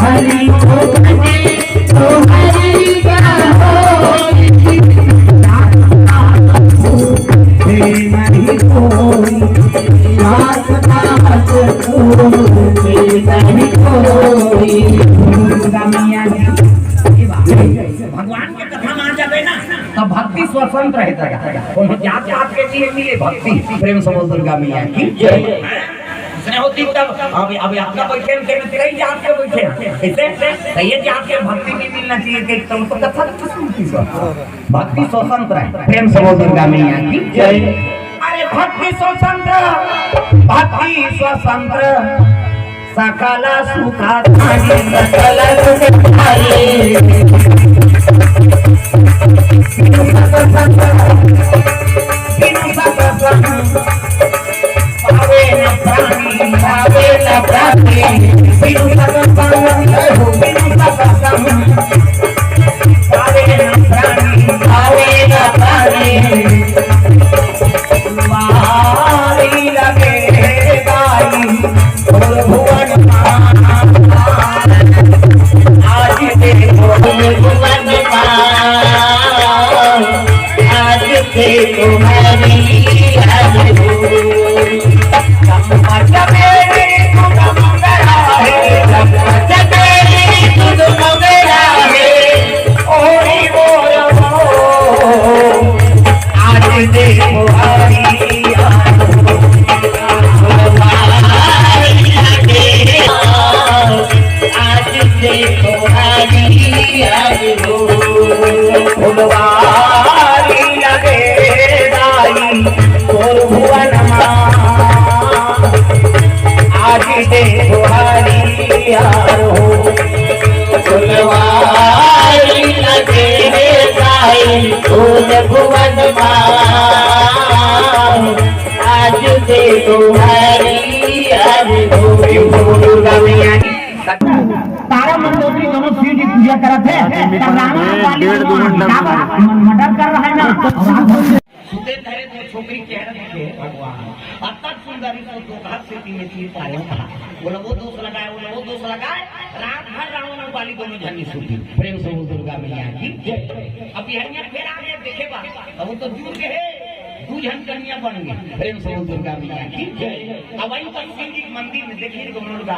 हरि को भजे तुम्हारी ना होई। हे नहीं कोई, आस पास कोई नहीं कोई। दुर्गा मैया जी, भगवान के कथा में आ जाबे ना, तब भक्ति स्वतंत्र है दादा। कोनो जात पात के लिए नहीं है भक्ति। प्रेम से बोल दुर्गा मैया की जय। उसने होती तब, अब, अब आपका बैठे हैं, कई जात के बैठे हैं। ऐसे, तो ये जात के भक्ति नहीं मिलना चाहिए कि तुम तो कथा तो सुनती हो। भक्ति स्वतंत्र है। प्रेम से बोल दुर्गा मैया की जय। अरे भक्ति स्वतंत्र, भक्ति स्वतंत्र, सकल सुख थारी, सकल सुख थारी। बिनु सत्संग, बिनु सत्संग, पावे न प्राणी, पावे न प्राणी, बिनु सत्संग, बिनु सत्संग, पावे न प्राणी, पावे न प्राणी। वारी लगे गाई, और भुवन मा। आज देखो भुवन मा। आज देखो हरी हरी बोल। चंपा चमेली फूल मोगरा है, चंपा चमेली फूल मोगरा है, ओही मोर हो। आज देखो हरी हरी बोल। आज देखो हरी हरी बोल। फुलवारी लगे दाई तोर भुवन मा। आज देखो हरियर हो। फुलवारी लगे दाई तोर भुवन मा। आज देखो हरियर हो। दुर्गा मैया की तारा मंदोदरी दोनों शिव जी पूजा करत है। आदमी त रावण बना के वाली डेढ़ दो घंटा का बा? मन मर्डर कर रहा है ना। सुते धरे दो छोकरी के है, हे भगवान। अब तक सुन करी तो दोकहा से तीन तीन पारे कहा। बोला वो दोष लगाए, बोला वो दोष लगाए। रात भर रावण और बाली दोनों झन नहीं सुती। प्रेम से बोल दुर्गा मैया की जय। अब बिहनिया फेर आ गए देखे बा, अब वो तो जुड़ गए हे, दू झन कन्या बन गए। प्रेम से बोल दुर्गा मैया की जय। अब वहीं पर शिव जी के मंदिर में देखिए दोनों लोग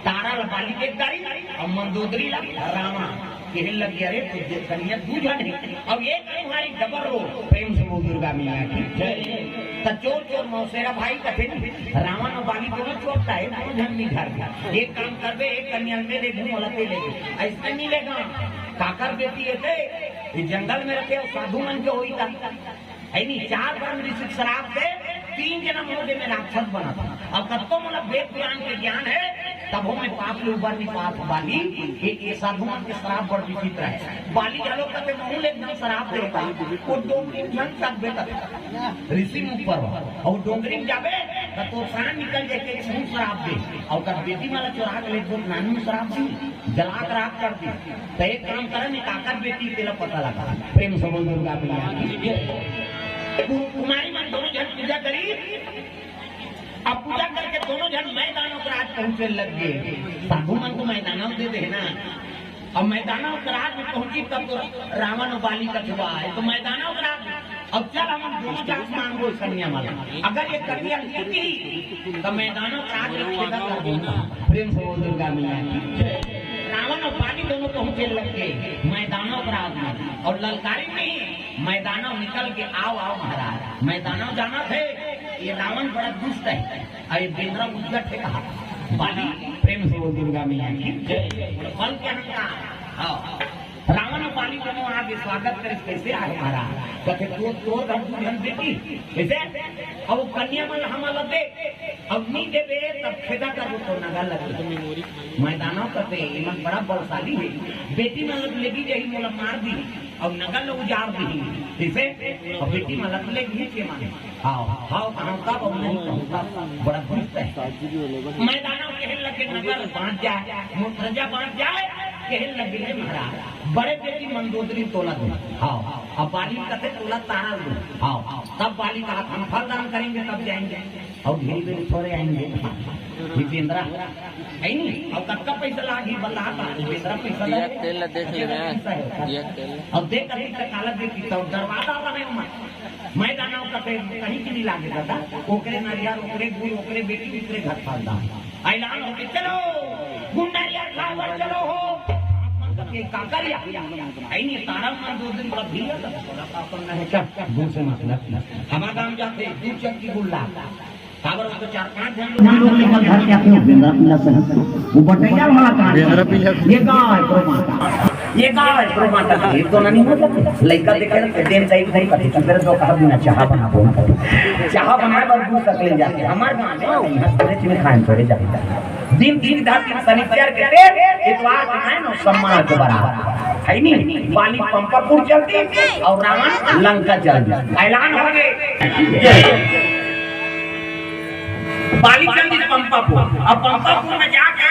तारा ला बाली देख डारी और मंदोदरी ला रावण। कहे लग गया, "अरे, तो जे कन्या दू झन हे, अब एक तुम्हारी डबल रो।" प्रेम से बोल दुर्गा मैया की जय। त चोर चोर मौसेरा भाई कथे, "रावण और बाली दोनों चोर ता है, दोनों झन नहीं घर में। एक काम करबे, एक कन्या में ले घूम वाला ते ले।" ऐसा नहीं लेगा, काकर बेटी है ते, ये जंगल में रखे और साधु मन के होई था। है नहीं, चार बार ऋषि के श्राप दे, तीन जन्म हो गए मैं राक्षस बना था। अब कब तो मोला वेद पुराण के ज्ञान है, तब हो मैं पाप ले उबर नहीं पात बाली। ये, ये साधु मन के श्राप बड़ विचित्र है। बाली घलो कते महू ले एकदम श्राप देता, वो डोंगरी में झन तक बेटा ऋषि मुख पर हो। और डोंगरी में जाबे, तो तोर प्राण निकल जाए के महू श्राप दे। और कर बेटी माला चोरा के ले तो नानू श्राप दी, जला के राख कर दी। तो एक काम करे, नहीं काकर बेटी तेला पता लगा। प्रेम से बोल दुर्गा मैया की जय। कु-, कुमारी मन दोनों झन पूजा करी। अब पूजा करके दोनों झन मैदानों के राज पहुंचे लग गए। साधु मन को मैदानों दे देना। अब मैदानों के राज में पहुंची तब तो रावण और बाली का छुआ है, तो मैदानों के राज में। अब चल हम दोनों जात मांगो कन्या वाला। अगर ये कन्या लेती तो मैदानों के राज में छेदा कर दूंगा। प्रेम से बोल दुर्गा मैया की जय। रावण और बाली दोनों पहुंचे लग गए मैदानों के राज में और ललकारी नहीं। मैदानों निकल के आओ, आओ महाराज, मैदानों जाना थे। ये रावण बड़ा दुष्ट है। अरे बेंद्रा उजगट है कहा बाली। प्रेम से बोल दुर्गा मैया की जय। बल के अहंकार। हाँ। रावण और बाली दोनों आगे स्वागत करे, कैसे आए महाराज? कहते, "तू तोर घर दू झन बेटी, कैसे? अब वो कन्या मन हमला दे, अब नहीं देबे तब छेदा करबो तो नगा लगे।" मैदानों कहते, "ये मन बड़ा बलशाली है, बेटी मन लेगी यही मोला मार दी।" अब नगर ल उजाड़ दी, जैसे अब बेटी मलक ले भी के माने। हाव, हाव, कहाँ का अब नहीं कहूँ का, बड़ा दुष्ट है। मैदानों कहे लगे नगर बांट जाए, मुखरजा बांट जाए, कहे लगे, "हे महाराज, बड़े बेटी मंदोदरी तोला दो।" हाव, अब बाली कथे तोला तारा दो। हाव, तब बाली कहा, "हम फल दान करेंगे तब जाएंगे।" और धीरे धीरे थोड़े आएंगे। जितेंद्रा, है नहीं? और कतका पैसा लागी बता, जितेंद्रा पैसा ये लागे। तेल ला देख ले रहे हैं। पैसा है। ये तेल। और देख कभी तक काला देख की तो दरवाजा बने मत। मैदानों का पे कहीं की नहीं लागे दादा। ओकरे नारियार, ओकरे गुड़, ओकरे बेटी, ओकरे घर फाल दा। ऐलान होके चलो, गुंडारिया खावर चलो हो। आप मन का के काकरिया। है नहीं, तारा मन दो दिन का भीड़ है, तो थोड़ा पापड़ नहीं क्या? गुड़ से मतलब। हमारा गांव जाते, दूर चक्की गुड़ ला। काबर ओकर चार पांच झन लोग मन लोग लेकर घर के आते हैं, बेंद्रा पीला सही। वो बटैया वाला काम। बेंद्रा पीला। ये गाय प्रो माता, ये गाय प्रो माता, ये तो नहीं होता। लइका देखे ना, देन दाई भाई कथी, "चुप रह, तो कहा बिना चाह बना बोल।" चाह बनाए बर दूर तक ले जाके, हमारे गांव में, यहाँ थोड़े चीज खाए, थोड़े जाते। दिन, दिन, दस दिन, शनिचर के दिन, इतवार के दिन, और सम्मान के बराबर। है नहीं? बाली पंपापुर चलती और रावण लंका चलती। ऐलान हो गए। बाली चल दी पंपापुर। अब पंपापुर में जाके,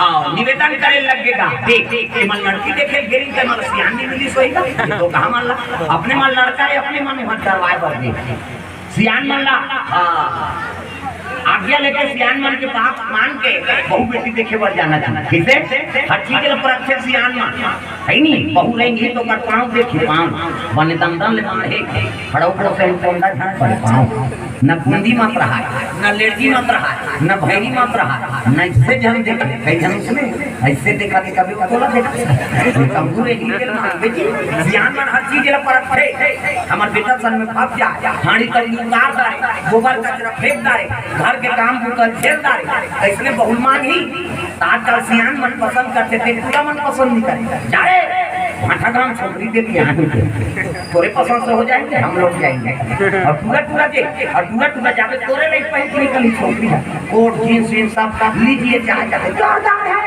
हाँ, निवेदन करे लगेगा, "देख, देख, ये मन लड़की देखे, गिरी के मन सियान नहीं मिली सोई का, ये तो कहाँ मन ला, अपने मन लड़का है, अपने मन में मत डरवाए बर दे।" सियान मन ला, हाँ, आज्ञा लेके सियान मन के बात मान के बहू बेटी देखे बर जाना चाहिए। किसे? हर चीज ला परखे सियान मन। है नी? बहू रहेंगी तो ओकर पाँव देखी, पाँव। बने दंदन ले मारे, खड़ाऊ को से कोंदा झाड़ पड़े पाँव। न कुंदी मत रहा, न लेड़की मत रहा, न भैरी मत रहा, न इससे झन देखे, कई झन उसने ऐसे देखा कि कभी तोला देखा। तंबू रे ही के मार बेटी, सियान मन हर चीज ला परखे। हमर बेटा सन में फंस जा, हांडी तंबू उतार डारे, गोबर कचरा फेंक डारे, घर के काम बुकल झेल डारे। ऐसने बहुल मान ही आजकल सियान मन पसंद करते थे, पूरा मन पसंद नहीं करे। जा रे, भाटा गांव छोकरी देख के यहाँ नहीं थे। तोरे पसंद से हो जाएंगे, हम लोग जाएंगे। और पूरा पूरा दे, और पूरा पूरा जाके तोरे नहीं पहन के निकली छोकरी है। कोट, जींस, वींस सब लीजिए, चाहे चाहे जोरदार है।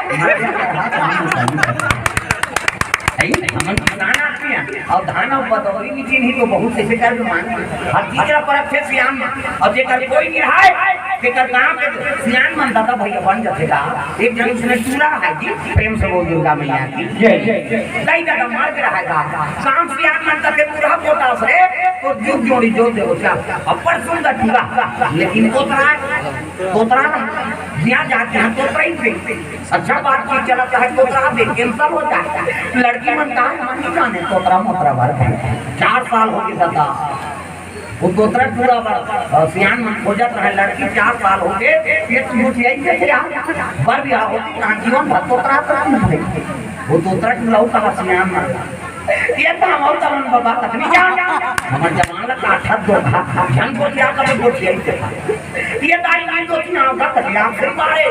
है, हमन किसान आदमी हैं, और धान और पतौरी भी चिन्ही तो बहुत ऐसे कर मांग। हर चीज का परख थे सियान में, और जेकर कोई नहीं है, तेकर गांव के सियान मन दादा भैया बन जाते का। एक जन उसने चूड़ा है जी, प्रेम से बोल दुर्गा मैया की जय। कई दादा मार के रहा है का। गांव सियान मन तक के बूढ़ा पोता से जुग जोड़ी जोड़ दे, अच्छा, अब्बड़ सुंदर टूरा, लेकिन तोतरा, तोतरा ना, यहाँ जाके यहाँ तोतरा ही पे। अच्छा, बातचीत चलत हे, तोतरा दे, cancel हो जाए। लड़की मन का मन नहीं जाने, तोतरा मोतरा भर के। चार साल हो गए दादा, वो तोतरा टूरा बर, अ, सियान मन खोजत रहे, लड़की चार साल हो गए, ये तो मुझे यही देखे यार, बर ब्याह होती, कहाँ जीवन भर तोतरा तो नहीं थे। वो तोतरा टूरा हो कहा सियान मन। ये तो हम और तमन बाबा तकनी जान। हमर जवान ला काठत दो था। झन गोठिया कबे गोठिया ही था। ये दाई नहीं तो थी, हम का तकलियां से मारे।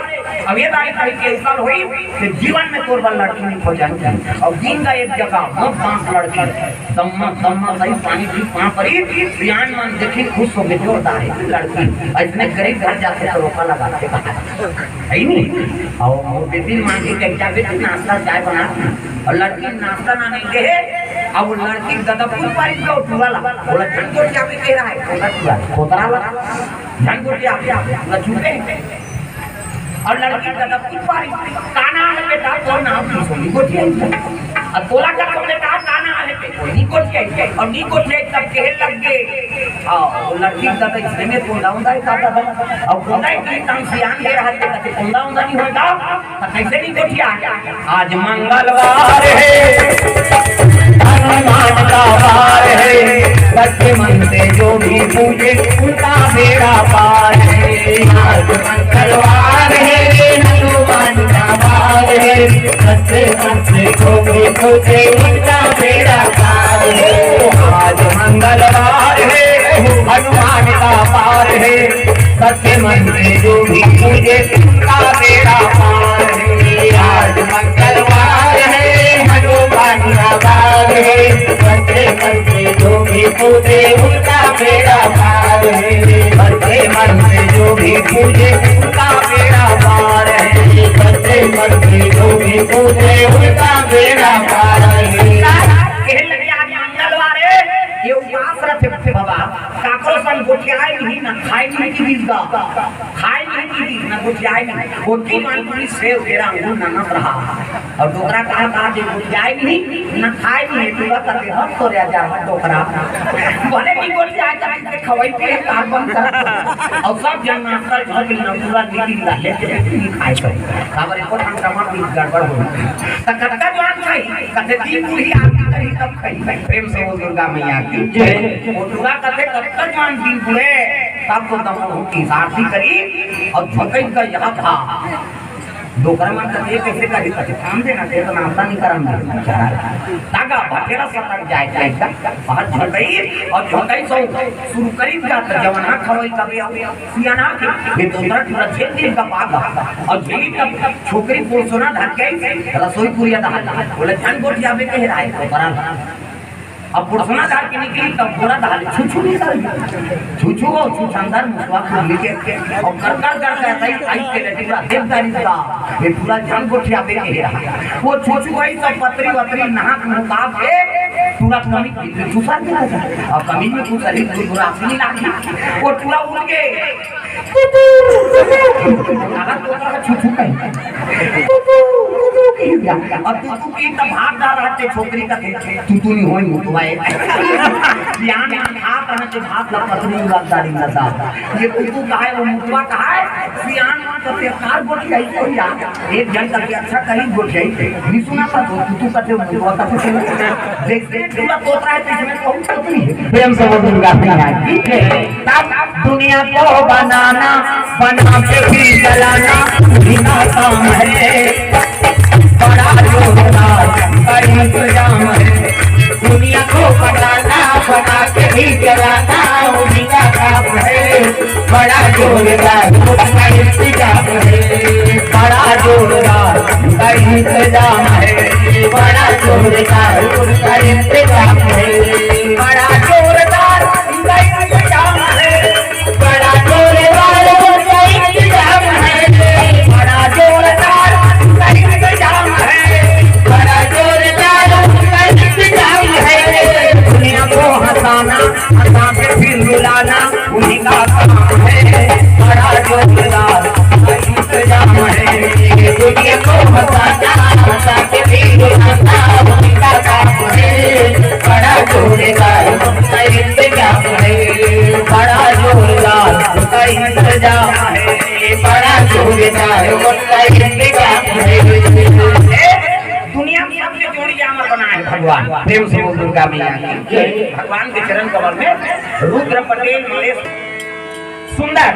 अब ये दाई कहीं cancel हुई, तो जीवन में तोर बर लड़की नहीं खोजन। अब दिन का एक जगह, बहुत पांच लड़की। तम्मा, तम्मा सही पानी पी, पांव परी, सियान मन देखी, खुश हो गए, जोरदार है लड़की। इसने गरीब घर जाके तो रोका लगा के बाहर। है नहीं? और वो बेटी मांगी, "कहीं जा बेटी, नाश्ता चाय बना।" और लड़की नाश्ता ना नहीं दे, अब वो लड़की दादा पूछ पारी का उठवा ला, बोला, "झन गोठिया भी कह रहा है, कोतरा टूरा, कोतरा ला, झन गोठिया भी, आप बोला, चुपे।" और लड़की दादा पूछ पारी, "का नाम है बेटा?" "तो नाम की सोनी गोठिया है।" "अब तोला का तो बेटा, का नाम है?" "तो नी गोठिया है।" और नी गोठिया तब कहे लग गए। हाँ, वो लड़की दादा इसने में तो नाम दाई दादा। अब खुदाई की तंग सियान दे रहा थे, कहते, "कुंदा उंदा नहीं होगा?" तो कैसे नहीं गोठिया? आज मंगलवार है, हनुमान का वार है, सच्चे मन से जो भी पूजे, उनका बेड़ा पार है। आज मंगलवार है, हनुमान का वार है, सच्चे मन से जो भी पूजे, उनका बेड़ा पार है। आज मंगलवार है, हनुमान का वार है, सच्चे मन से जो भी पूजे, उनका बेड़ा पार है। आज मंगलवार है, हनुमान का वार है, सच्चे मन से जो भी पूजे, उनका बेड़ा पार है। सच्चे मन से जो भी पूजे, उनका बेड़ा पार है। सच्चे मन से जो भी पूजे, उनका बेड़ा पार है। कहे लगे, आज मंगलवार है, ये उपास रथे बाबा, काकरो संग गोठियाए नहीं ना, खाए नहीं की बीस दा। खाए नहीं की बीस ना, गोठियाए नहीं। गोठी मान पूरी सेव, केरा, अंगूर, ननस रहा। और डोकरा कहा, कहा जे गोठियाए नहीं, ना खाए नहीं, टूरा कहते, "हम तो राजा, हम डोकरा।" बोले, "नहीं गोठियाए, कहते खवाई पे कार बंद कर।" और सब जन नाश्ता झोंक लेना, पूरा नीति निकाल लेते, नहीं खाए तो। काबर एको ठन टमाटर भी गड़बड़ हो। तो कतका जवान खाई, कहते, "तीन बूढ़ी आरती करी तब खाई।" प्रेम से बोल दुर्गा मैया की जय। वो टूरा कहते, "कतका जवान तीन बूढ़े, तब तो दम होती आरती करी।" और झोंकई का यहाँ था। डोकरा मन कहते, "ये कैसे करी?" कहते, "काम देना, ते तो नाश्ता नहीं करन दे।" तागा भटेरा सतक जाए, जाए का, बाहर झोंकई और झोंकई सो शुरू करी जाता, जवान हाथ खड़ोई कभी आओ। सियाना के, ये तोतरा टूरा झेल दिन का पागा। और झेली तब छोकरी पुरसोना धर के रसोई पुरिया डाल। बोले, "झन गोठिया में कह रहा है, तोतरा।" अब पुरसोना धर के निकली, तब बोरा डाल, छुछू निकल गया। छुछू और छुछंदर मुसवा को लेके, और कर कर कर कर आई, आई के ले टूरा देवदारी का, ये टूरा झन गोठिया में कह रहा। वो छुछू आई सब पतरी वतरी नहा के मुताब के, टूरा कमी दूसर के लगा। अब कमी में कुछ शरीर को बुरा नहीं लागी। वो टूरा उठ के, "तू, तू, तू, तू।" अगर तोतरा छुछू कही, "तू, तू, तू, तू," कही जा। और तू, तू की तब भात डाल रहा थे, छोकरी का थे, "तू, तू नहीं होई, मुतवा है।" ज्ञान में भात रहते, भात ला पत्नी उलट डाली ना दादा। ये तू, तू कहा है, वो मुतवा कहा है, सियान मान तो बेकार बोली है, कोई यार। एक जन करके अच्छा कहीं गोठियाई थे। नहीं सुना था तो तू, तू कहते हो, मुतवा कहते थे। जैसे टूरा तोतरा है, तो इसमें तो हम तोतरी है। प्रेम से बोल दुर्गा मैया की जय। तब दुनिया को बनाना, बना के भी जलाना, उन्हीं का काम है। बड़ा जोरदार का इंतजाम है। दुनिया को बनाना, बना के भी जलाना, उन्हीं का काम है। बड़ा जोरदार उसका इंतजाम है, बड़ा जोरदार उसका इंतजाम है, बड़ा जोरदार उसका इंतजाम है, बड़ा जोरदार उसका इंतजाम है, बड़ा जोरदार उसका इंतजाम है, बड़ा जोरदार उसका इंतजाम है, बड़ा जोरदार उसका इंतजाम है। दुनिया को हंसाना, हंसा के फिर रुलाना, उन्हीं का काम है। बड़ा जोरदार इंतजाम है, दुनिया को हंसाना, दुनिया में सबसे जोड़ी जामर बनाए हे भगवान। प्रेम से बोल दुर्गा मैया की जय। भगवान के चरण कमल में रुद्र पटेल मलेश सुंदर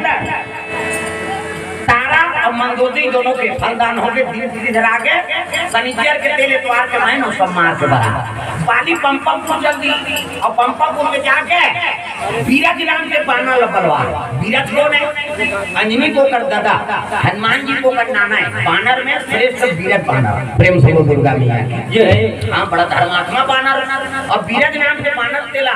तारा अउ मंदोदरी दोनों के फलदान होगे। दिन तिथि धरा गे, सनिचर के तेल एतवार के महीन अउ सोमवार के बरा। बाली पंपापुर जल्दी अउ पंपापुर में जाके बीरज नाम के बानर ल बलवा। बीरज कोन हे? अंजनी कोकर ददा, हनुमान जी कोकर नाना हे। बानर में श्रेष्ठ बीरज बानर। प्रेम से बोल दुर्गा मैया की जय। हाँ, बड़ा धर्मात्मा बानर। अउ बीरज नाम के बानर तेला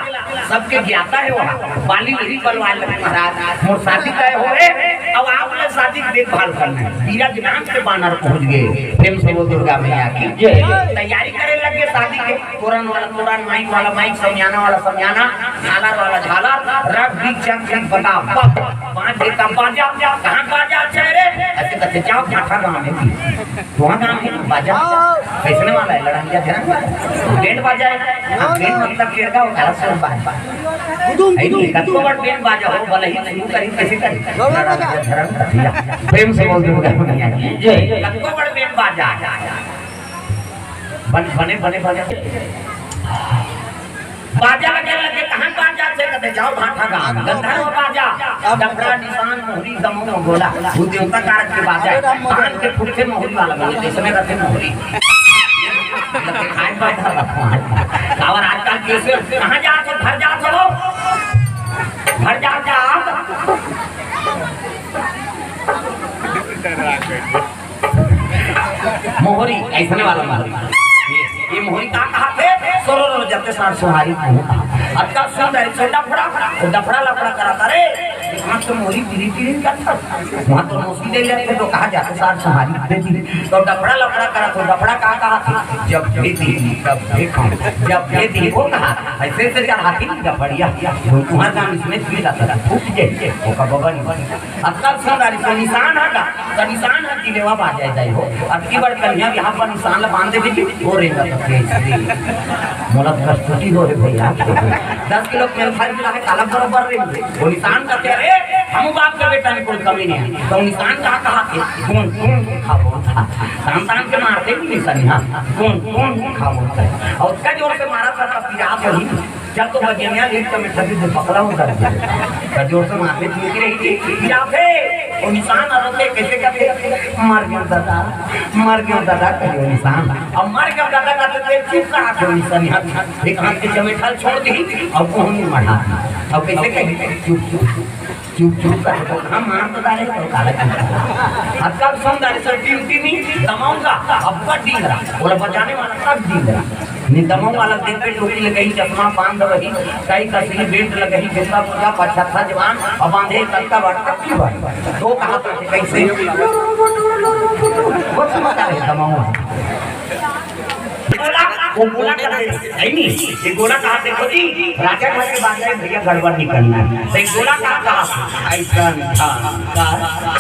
सबके ज्ञाता हे वहाँ। बाली वही बलवाए लगे महाराज, मोर शादी तय होहे, अब आप लोग शादी के देखभाल करना हे। बीरज नाम के बानर पहुँच गे। प्रेम से बोल दुर्गा मैया की जय। तैयारी करे लगे शादी के। तोरन वाला तोरन, माइक वाला माइक, समियाना वाला समियाना, झालर वाला झालर, रख दी चंद चंद बता, बप, पाँच बजे का बाजा, कहाँ बाजा अच्छा है रे? अच्छा, अच्छा, जाओ, भाठा गाँव में भी। वहाँ गाँव में बाजा, कैसने वाला है, लड़ंगिया झरंग वाला है? बैंड बाजा है? हाँ, बैंड मतलब केरका होता है, सुन बाजा। है नहीं, कतको बड़ बैंड बाजा हो, भले ही शुरू करी, कैसे करी? लड़ंगिया झरंग, भैया। प्रेम से बोल दो, दुर्गा मैया की जय। कतको बड़ बैंड बाजा। बन-, बने, बने, बने। बाजा लगे, लगे, कहाँ बाजा से कहते, जाओ भाठा गाँव, गंधर्व बाजा, डबरा निशान, मोहरी, दमऊ, गोला, वो देवता कारक के बाजा है। कान के फुटते मोहरी वाला बोले, जैसे में रहते मोहरी। लगे खाए बाजा रखो, हाँ। और आजकल कैसे, कहाँ जात हो, घर जात हो, घर जात हो। मोहरी, अइसने वाला मोहरी। ये, ये मोहरी का कहाथे? सोरो रो जते सार सोहारी को। अतका सुंदर से डफड़ा, डफड़ा लफड़ा करत हे। वहाँ तो मोहरी पीरी पीरी करत हे। वहाँ तो मौसी ले लेते तो कहा जाते सार सोहारी दे दी। तो डफड़ा लफड़ा करत हे, डफड़ा का कहाथे? जब भी दी, तब भी खाऊं। जब भी दी, वो कहा, अइसे से चढ़ाती डफड़िया। तुम्हारे गाँव इसमें भी जाता था, फूट जाए, वो का बबन। अतका सुंदर से निशान हटा। त निशान ह दिलेवा बाजे जाय हो। अतकी बड़ कन्या बिहाव पर निशान ल बांध देबे जी, ओ रेंगत हे। मोला प्रस्तुति हो रे भैया। दस किलो के मेल खाए मिला है, काला बरोबर रे। वो निशान कहते, "अरे, हमू बाप के बेटा में कोई कमी नहीं है।" तो निशान कहा, कहा के, "कौन, कौन खाबो था?" तान, तान के मारते भी निशान, हाँ, "कौन, कौन खाबो था?" और उसका जोर से मारा था, तब पिरात वही। जब तो बजेनिया लेट के बैठा भी पकड़ा होता है। तो जोर से मारने की रही थी। या फिर वो निशान आ रहे थे, कैसे कहते, "मर गया दादा, मर गया दादा," कहिए निशान। अब मर गया दादा का तो तेल चुप करा दो निशान। यहाँ एक हाथ के जमे ठाल छोड़ दी, अब वो नहीं मढ़ा। अब कैसे कही, "चुप, चुप, चुप, चुप कर।" तो हम मार तो डाले, तो काला चुप कर। अब कब सम डाले सर, ड्यूटी नहीं, दमाऊंगा, अब कट दी रहा। बोला, बजाने वाला कब दी रहा। निदमो वाला देख के टोपी लगही, चश्मा बांध रही, कई कसली बेल्ट लगही, जूता मोजा, पछत्था जवान, अब बांधे तत्ता बड़ अक्की बड़। तो कहा तो कैसे? वो सुनता है दमाओ। गोला, वो गोला कर दे, है नहीं? ये गोला कहा देखो जी, राजा घर के बात है, भैया गड़बड़ नहीं करना है। तो ये गोला कहा, कहा? ऐसा था, कहा?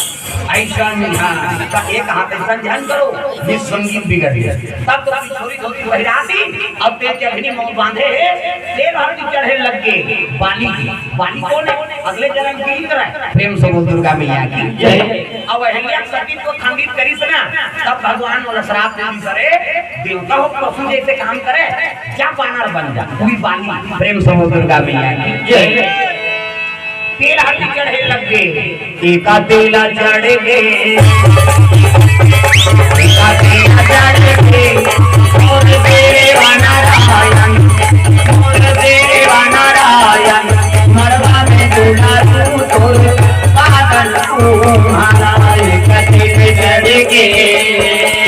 ऐसा नहीं, हाँ, का एक हाथ ऐसा ध्यान करो, ये संगीत बिगड़ गया। तब तो छोरी धोती पहिरा दी, अब तेल के अग्नि में बांधे हे, तेल हर की चढ़े लग गए, बाली की। बाली कौन है? अगले जन्म की इंद्र है। प्रेम से बोल दुर्गा मैया की जय। अब अहिल्या सती को खंडित करी से ना, तब भगवान वाला श्राप दे दी, "अरे देवता हो, पशु जैसे काम करे, क्या बानर बन जा, तू भी बाली।" प्रेम से बोल दुर्गा मैया की जय। तेल हर चढ़े लग गए, एका तेला चढ़ गए, एका तेला चढ़ गए, मोर देवा नारायण, मोर देवा नारायण, मड़वा में दुलारू तोर बादल तुम्हारा, एका तेल चढ़ गए,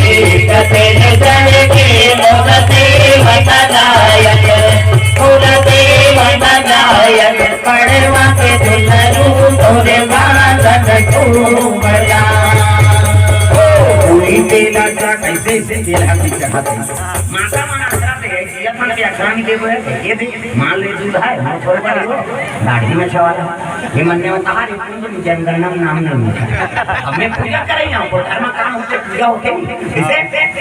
एका तेल चढ़ गए, मोर देवा नारायण, मोर देवा नारायण। पड़वा के दुलरू तोरे बांधत घूमला। ओ, पूरी तेरा का कैसे से तेरा भी चढ़ाते। माता मन अखरा दे, जिया मन के अखरा नहीं देबो है, ये दे, मान ले दूध है, हम थोड़े बड़े हो, दाढ़ी में छवाला। ये मन में कहा रे, तुम जनगणना में नाम नहीं लिखा। अब मैं पूजा करे यहाँ पर, धर्म काम होते, पूजा होते नहीं। इसे,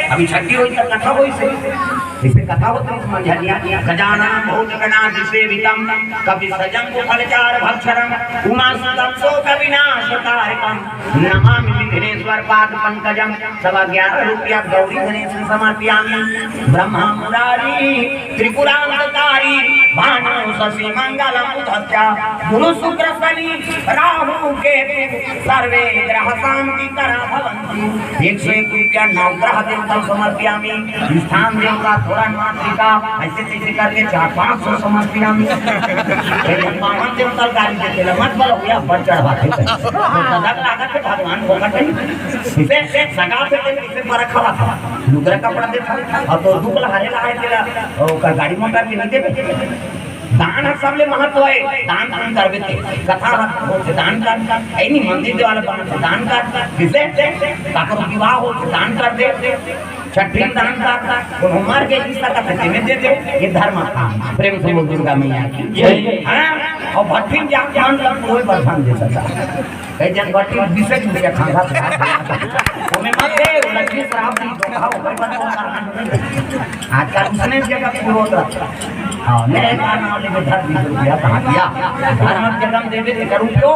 अभी छठी हुई तो कथा हुई से। इसे कथा होत हे मंझनिया। गजानन भूत गणादि सेवितम, कपि सजंग फलचार भक्षणम, उमा सुतम शोक विनाश कारकम, नमामि विघ्नेश्वर पाद पंकजम। सवा ग्यारह रुपया गौरी गणेश समर्पयामि। ब्रह्मा मुरारी त्रिपुरांतकारी, भानु शशि मंगलम उधत्या, गुरु शुक्र शनि राहु केतु, सर्वे ग्रह शांति करा भवंतु। एक सौ एक रुपया नवग्रह देवता समर्पयामि। स्थान देवता थोड़ा मात्रिका, ऐसे तैसे करके चार पाँच सौ समर्पयामि। पहले पावन देवता गाड़ी देते ला, मत बोलो भैया, बढ़ चढ़वा के। तो गजब लागत है भगवान को कटे। इसे सगा से इसे बड़ा खवा था। लुगरा कपड़ा देता, और तो दुख लहारे लहारे तेरा, ओकर गाड़ी मोटर के नहीं देते। दान ह सबले महत्व हे, दान पुण्य करबे ते। कथा ह होथे दान कर, ऐनी मंदिर देवाला बनथे दान कर, किसे? काकरो विवाह होथे दान कर दे, छठी दान कर, कोनो मर गे किस्सा का तेमे दे दे, ये धर्म काम। प्रेम से बोल दुर्गा मैया की जय। हाँ, और भट्टी जात मान लब कोई बरसान दे सकता। कई जन भट्टी बीस रुपया खांगा था, ओमे मत दे, वो लड़की शराब नहीं तो खाओ, कोई बात नहीं। आजकल उसने जगह पूरा होता। हाँ, मेरे का नाम लेके धर बीस रुपया कहाँ दिया? धर्म जगह देवे के करूँ क्यों?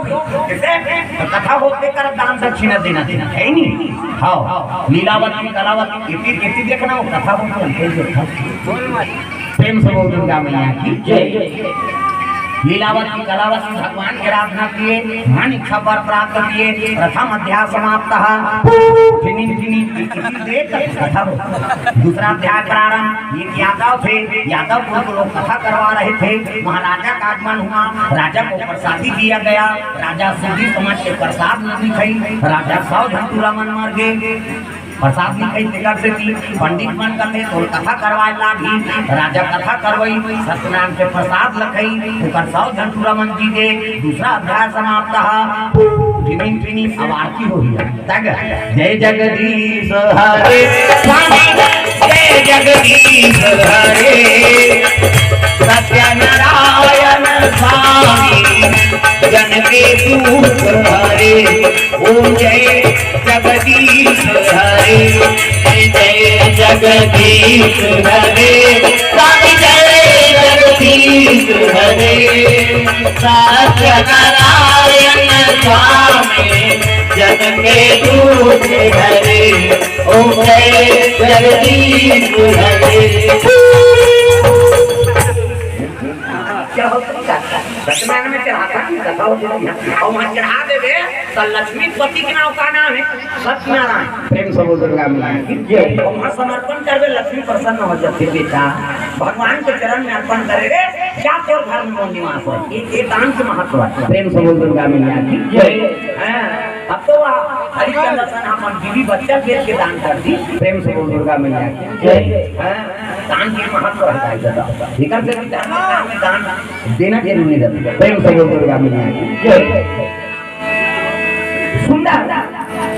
किसे? तो कथा होते कर दान दक्षिणा देना देना है नहीं। हाँ, लीलावती कलावती इतनी इतनी देखना हो कथा होते हैं, कैसे था? प्रेम से बोल दुर्गा मैया की जय। लीलावती कलावती भगवान की आराधना किए, मन इच्छा वर प्राप्त किए, प्रथम अध्याय समाप्त। टिनिन टिनिन इतनी देर तक कथा हो। दूसरा अध्याय प्रारंभ। एक यादव थे, यादव कुल को लोग कथा करवा रहे थे। वहाँ राजा का आगमन हुआ, राजा को प्रसादी दिया गया। राजा सूदी समझ के प्रसाद नहीं खाई, राजा सौ झंटूरा मन मर गए। प्रसाद नहीं खाई, तेकर से कि पंडित मन करते तो कथा करवाए लागी। राजा कथा करवाई, सत्यनारायण से प्रसाद लखाई, ओकर सौ झंटूरा मन जी दे। दूसरा अध्याय समाप्त। टिनिन टिनिन अब आरती हो गया। तग जय जगदीश हरे, स्वामी जय जगदीश हरे, सत्यनारायण स्वामी जन के दुख हरे। ओम जय जगदीश हरे, जय जय जगदीश हरे, स्वामी जय जगदीश हरे। सत्यनारायण स्वामी जन के दुख हरे, ओम जय जगदीश हरे। क्या होता है? सत्यनारायण में चढ़ाता है, कथा होती है। और वहाँ चढ़ा देवे, तो लक्ष्मीपति के नाम का नाम है सत्यनारायण। प्रेम से बोल दुर्गा मैया की जय। और वहाँ समर्पण करवे, लक्ष्मी प्रसन्न हो जाते। बेटा, भगवान के चरण में अर्पण करे रे, क्या तोर घर में वो निवास हो? ये, ये दान के महत्व है। प्रेम से बोल दुर्गा मैया की जय। हाँ, अब तो वह हरिचंद्र सन अपन बीवी बच्चा बेच के दान कर दी। प्रेम से बोल दुर्गा मैया की जय। हाँ, दान के महत्व है भाई दादा। निकल के भी धर्म काम में दान देना जरूरी रहता है। प्रेम से बोल दुर्गा मैया की जय। सुंदर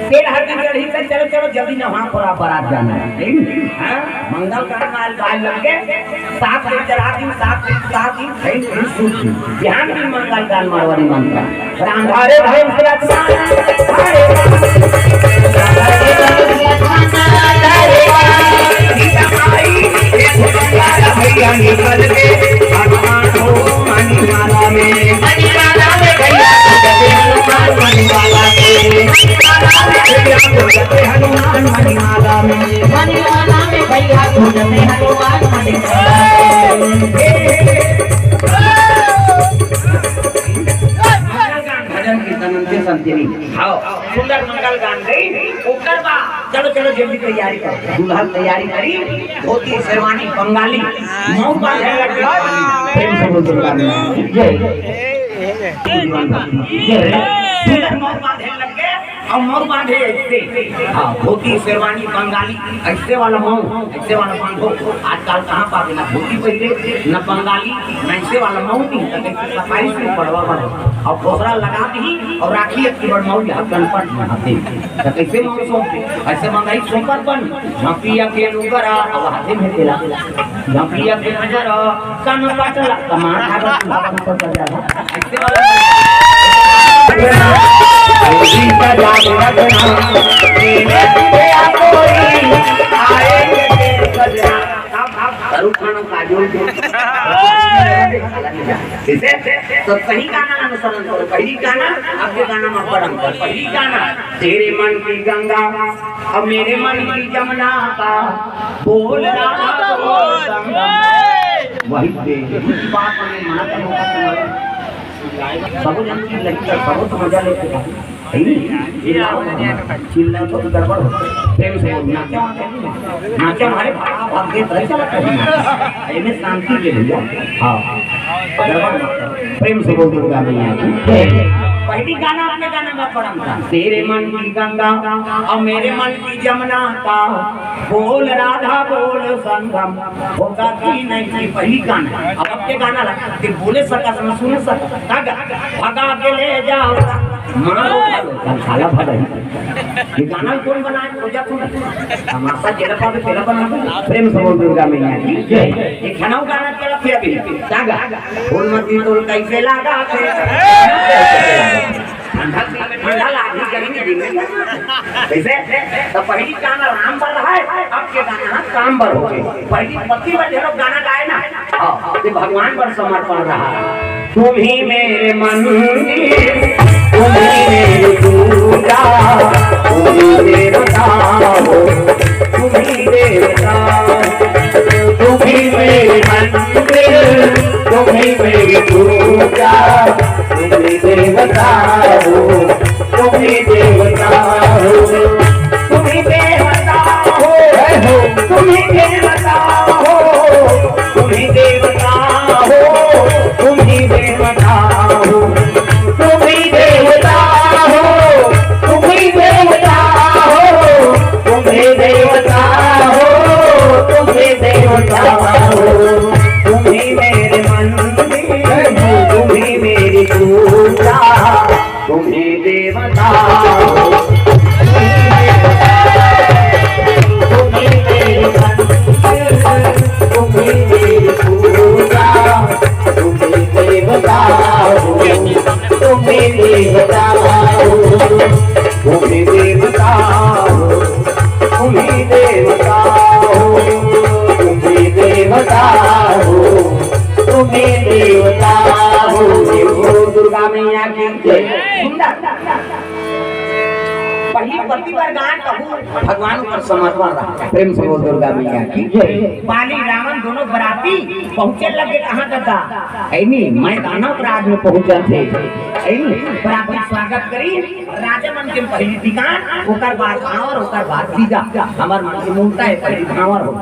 तेल हरदी चढ़ी से चलो, चलो जल्दी नहा पर बारात जाना है। हाँ? मंगल करना है, गाय लग गए, सात दिन चढ़ा दिन, सात दिन, सात दिन, फिर, फिर सूत दिन। ध्यान दिन मंगल गान मारवाड़ी मंत्र। राम हरे हरे हरे हरे। भैया निकल के हनुमान हो मणिमाला में, मणिमाला में भैया पूजते हनुमान मणिमाला में, मणिमाला में भैया पूजते हनुमान मणिमाला में, मणिमाला में भैया पूजते हनुमान मणिमाला में। भजन कीर्तन अंते संतिनी। हाँ, सुंदर मंगल गान गई। ओकर बाद चलो, चलो, जल्दी तैयारी करो। दुल्हन तैयारी करी, धोती, शेरवानी, बंगाली, मऊ बांधे लग गई। प्रेम से बोल दुर्गा मैया की जय। जय। सुंदर मऊ बांधे लग गए, और मऊ बांधे ऐसे। हाँ, धोती, शेरवानी, बंगाली, ऐसे वाला मऊ, ऐसे वाला बांधो। आजकल कहाँ पावे ना धोती पहले, ना बंगाली, ना ऐसे वाला मऊ नहीं, तो कैसे सफाई से पड़वा बनो। और खोसरा लगा दी और राखी एक बार मऊ यहाँ गणपत में हाथे। तो कैसे मऊ सौंपे? ऐसे मंगाई सौंपत बन, झपिया के लुगरा, अब हाथे में तेला। झपिया के नजर, कन पटला, कमान आगा, कमान पटला। ऐसे वाला। ठीक है? तो सही गाना अनुसरण करो। पहली गाना, आपके गाना में बड़ा अंतर। पहली गाना, तेरे मन की गंगा, अब मेरे मन की जमुना का, बोल राधा बोल संगम। वही दे, बात में मना करो, सब जन की लगी, सब मजा लेते हैं। है नी? चिल्लाओ, चिल्लाओ तो गड़बड़ हो। प्रेम से बोल, नाचा, नाचा हमारे भाग के तरह चला कर। इन्हें शांति के भैया। हाँ। गड़बड़ मत करो। प्रेम से बोल दुर्गा मैया की जय। पहली गाना अपने गाने में पड़न था। तेरे मन की गंगा और मेरे मन की जमुना का, बोल राधा बोल संगम। होगा कि नहीं, कि पहली गाना। अब अपने गाना ला, कि बोले सकत, न सुने सकत। का गा? भगा के ले जाओ। मारो, साला भगा। ये गाना कौन बनाए? खोजा तू। तमाशा जेला पावे, तेला बना दे। प्रेम से बोल दुर्गा मैया की जय। ये खाना गाना तेरा फिर भी। का गा? फूल मती तोल कैसे लागा थे? ठंडा दिन में ठंडा लागी, गर्मी दिन में गर्मी। कैसे? तो पहली गाना राम पर रहा है, अब के गाना काम पर हो गए। पहली पति बर जो लोग गाना गाए ना, हाँ, ये भगवान पर समर्पण रहा। तुम ही मेरे मंदिर, तुम ही मेरी पूजा, तुम ही देवता हो, तुम ही देवता हो। तुम ही मेरे मंदिर, तुम ही मेरी पूजा, तुम ही देवता हो, तुम ही देवता हो, तुम ही देवता हो, तुम ही देवता हो, तुम ही देवता हो, तुम ही देवता हो। तुम ही देवता हो, तुम ही देवता हो, तुम ही देवता हो, तुम ही देवता हो। तुम ही मेरे मंदिर, तुम ही मेरी पूजा, तुम ही देवता हो। तुम ही मेरे मंदिर, तुम ही मेरी पूजा, तुम ही देवता हो, तुम ही देवता हो, तुम ही देवता हो, तुम ही देवता हो, तुम ही देवता हो, तुम ही देवता हो। दुर्गा मैया की जय। सुंदर। पहली पति बर गान कहूँ, भगवान ऊपर समर्पण रहा। प्रेम से बोल दुर्गा मैया की जय। बाली रावण दोनों बराती पहुंचे लगे कहाँ दादा? ऐनी मैदाना पर आदमी पहुंचा थे। ऐनी बराती स्वागत करी। राजा मन के पहली टिकान, ओकर बाद भांवर, ओकर बाद दीदा। हमर मन के मूलता है पहली भांवर हो,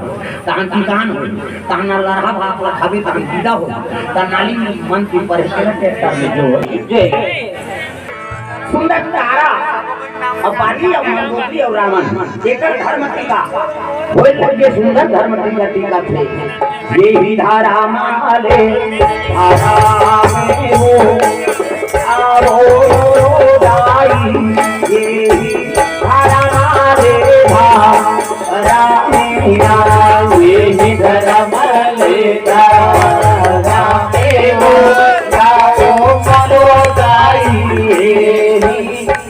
तहन टिकान हो, तहन लरहा भाप ला खाबे, तहन दीदा हो, तहन नाली मन के परे ट्रैक्टर में जो हो। जय। सुंदर तारा अउ बाली अउ मंदोदरी अउ रावण एकर धर्म टीका होय लगे, सुंदर धर्म टीका टीका थे। ये ही धारा माले धारा में हो आवो दाई, ये ही धारा माले धारा में ना, ये ही धर्म ले धारा में हो। गाओ मनो गाई, हे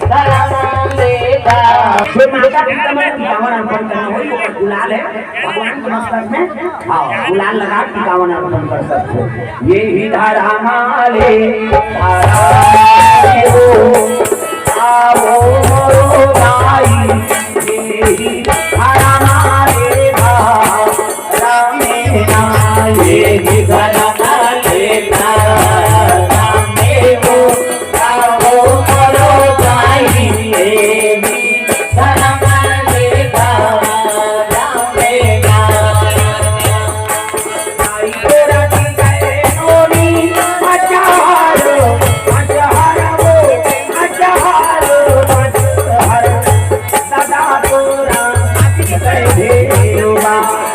धर्म लेता। ये माता पिता मन टिकावन अर्पण करना होई, ओकर गुलाल है भगवान के मस्तक में। हाँ, गुलाल लगा टिकावन अर्पण कर सकते हो। ये ही धर्म ले, आओ मनो गाई, ये ही धर्म लेता। सदा तोरा हाथ कह देवा,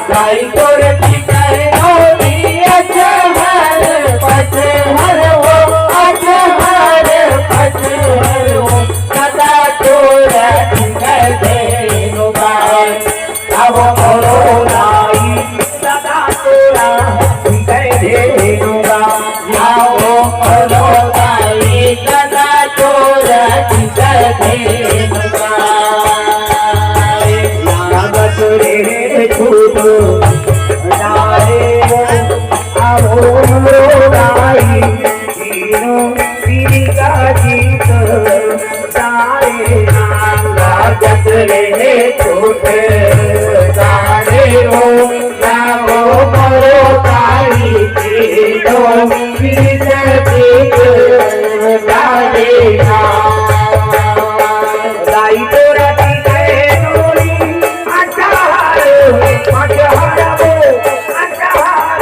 गाई तोर की कह नौनी अचहर पचहर हो, अचहर पचहर हो, सदा तोरा की कह देवा। अब मोरो दाई सदा तोरा कह देवा। आओ मोरो दाई सदा तोरा कह देवा। लागत रे छूट डारे रे छोट तारे हो, ना हो मरो तारी के तो पीछे पीछ तारे ना। दाई तोरा की कहे डोरी, अचार, पचहर वो, अचार,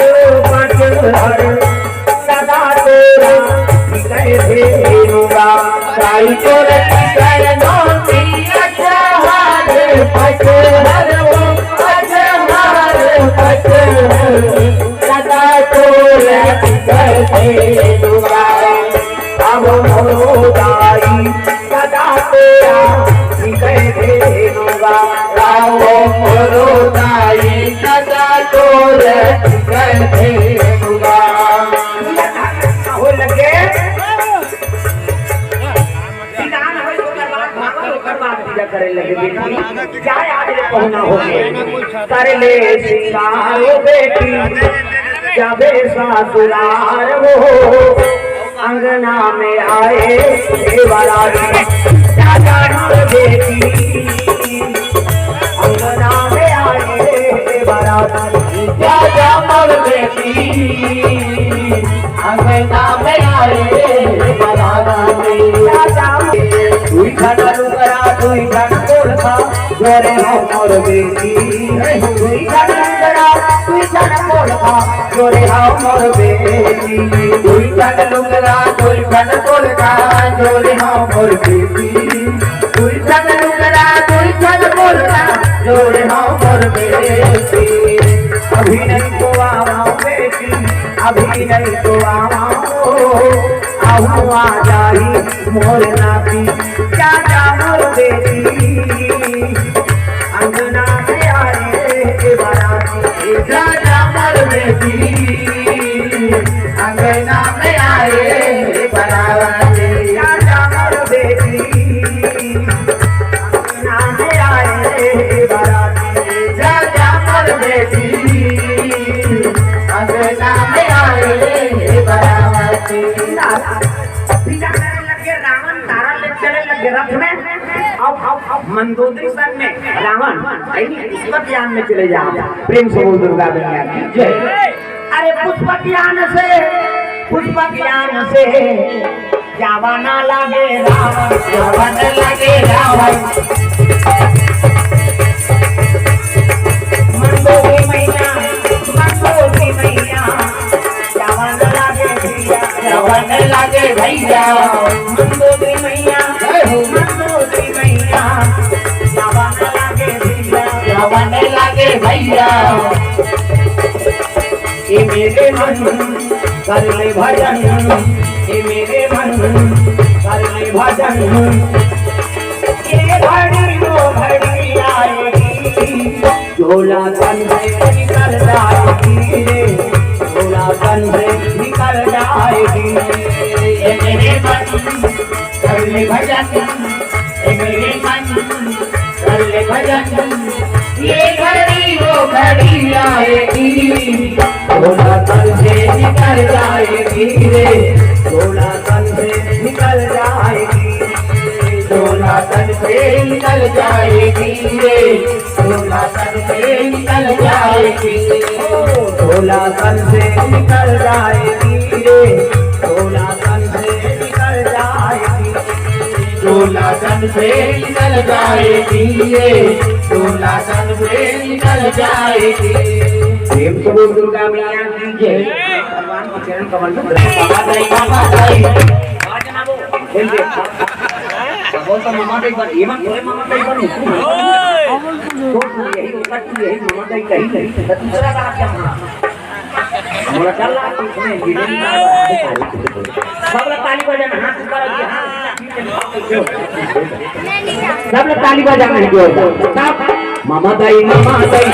पचहर। सदा तोरा निकल भेलुआ, ताई तोर निकल नौती, अजहार पचहर वो, अजहार पचहर। सदा तोर निकल भेलुआ, अब मोरो दाई सदा तोरा निकल भेलुआ, अब मोरो दाई सदा तोर निकल भेलुआ। हो लगे। सिधान होय, ओकर बाद भागल, ओकर बाद पूजा करे लगे बेटी। जाय आज ले पहुना हो गए। कर ले सिंगार हो बेटी, जाबे ससुरार हो। अंगना में आए हे बाराती, जा जा मोर बेटी। अंगना में आए हे बाराती, जा जा मोर बेटी। अंगना में आए हे बाराती, जा जा। दुई ठन लुगरा, दुई ठन कोलसा, जोरे हो मोर बेटी। दुई ठन लुगरा, दुई ठन कोलसा, जोरे हो मोर बेटी। दुई ठन लुगरा, दुई ठन कोलसा, जोरे हो मोर बेटी। दुई ठन लुगरा, दुई ठन कोलसा, जोरे हो मोर बेटी। अभी नहीं तो आवा बेटी, अभी नहीं तो आवा हो, आहू आ जाही मोर नाती, जा जा मोर बेटी। अंगना में आए हे बाराती, जा जा मोर बेटी। अंगना में आए हे बाराती, जा जा मोर बेटी। अंगना में आए हे बाराती, जा जा मोर बेटी। अंगना में आए हे बाराती। सीधा करे लगे रावण, तारा ले चले लगे रथ में। अब, अब, अब मंदोदरी वन में रावण, यानी पुष्पक यान में चले जाओ। प्रेम से बोल दुर्गा मैया की जय। अरे पुष्पक यान से, पुष्पक यान से जावा ना लागे रावण, जावा ना लागे रावण। मंदोदरी मैया, मंदोदरी मैया, जावा ना लागे भैया, जावा ना लागे भैया। मंदोदरी मैया, जय हो। मंदोदरी मैया, जावा ना लागे भैया, जावा ना लागे भैया। ए मेरे मन कर ले भजन, ए मेरे मन कर ले भजन। ये घड़ी वो घड़ी आएगी, झोला तन से निकल जाएगी रे, झोला तन से निकल जाएगी। ए मेरे मन कर ले भजन, ए मेरे मन कर ले भजन, ये घड़ी वो घड़ी आएगी, झोला तन से निकल जाएगी रे, झोला तन से निकल जाएगी, झोला तन से निकल जाएगी रे, झोला तन से निकल जाएगी, ओ, झोला तन से निकल जाएगी रे, झोला तन से निकल जाएगी। झोला तन से निकल जाएगी रे, झोला तन से निकल जाएगी। प्रेम से बोल दुर्गा मैया की जय। भगवान के चरण कमल में बाबा दाई, बाबा दाई। बोल दे। बोल तो ममा दाई बन, ये मत बोले ममा दाई बन। तो तू यही, तू यही ममा दाई कही नहीं, तो दूसरा बात क्या माना? मोला डर लगा कि इसमें engineering का है। सब लोग ताली बजाना, हाथ ऊपर रखिए, हाथ। सब लोग ताली बजाना है जोरदार। सब। ममा दाई, ममा दाई,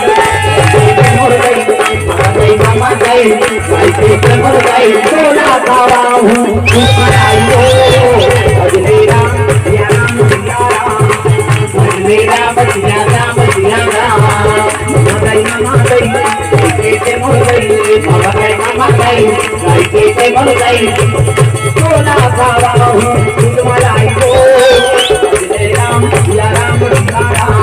मोर दाई, ममा दाई, ममा दाई, दाई के मोर दाई, तोला खावा हूँ, ऊपर आई हो, अजमेरा, या राम, या राम, अजमेरा, बचिया राम, बचिया राम। ममा दाई, ममा दाई, के मोर दाई, ममा दाई, ममा दाई, के मोर दाई। तोला खावा हूँ, दूध मलाई हो। जय राम, या राम, या राम।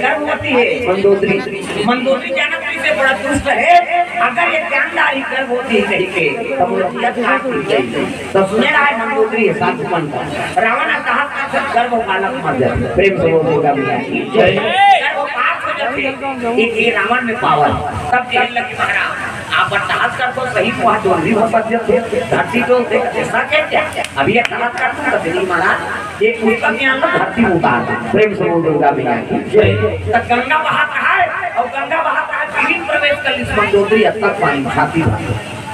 गर्भवती है मंदोदरी। मंदोदरी जानत नहीं से बड़ा दुष्ट है। अगर ये जानदार ही गर्भवती है कहीं के, तब वो लड़कियां काट दी गई। तो सुने रहा है मंदोदरी है साधु पंथ। रावण अट्टहास कर सब गर्भ बालक मर जाते। प्रेम से बोल दुर्गा मैया की जय। गर्भपात हो जाते। एक ये रावण में पावर। तब कहने लगे महाराज, आप अट्टहास कर तो सही हुआ, जो भी हो सकते थे, धरती तो देख, ऐसा क्या क्या? अभी अट्टहास कर दूं, तो नहीं महाराज, ये पुस्तक यहाँ पर धरती में उतार दे। प्रेम से बोल दुर्गा मैया की जय। तो गंगा बहात रहा है, और गंगा बहात रहा है, तीन प्रवेश कर इस मंदोदरी अब तक पानी खाती है।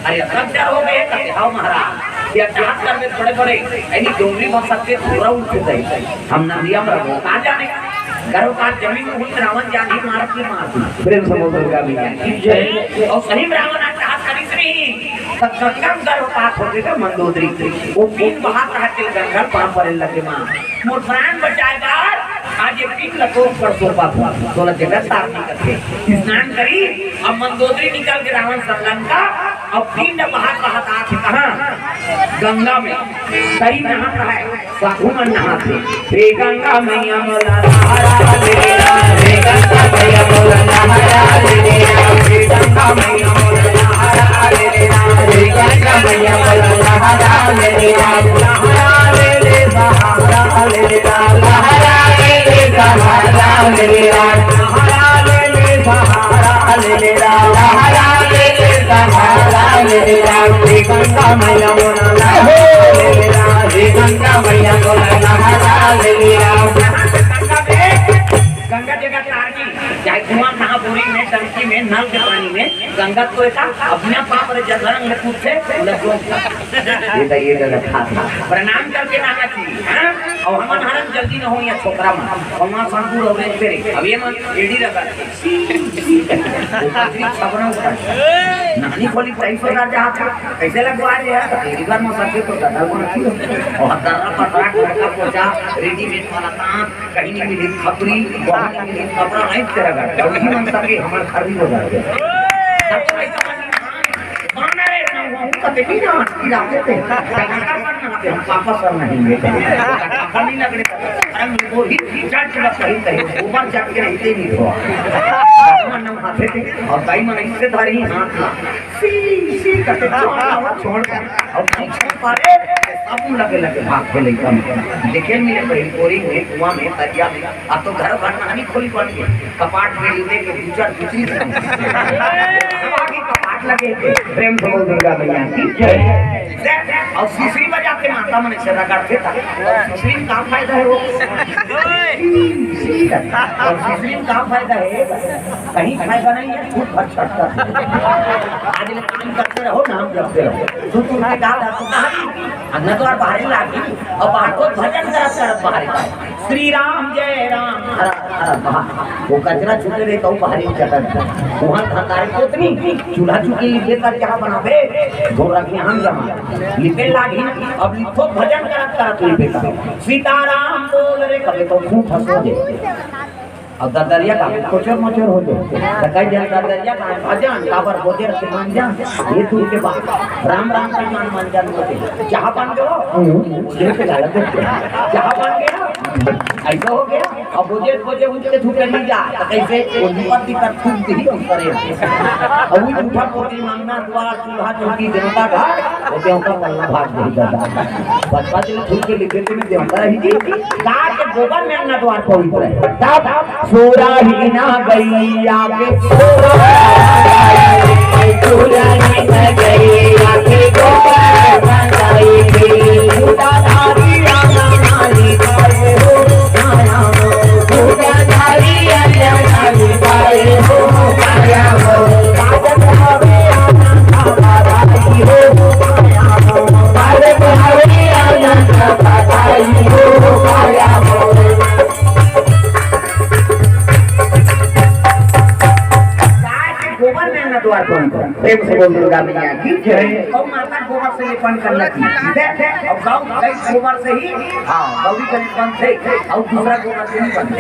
अरे, अब तक डर हो गए, कहते, "हाँ महाराज, ये अट्टहास कर में बड़े बड़े, यानी डोंगरी बन सकते, पूरा उठ जाए। हम नदिया में रहो, कहाँ जाने?" गर्भपात जमीन में हुई, रावण जान ही मारत में मार दी। प्रेम से बोल दुर्गा मैया की जय। और सही में रावण अट्टहास करिस नहीं, तो गंगा में गर्भपात हो गए मंदोदरी। वो पिंड बहात रहा के गंगा पाँव पड़े लगे, माँ, मोर प्राण बचाए बार, आज ये पिंड ला तोर पर सौंपा था, तोला जगत तारनी करके स्नान करी। अब मंदोदरी निकल के रावण संग लंका, अब पिंड बहात बहात आत हे कहाँ? गंगा में। सही नहात रहा है, साधु मन नहात हे। हे गंगा मैया मोला लहरा ले, हे गंगा मैया मोला लहरा ले, हे गंगा मैया मोला लहरा ले, हे गंगा मैया मोला लहरा ले, लहरा ले, ले सहारा ले, लहरा ले, ले सहारा ले, लहरा ले, ले सहारा ले, लहरा ले, ले सहारा ले, हे गंगा मैया मोला लहरा ले, हे गंगा मैया मोला लहरा ले। गंगा जगह तारनी, चाहे कुआं, कहाँ बोरी में, टंकी में, नल के पानी में, गंगा तो ऐसा अपने पाप रे जल रंग में कूदथे, लग गो। ये तो, ये तो रखा था। प्रणाम करके नहाना चाहिए, हाँ? और हमन हरन जल्दी न हो या छोकरा मन। और वहाँ संतूर हो गए तेरे। अब ये मन एड़ी लगा। वो पत्नी छपरा उठा। नानी खोली तेईस हजार जहाँ था। कैसे लगवा रहे यार? तेरी बार में सबके तो गदल को रखी हो। और दर्रा पतरा, घर का पोछा, रेडीमेड वाला तांत, कहीं नहीं मिली खपरी, वहाँ नहीं मिली कपड़ा, नहीं तेरा घर। जब नहीं मन सके, हमारे घर भी हो जाते। अब तो ऐसा मन नहीं, बानर है ना, वो कते भी ना, इलाके पे। टमाटर पर ना, हम पापा सर नहीं लेते। टमाटर नहीं लगने का। अरे, वो ही चट लग कहीं, कहीं, ऊपर चढ़ के रहते नहीं हुआ। हम ना हाथे थे, और दाई मन इससे धरी हाथ ला। सी, सी करके छोड़, छोड़ कर। अब नहीं छोड़ पा रहे, सब लगे, लगे भाग के लेकर। देखे मिले कहीं बोरी में, कुआं में, दरिया में। अब तो घर भर नहानी खोली बन गई। कपाट में लेके दू चार दूसरी। अब आगे कपाट लगे थे। प्रेम से बोल दुर्गा मैया की जय। और सुसरी बजाते माता मन से रगड़ते था। सुसरी में का फायदा है वो? और सुसरी में का फायदा है? कहीं फायदा नहीं है, खूब भर छटता है। आज ले काम करते रहो, नाम जपते रहो। तू तुम के गाल आपको कहा? अंदर तो आप बाहर ही लागी, और बाहर को भजन करत करत बाहर ही। श्री राम जय राम, हरा, हरा, बहा। वो कचरा छुटे रहे तो बाहर ही चटक। वहाँ धंधारी कोतनी, चूल्हा चुकी लिपे का क्या बनावे? धोरा के हम जमा। लिपे लागी, अब लिखो भजन करत करत लिपे का। सीताराम बोल रे, कभी तो खूब फंसो दे। अब ददरिया का कोचर मोचर हो जाए। तो कह दिया ददरिया का भजन, काबर गोजर के मान जान। ये दूर के बात। राम राम का मान मान जान होते। चाह पान के हो? हम्म। ये पे गलत है। चाह पान के हो? ऐसा हो गया। अब बोझे, बोझे उनके धूपे नहीं जा, तो कैसे? वो दीपक, दीपक फूक दी हम करे। अब वो झूठा बोझे मांगना द्वार, चूल्हा, चौकी, देवता घर, वो देवता पल्ला भाग गई दादा। बचपा जी ने फूक के लिखे थे, मैं देवता ही जी। गाय के गोबर में अंगना द्वार पवित्र है। तब सोरा ही ना गैया के, सोरा ही ना गैया के गोबर बनाई थी। गाय के गोबर में अंगना द्वार पवित्र। प्रेम से बोल दुर्गा मैया की जय। गौ माता गोबर से लेपन करना चाहिए। देख, देख, और गौ, गौ गोबर से ही, हाँ, गौरी का लेपन से, और दूसरा गोबर से नहीं बनते।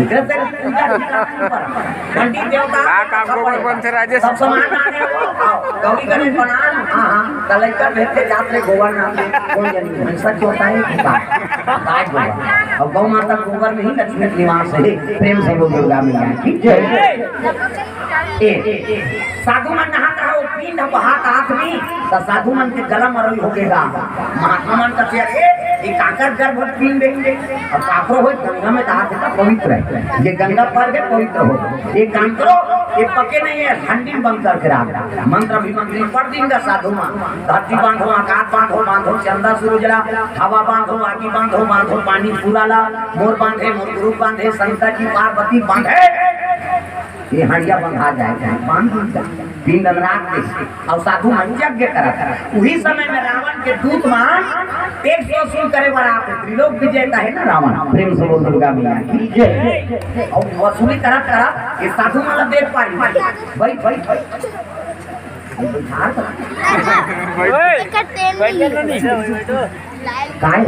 इधर से पूजा भी करना नहीं पड़ा। पंडित देवता का काम गोबर बनते, राजेश। सब सामान आ गए, आओ, गौरी का लेपन आ, हाँ, हाँ, तो लड़का भेज के जात रहे गोबर नाम से, कौन जानी, भैंसा चोता है, गाय गोबर। गौ माता गोबर में ही लक्ष्मी के निवास हे। प्रेम से बोल दुर्गा मैया की जय। ए, साधु मन नहात रहे, वो पिंड बहात आत में, त साधु मन के गला मरोई हो गे गा। महात्मा मन का चेहरे, ये काकर गर्भ पिंड हे, अउ काकरो हो गंगा में नहात हे त पवित्र हे। ये गंगा पर हे, पवित्र हो। एक काम करो, ये पके नहीं हे, हंडी में बंद करके रख। मंत्र भी मंत्री पढ़ दिन का साधु मन। धरती बांधो, आकाश बांधो, बांधो चंदा सूरज ला, हवा बांधो, आगी बांधो, बांधो पानी पूरा ला, मोर बांधे, मोर गुरु बांधे, शंकर जी पार्वती बांधे। ये हंडिया बंधा जाए, बांध दिन का। पिंड राख दे, अउ साधु मन यज्ञ करत। उही समय में रावण के दूत मन टैक्स वसूल करे बर आथे। त्रिलोक विजेता हे ना रावण। प्रेम से बोल दुर्गा मैया की जय। अउ वसूली करत करत ये साधु मन ला देख पारी। भाई, भाई, भाई। ये बुझा तो। एकर तेल नहीं। काय?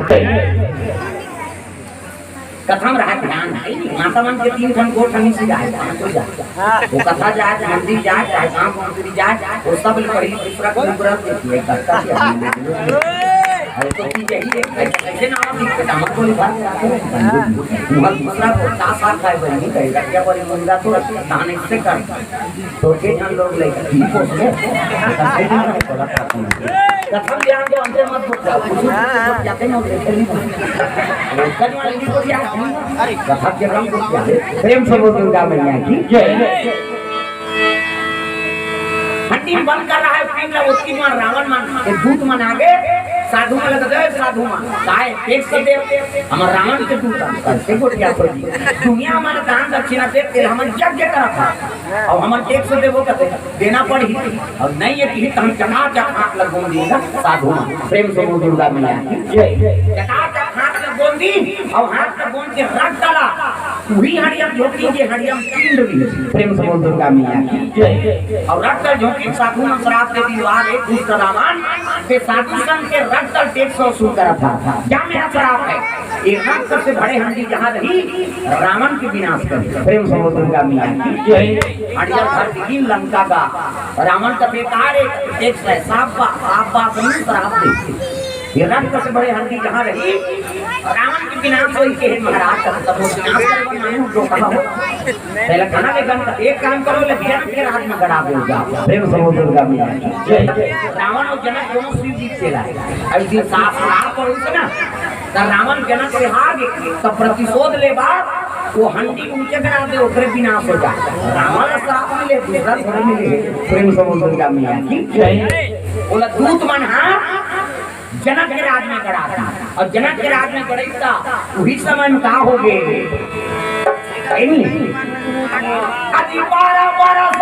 कथा में रहा ध्यान हे, माता मन के तीन ठन गोठ हमी से जाए, पाँचों जाए। वो कथा जाए, मंदिर जाए, चाहे गांव मंदिर जाए, वो सब ले पहली दूसरा के ऊपर आते थे, एक करता से हम लोग। अरे तो चीज यही है, ऐसे, ऐसे ना आप एक दामन को निभा के रखे हैं, वहाँ दूसरा को साथ साथ खाए बनी, कहीं रखिया बनी मुर्गा तो दान इससे कर। तो के हम लोग ले की पोस ले। कथा ध्यान दो, अंदर मत घुस जाओ। कुछ कुछ जाते ना, उनके खेलने को। कथा वाली को क्या? अरे, कथा के रंग को क्या है? प्रेम से बोल दुर्गा मैया की जय। हंडी बंद कर रहा है, पिंड ला, उसकी माँ रावण मन, ये दूत मन आगे, साधु मन लग गए, साधु मन, काय, एक से देव, हमर रावण के दूत, कैसे गोटिया खोजी? दुनिया मन दान दक्षिणा दे, तेल हमन यज्ञ करत हा। अउ हमन टैक्स देबो कथे, देना पड़ही। अउ नहीं ये किही त हम चकाचक हाथ ल गोंद दिन साधु मन। प्रेम से बोल दुर्गा मैया की जय। चकाचक हाथ ल गोंद दिन, अउ हाथ ल गोंद के रख डाला। उही हंडिया म झोंकी, जे हंडिया म पिंड भी। प्रेम से बोल दुर्गा मैया की जय। अउ रख डाल झोंकी, साधु मन श्राप दे दिन, वाह रे दुष्ट रावण, ते साधु संग के रख डाल टैक्स वसूल करत हा। क्या मेरा श्राप है? ये रक्त से भरे हंडी जहाँ रही, रावण के विनाश कर। प्रेम से बोल दुर्गा मैया की जय। हंडिया भर दी लंका का। रावण का बेकार एक, एक सै साफ बा, साफ बा, नहीं श्राप दे। ये रक्त से भरे हंडी जहाँ रही, रावण के विनाश होई के महाराज का, तब वो विनाश करवा नहीं, जो कहा हो। पहले कहा ले गन, एक काम करो, ले जनक के राज में गड़ा दो जा। प्रेम से बोल दुर्गा मैया की जय। रावण अउ जनक दोनों शिव जी के चेला हे। अब ये साफ श्राप पड़िस ना, त रावण जनक से हार गे, त प्रतिशोध ले बर वो हंडी उनके करा दे, ओकरे विनाश हो जाए। रावण श्राप मिले, दूसरा धर्म मिले। प्रेम से बोल दुर्गा मैया की जय। बोला दूत मन हा जनक के राज में गड़ा था, अउ जनक के राज में गड़े था, उही समय में का हो गे? अजी बारह बरस,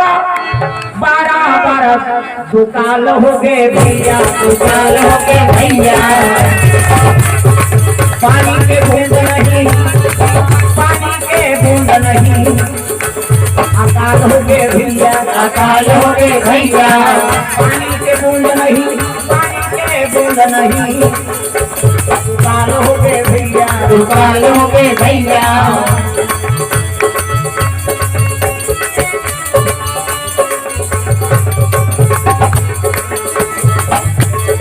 बारह बरस दुकाल हो गे भैया, दुकाल हो गे भैया। पानी के बूंद नहीं, पानी के बूंद नहीं, अकाल हो गे भैया, अकाल हो गे भैया। पानी के बूंद नहीं, पानी के बूंद नहीं, दुकाल हो गे भैया, दुकाल हो गे भैया।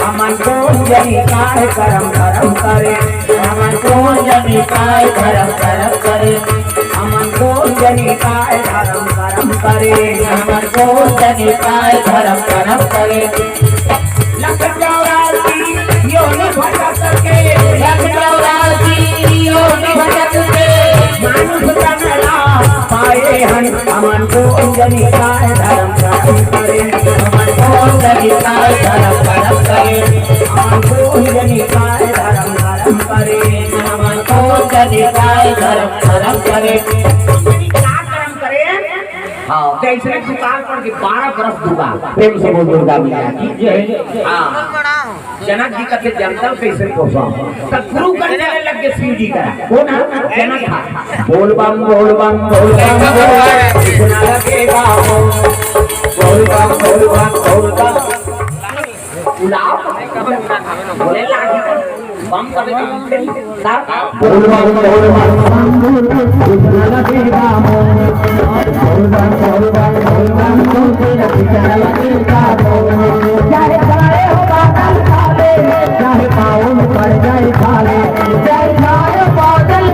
हमन कोन जनी काय करम करम करे, हमन कोन जनी काय करम करम करे, हमन कोन जनी काय करम करम करे, हमन कोन जनी काय करम करम करे। लख चौरासी योनि भटक के, लख चौरासी योनि भटक के, मानुष तन ला पाए हन। हमन कोन जनी काय धरम करम करे, हमन कोन जनी काय धरम करम करे, हमन कोन जनी काय धरम करम करे, हमन कोन जनी काय धरम करम करे। का करम करे? हाँ, कैसे दुकाल पड़ के बारह बरस दुकाल। प्रेम से बोल दुर्गा मैया की जय। हाँ। जनक जी कथे जनता ल कइसे पोसंव? त गुरु कर चले लग गे शिव जी करा। कोन हा? जनक हा। बोल बम, बोल बम, बोल बम, बोल बम। बोल बम, बोल बम, बोल बम। उलाव। बोले लागी। बम कबे कबे। बोल बम, बोल बम, बोल बम। चाहे चाहे हो बादल काले, चाहे पाँव में पड़ जाए खाले, चाहे चाहे हो बादल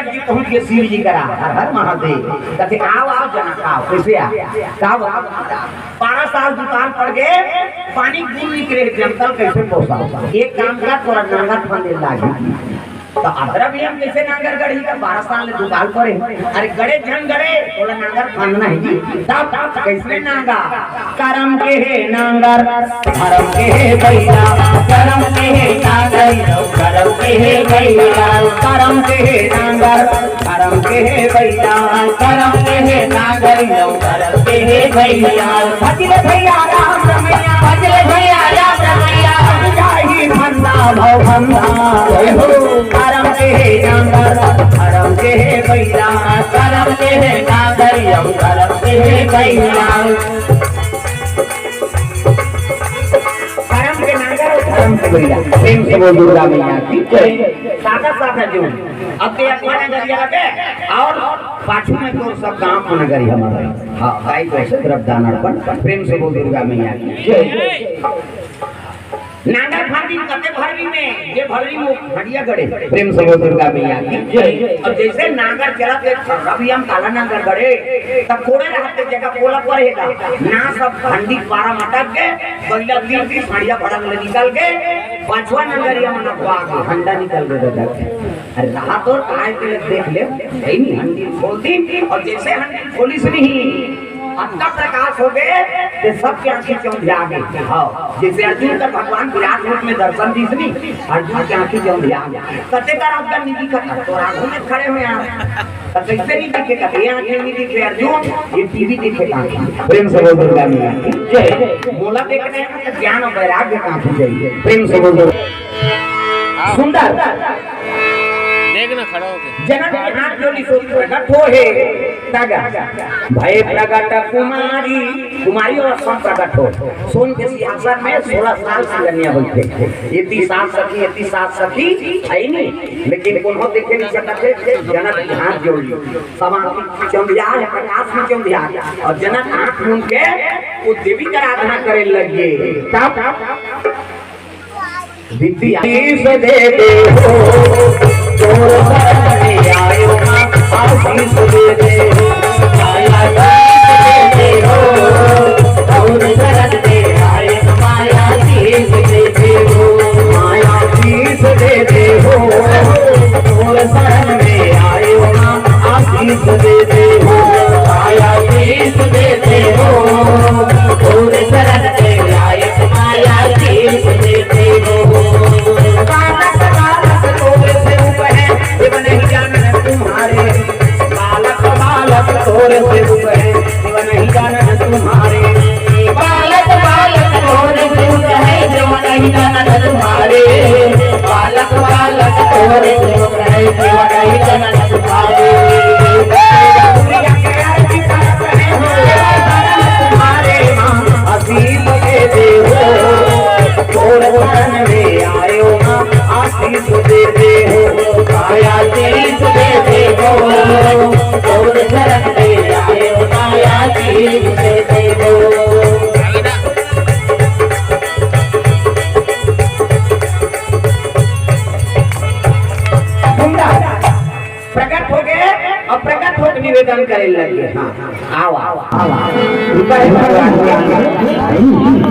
जी पहुंच के शिव जी करा, "हर हर महादेव।" कथे, "आओ, आओ जनक, आओ।" "कइसे आ?" "का बाबा, बारह साल दुकाल पड़ गे, पानी गुल निकरे, जनता ल कइसे पोसाव? एक काम कर, तोला नांगर फांदे लागही।" "त अदरा भी हम कइसे नांगर गड़ही, त बारह साल ले दुकाल पड़े?" "अरे गड़े झन गड़े, तोला नांगर फांदना हे जी।" "तब, तब कइसे नांगर?" "करम के हे नांगर, धरम के हे बइला, करम के हे नांगर, धरम के हे बइला, करम के हे नांगर, धरम के हे बइला, करम के हे नांगर, धरम के हे बइला।" भजले भैया राम रमैया, भजले भैया राम रमैया, हम जाही फंदा भव फंदा। करम के हे नांगर, धरम के हे बइला, करम के हे नांगर, धरम के हे बइला। करम के नांगर अउ धरम के बइला। प्रेम से बोल दुर्गा मैया की जय। सादा सादा जो। अब ते अखवा नगरिया लगे अउ पाछू में तोर सब गांव के नगरिया हमारे। हाँ, गाय को से तरफ दान अर्पण। प्रेम से बोल दुर्गा मैया की जय। नांगर फांदी कते भर्री में, ये भर्री में हंडिया गड़े। प्रेम से बोल दुर्गा मैया की जय। अब जइसे नांगर चलत हे, अभी हम काला नांगर गड़े, तब कोड़े रहते जगह पोला पड़ेगा। ना सब हंडी पारा मटक के, बइला तीन की हंडिया भड़क ले निकल के, पांचवा नंगरिया मन अखवा के, हंडा निकल के दादा। अरे रहा तो आए के देख ले, हे नहीं, हंडी खोल दी, अउ जइसे हंडी खोलिस नहीं, अतका प्रकाश हो गे, ते सबके आंखी चौंधिया गे। हाँ, जइसे अर्जुन कर भगवान विराट रूप में दर्शन दिस नहीं, अर्जुन के आंखी चौंधिया गे। कते कर आपका निधि खत्म, तो राघव में खड़े हुए हैं। त कइसे नहीं दिखे? कथे, "ये आंखी नहीं दिखे अर्जुन, ये टीवी दिखे आंखी।" प्रेम से बोल दुर्गा मैया की जय। मोला देखने का ज्ञान अउ वैराग्य का आंखी चाहिए। प्रेम से बोल दुर्गा। सुंदर। देख ना खड़ा होके। जनक के हाथ जोड़ी सो प्रगट हो हे। तगा। भय प्रगट कुमारी, कुमारी अवस्था में प्रगट हो। सोन के सिंहासन में सोलह साल से कन्या बइठे। एती सात सखी, एती सात सखी, हे नहीं। लेकिन कोनो देखे नहीं सकत हे, जनक के हाथ जोड़ ली। सब आंखी चौंधिया हे, प्रकाश में चौंधिया हे। अउ जनक आंख मूंद के वो देवी कर आराधना करे लगे। तब विद्या आशीष दे दे हो, तोर शरण में आयो माँ, आशीष दे दे हो। माया आशीष दे दे हो, तोर शरण में आयो माँ, माया आशीष दे दे हो, माया आशीष दे दे हो, तोर शरण में आयो माँ, आशीष दे दे हो, माया आशीष दे दे हो, तोर शरण में आयो माँ, माया आशीष दे दे हो। बालक बालक तोर स्वरूप है, शिव नहीं जानत तुम्हारे। बालक बालक तोर स्वरूप है, शिव नहीं जानत तुम्हारे। बालक बालक तोर स्वरूप है, शिव नहीं जानत तुम्हारे। बालक बालक तोर स्वरूप है, शिव नहीं जानत तुम्हारे। तुम्हारे माँ आशीष दे दे हो, तोर शरण में आयो माँ आशीष दे दे हो, माया आशीष दे दे हो, तोर शरण में आयो माँ आशीष दे दे हो। प्रगट हो गे अउ प्रगट होके निवेदन करे लगे। हाँ, आओ, आओ, आओ, आओ। रुका है भगवान के आगे।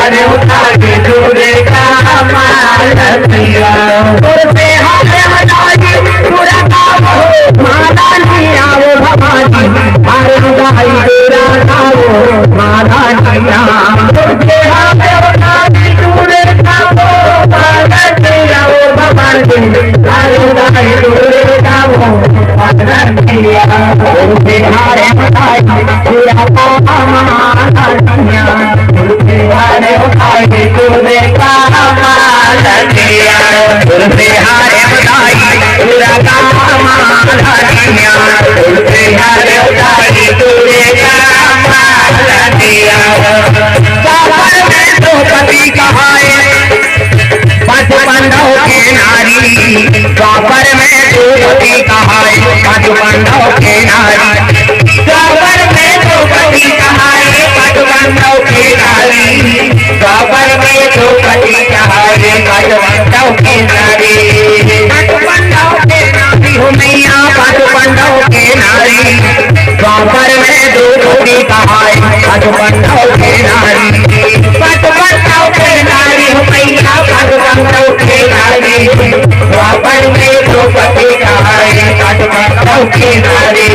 अरे उठा के तू देखा मालतिया, तोर पे हाथ हटाई, पूरा काम हो, माता नहीं आओ भवानी, अरे उठाई तेरा नाम, माता नहीं आओ, तोर पे हाथ हटाई, तू देखा हो, मालतिया, ओ भवानी, अरे उठाई तू देखा हो, मालतिया, तोर पे हाथ हटाई, पूरा काम हो, माता नहीं आओ। द्वापर में द्रौपदी कहाए, पांच पांडव के नारी। द्वापर में द्रौपदी कहाए, पांच पांडव के नारी। द्वापर में द्रौपदी कहाए, पांच पांडव के नारी। द्वापर में द्रौपदी कहाए, पांच पांडव के नारी। पांच पांडव के नारी हो मैया, पांच पांडव के नारी। द्वापर में द्रौपदी कहाए, पांच पांडव के नारी। पांच पांडव के नारी हो मैया, पांच पांडव के नारी। द्वापर में द्रौपदी कहाए, पांच पांडव के नारी।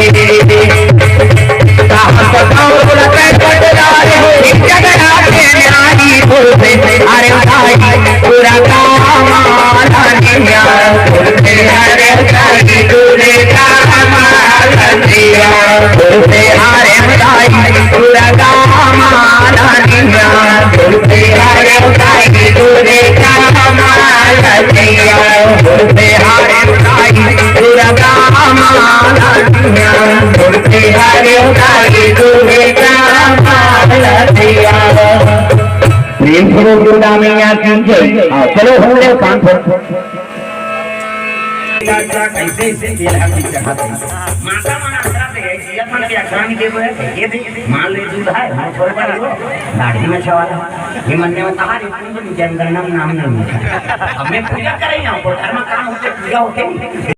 साहस और बल के पटदार हो, जगन्नाथ के नारी बोलते, अरे भाई, पूरा काम आना दिया, बोलते, अरे भाई, पूरे काम आना दिया, बोलते, अरे भाई, पूरा काम आना दिया, बोलते, अरे भाई, पूरे काम आना दिया, बोलते, अरे भाई, पूरा काम आना दिया। प्रेम से बोल दुर्गा मैया की जय। हाँ, चलो हम ले पाँच सौ। माता मन अखरा से है, जिया मन के अखरा में के बोले, ये भी मान ले दूध है, मैं थोड़ा सा वो दाढ़ी में छवाला, ये मन में कहा रे, तुम तो जनगणना में नाम नहीं लिखा। अब मैं पूजा कर रही हूँ, पर घर में काम होते, पूजा होते नहीं।